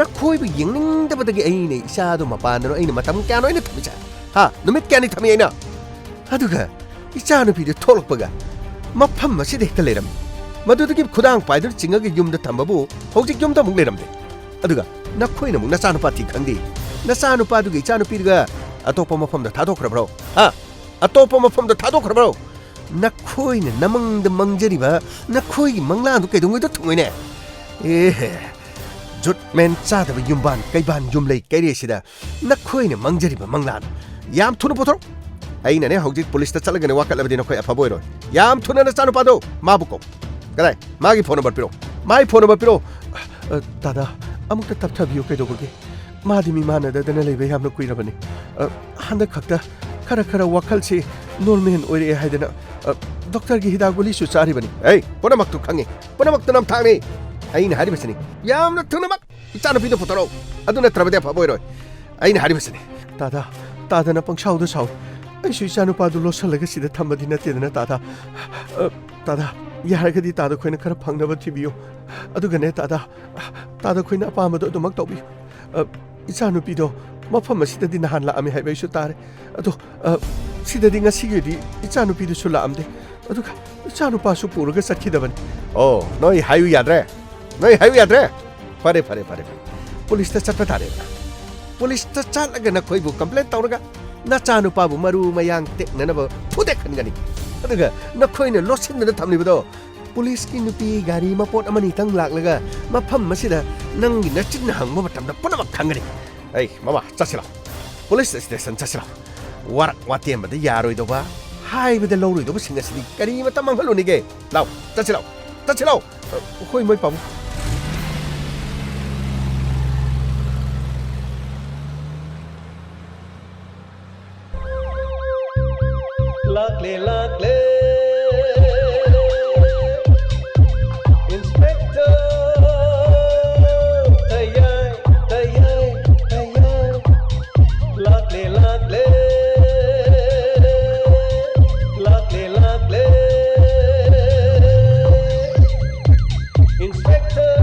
ꯅꯈꯣꯏꯕꯨ ꯌꯦꯡꯅꯤꯡꯗꯕꯗꯒꯤ ꯑꯩꯅ ꯏꯆꯥꯗꯣ ꯃꯄꯥꯟꯗꯅꯣ ꯑꯩꯅ ꯃꯇꯝ ꯀꯌꯥꯅꯣ ꯑꯩꯅ ꯊꯝꯃꯤꯁꯦ? ꯍꯥ? ꯅꯨꯃꯤꯠ ꯀꯌꯥꯅꯤ ꯊꯝꯃꯤ ꯑꯩꯅ? ꯑꯗꯨꯒ ꯏꯆꯥꯅꯨꯄꯤꯗꯨ ꯊꯣꯛꯂꯛꯄꯒ ꯃꯐꯝ ꯑꯁꯤꯗ ꯍꯦꯛꯇ ꯂꯩꯔꯝꯃꯤ꯫ ꯃꯗꯨꯗꯒꯤ ꯈꯨꯗꯥꯡ ꯄꯥꯏꯗꯨꯅ ꯆꯤꯡꯉꯒ ꯌꯨꯝꯗ ꯊꯝꯕꯕꯨ ꯍꯧꯖꯤꯛ ꯌꯨꯝꯗ ꯑꯃꯨꯛ ꯂꯩꯔꯝꯗꯦ꯫ ꯑꯗꯨꯒ ꯅꯈꯣꯏꯅ ꯑꯃꯨꯛ ꯅꯆꯥꯅꯨꯄꯥ ꯊꯤ ꯈꯪꯗꯦ꯫ ꯅꯆꯥꯅꯨꯄꯥꯗꯨꯒ ꯏꯆꯥꯅꯨꯄꯤꯗꯨꯒ ꯑꯇꯣꯞꯄ ꯃꯐꯝꯗ ꯊꯥꯗꯣꯛꯈ꯭ꯔꯕ꯭ꯔꯣ? ꯍꯥ? ꯑꯇꯣꯞꯄ ꯃꯐꯝꯗ ꯊꯥꯗꯣꯛꯈ꯭ꯔꯕ꯭ꯔꯣ? ꯅꯈꯣꯏꯅ ꯅꯃꯪꯗ ꯃꯪꯖꯔꯤꯕ ꯅꯈꯣꯏꯒꯤ ꯃꯪꯂꯥꯟꯗꯨ ꯀꯩꯗꯧꯉꯩꯗ ꯊꯨꯡꯉꯣꯏꯅꯦ? ꯑꯦꯍꯦ, ꯖꯨꯠ ꯃꯦꯟ ꯆꯥꯗꯕ ꯌꯨꯝꯕꯥꯟ ꯀꯩꯕꯥꯟ ꯌꯨꯝꯂꯩ ꯀꯩꯔꯦꯁꯤꯗ ꯅꯈꯣꯏꯅ ꯃꯪꯖꯔꯤꯕ ꯃꯪꯂꯥꯟ ꯌꯥꯝ ꯊꯨꯅ ꯄꯨꯊꯣꯔꯛ꯫ ꯑꯩꯅꯅꯦ ꯍꯧꯖꯤꯛ ꯄꯨꯂꯤꯁꯇ ꯆꯠꯂꯒꯅꯦ ꯋꯥꯀꯠꯂꯕꯗꯤ ꯅꯈꯣꯏ ꯑꯐꯕ ꯑꯣꯏꯔꯣꯏ꯫ ꯌꯥꯝ ꯊꯨꯅ ꯅꯆꯥꯅꯨꯄꯥꯗꯣ ꯃꯥꯕꯨ ꯀꯧ꯫ ꯀꯗꯥꯏ? ꯃꯥꯒꯤ ꯐꯣꯟ ꯅꯝꯕꯔ ꯄꯤꯔꯛꯑꯣ꯫ ꯃꯥꯒꯤ ꯐꯣꯟ ꯅꯝꯕꯔ ꯄꯤꯔꯛꯑꯣ꯫ ꯑ, ꯗꯥꯗꯥ, ꯑꯃꯨꯛꯇ ꯇꯞꯊꯕꯤꯌꯨ ꯀꯩꯗꯧꯕꯒꯦ? ꯃꯥꯗꯤ ꯃꯤꯃꯥꯟꯅꯗꯗꯅ ꯂꯩꯕ ꯌꯥꯝꯅ ꯀꯨꯏꯔꯕꯅꯤ꯫ ꯑ, ꯍꯟꯗꯛ ꯈꯛꯇ ꯈꯔ ꯈꯔ ꯋꯥꯈꯜꯁꯤ ꯅꯣꯔꯃꯦꯜ ꯑꯣꯏꯔꯛꯑꯦ ꯍꯥꯏꯗꯅ, ꯑ, ꯗꯣꯛꯇꯔꯒꯤ ꯍꯤꯗꯥꯛ ꯒꯨꯂꯤꯁꯨ ꯆꯥꯔꯤꯕꯅꯤ꯫ ꯑꯩ ꯄꯨꯝꯅꯃꯛꯇꯨ ꯈꯪꯉꯤ꯫ ꯄꯨꯝꯅꯃꯛꯇꯨ ꯅꯝꯊꯥꯛꯅꯤ꯫ ꯑꯩꯅ ꯍꯥꯏꯔꯤꯕꯁꯤꯅꯤ꯫ ꯌꯥꯝꯅ ꯊꯨꯅꯃꯛ ꯏꯆꯥꯅꯨꯄꯤꯗꯨ ꯄꯨꯊꯣꯔꯛꯎ꯫ ꯑꯗꯨ ꯅꯠꯇ꯭ꯔꯕꯗꯤ ꯑꯐꯕ ꯑꯣꯏꯔꯣꯏ꯫ ꯑꯩꯅ ꯍꯥꯏꯔꯤꯕꯁꯤꯅꯤ꯫ ꯇꯥꯗꯥ, ꯇꯥꯗꯅ ꯄꯪꯁꯥꯎꯗ ꯁꯥꯎꯏ꯫ ꯑꯩꯁꯨ ꯏꯆꯥꯅꯨꯄꯥꯗꯨ ꯂꯣꯠꯁꯜꯂꯒ ꯁꯤꯗ ꯊꯝꯕꯗꯤ ꯅꯠꯇꯦꯗꯅ, ꯇꯥꯗꯥ꯫ ꯑ, ꯇꯥꯗꯥ, ꯌꯥꯔꯒꯗꯤ ꯇꯥꯗ ꯈꯣꯏꯅ ꯈꯔ ꯐꯪꯅꯕ ꯊꯤꯕꯤꯌꯨ꯫ ꯑꯗꯨꯒꯅꯦ, ꯇꯥꯗꯥ, ꯇꯥꯗ ꯈꯣꯏꯅ ꯑꯄꯥꯝꯕꯗꯣ ꯑꯗꯨꯃꯛ ꯇꯧꯕꯤꯌꯨ꯫ ꯑ, ꯏꯆꯥꯅꯨꯄꯤꯗꯣ ꯃꯐꯝ ꯑꯁꯤꯗꯗꯤ ꯅꯍꯥꯟ ꯂꯥꯛꯑꯝꯃꯤ ꯍꯥꯏꯕ ꯑꯩꯁꯨ ꯇꯥꯔꯦ꯫ ꯑꯗꯣ, ꯑ, ꯁꯤꯗꯗꯤ ꯉꯁꯤꯒꯤꯗꯤ ꯏꯆꯥꯅꯨꯄꯤꯗꯨꯁꯨ ꯂꯥꯛꯑꯝꯗꯦ꯫ ꯑꯗꯨꯒ ꯏꯆꯥꯅꯨꯄꯥꯁꯨ ꯄꯨꯔꯒ ꯆꯠꯈꯤꯗꯕꯅꯤ꯫ ꯑꯣ, ꯅꯣꯏ ꯍꯥꯏꯌꯨ ꯌꯥꯗ꯭ꯔꯦ? ꯅꯣꯏ ꯍꯥꯏꯌꯨ ꯌꯥꯗ꯭ꯔꯦ? ꯐꯔꯦ, ꯐꯔꯦ, ꯐꯔꯦ, ꯐꯔꯦ꯫ ꯄꯨꯂꯤꯁꯇ ꯆꯠꯄ ꯇꯥꯔꯦꯗꯅ꯫ ꯄꯨꯂꯤꯁꯇ ꯆꯠꯂꯒ ꯅꯈꯣꯏꯕꯨ ꯀꯝꯄ꯭ꯂꯦꯟ ꯇꯧꯔꯒ ꯅꯆꯥꯅꯨꯄꯥꯕꯨ ꯃꯔꯨ ꯃꯌꯥꯡ ꯇꯦꯛꯅꯅꯕ ꯐꯨꯗꯦꯛꯍꯟꯒꯅꯤ꯫ ꯑꯗꯨꯒ ꯅꯈꯣꯏꯅ ꯂꯣꯠꯁꯤꯟꯗꯨꯅ ꯊꯝꯂꯤꯕꯗꯣ, ꯄꯨꯂꯤꯁꯀꯤ ꯅꯨꯄꯤ ꯒꯥꯔꯤ ꯃꯄꯣꯠ ꯑꯃꯅꯤꯇꯪ ꯂꯥꯛꯂꯒ ꯃꯐꯝ ꯑꯁꯤꯗ ꯅꯪꯒꯤ ꯅꯆꯤꯟꯅ ꯍꯪꯕ ꯃꯇꯝꯗ ꯄꯨꯝꯅꯃꯛ ꯈꯪꯒꯅꯤ꯫ ꯑꯩ, ꯃꯃꯥ, ꯆꯠꯁꯤꯂꯥꯎ꯫ ꯄꯨꯂꯤꯁ ꯁ꯭ꯇꯦꯁꯟ ꯆꯠꯁꯤꯂꯥꯎ꯫ ꯋꯥꯔꯛ ꯋꯥꯇꯦꯝꯕꯗ ꯌꯥꯔꯣꯏꯗꯧꯕ, ꯍꯥꯏꯕꯗ ꯂꯧꯔꯣꯏꯗꯧꯕꯁꯤꯡ ꯑꯁꯤꯗꯤ ꯀꯔꯤꯃꯇ ꯃꯥꯡꯍꯜꯂꯨꯅꯤꯒꯦ? ꯂꯥꯎ, ꯆꯠꯁꯤꯂꯥꯎ, ꯆꯠꯁꯤꯂꯥꯎ꯫ ꯑ, ꯍꯣꯏ, ꯃꯣꯏ ꯄꯥꯕꯨꯡ꯫ ꯂꯥꯛꯂꯦ, ꯂꯥꯛꯂꯦ꯫ Inspector, ꯇꯌꯥꯏ, ꯇꯌꯥꯏ, ꯇꯌꯥꯏ꯫ ꯂꯥꯛꯂꯦ, ꯂꯥꯛꯂꯦ꯫ ꯂꯥꯛꯂꯦ, ꯂꯥꯛꯂꯦ꯫ Inspector,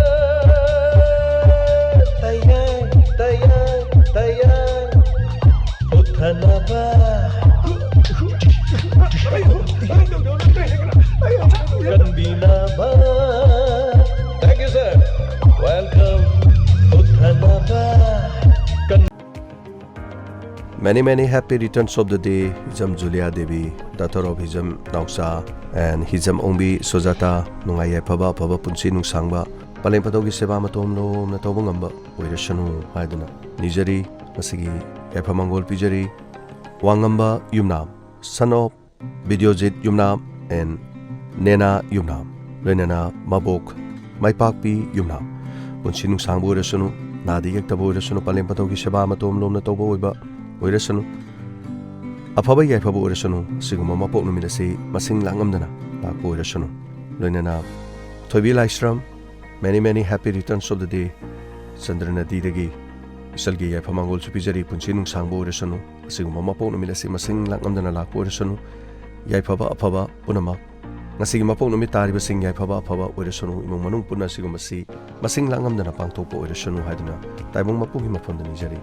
ꯇꯌꯥꯏ, ꯇꯌꯥꯏ, ꯇꯌꯥꯏ꯫ ꯎꯠꯊꯅꯕ꯫ ꯀꯟꯕꯤꯅꯕ꯫ Thank you, sir. Welcome. ꯎꯠꯊꯅꯕ꯫ ꯀꯟ- Many, many happy returns of the day, Hijam Julia Devi, daughter of Hijam ꯅꯥꯎꯆꯥ and ꯍꯤꯖꯝ ꯑꯣꯡꯕꯤ ꯁꯨꯖꯥꯇꯥ꯫ ꯅꯨꯡꯉꯥꯏ ꯌꯥꯏꯐꯕ, ꯑꯐꯕ ꯄꯨꯟꯁꯤ ꯅꯨꯡꯁꯥꯡꯕ ꯄꯂꯦꯝ ꯄꯟꯊꯧꯒꯤ ꯁꯦꯕꯥ ꯃꯇꯣꯝ ꯂꯣꯝꯅ ꯇꯧꯕ ꯉꯝꯕ ꯑꯣꯏꯔꯁꯅꯨ ꯍꯥꯏꯗꯨꯅ ꯅꯤꯖꯔꯤ꯫ ꯃꯁꯤꯒꯤ ꯌꯥꯏꯐ ꯃꯪꯒꯣꯜ ꯄꯤꯖꯔꯤ ꯋꯥꯡꯉꯝꯕ ꯌꯨꯝꯅꯥꯝ, son of ꯕꯤꯗ꯭ꯌꯣꯖꯤꯠ ꯌꯨꯝꯅꯥꯝ and ꯅꯦꯅꯥ ꯌꯨꯝꯅꯥꯝ, ꯂꯣꯏꯅꯅ ꯃꯕꯣꯛ ꯃꯥꯏꯄꯥꯛꯄꯤ ꯌꯨꯝꯅꯥꯝ꯫ ꯄꯨꯟꯁꯤ ꯅꯨꯡꯁꯥꯡꯕ ꯑꯣꯏꯔꯁꯅꯨ, ꯅꯥꯗ ꯌꯦꯛꯇꯕ ꯑꯣꯏꯔꯁꯅꯨ, ꯄꯂꯦꯝ ꯄꯟꯊꯧꯒꯤ ꯁꯦꯕꯥ ꯃꯇꯣꯝ ꯂꯣꯝꯅ ꯇꯧꯕ ꯑꯣꯏꯕ ꯑꯣꯏꯔꯁꯅꯨ, ꯑꯐꯕ ꯌꯥꯏꯐꯕ ꯑꯣꯏꯔꯁꯅꯨ, ꯑꯁꯤꯒꯨꯝꯕ ꯃꯄꯣꯛ ꯅꯨꯃꯤꯠ ꯑꯁꯤ ꯃꯁꯤꯡ ꯂꯥꯛꯉꯝꯗꯅ ꯂꯥꯛꯄ ꯑꯣꯏꯔꯁꯅꯨ꯫ ꯂꯣꯏꯅꯅ ꯊꯣꯏꯕꯤ ꯂꯥꯏꯁ꯭ꯔꯝ, many many happy returns of the day꯫ ꯆꯟꯗ꯭ꯔꯅꯗꯤꯗꯒꯤ ꯏꯆꯜꯒꯤ ꯌꯥꯏꯐ ꯃꯪꯒꯣꯜꯁꯨ ꯄꯤꯖꯔꯤ, ꯄꯨꯟꯁꯤ ꯅꯨꯡꯁꯥꯡꯕ ꯑꯣꯏꯔꯁꯅꯨ, ꯑꯁꯤꯒꯨꯝꯕ ꯃꯄꯣꯛ ꯅꯨꯃꯤꯠ ꯑꯁꯤ ꯃꯁꯤꯡ ꯂꯥꯛꯉꯝꯗꯅ ꯂꯥꯛꯄ ꯑꯣꯏꯔꯁꯅꯨ꯫ ꯌꯥꯏꯐꯕ ꯑꯐꯕ ꯄꯨꯝꯅꯃꯛ ꯉꯁꯤꯒꯤ ꯃꯄꯣꯛ ꯅꯨꯃꯤꯠ ꯇꯥꯔꯤꯕꯁꯤꯡ ꯌꯥꯏꯐꯕ ꯑꯐꯕ ꯑꯣꯏꯔꯁꯅꯨ, ꯏꯃꯨꯡ ꯃꯅꯨꯡ ꯄꯨꯟꯅ ꯑꯁꯤꯒꯨꯝꯕꯁꯤ ꯃꯁꯤꯡ ꯂꯥꯛꯉꯝꯗꯅ ꯄꯥꯡꯊꯣꯛꯄ ꯑꯣꯏꯔꯁꯅꯨ ꯍꯥꯏꯗꯨꯅ ꯇꯥꯏꯕꯪ ꯃꯄꯨꯒꯤ ꯃꯐꯝꯗ ꯅꯤꯖꯔꯤ꯫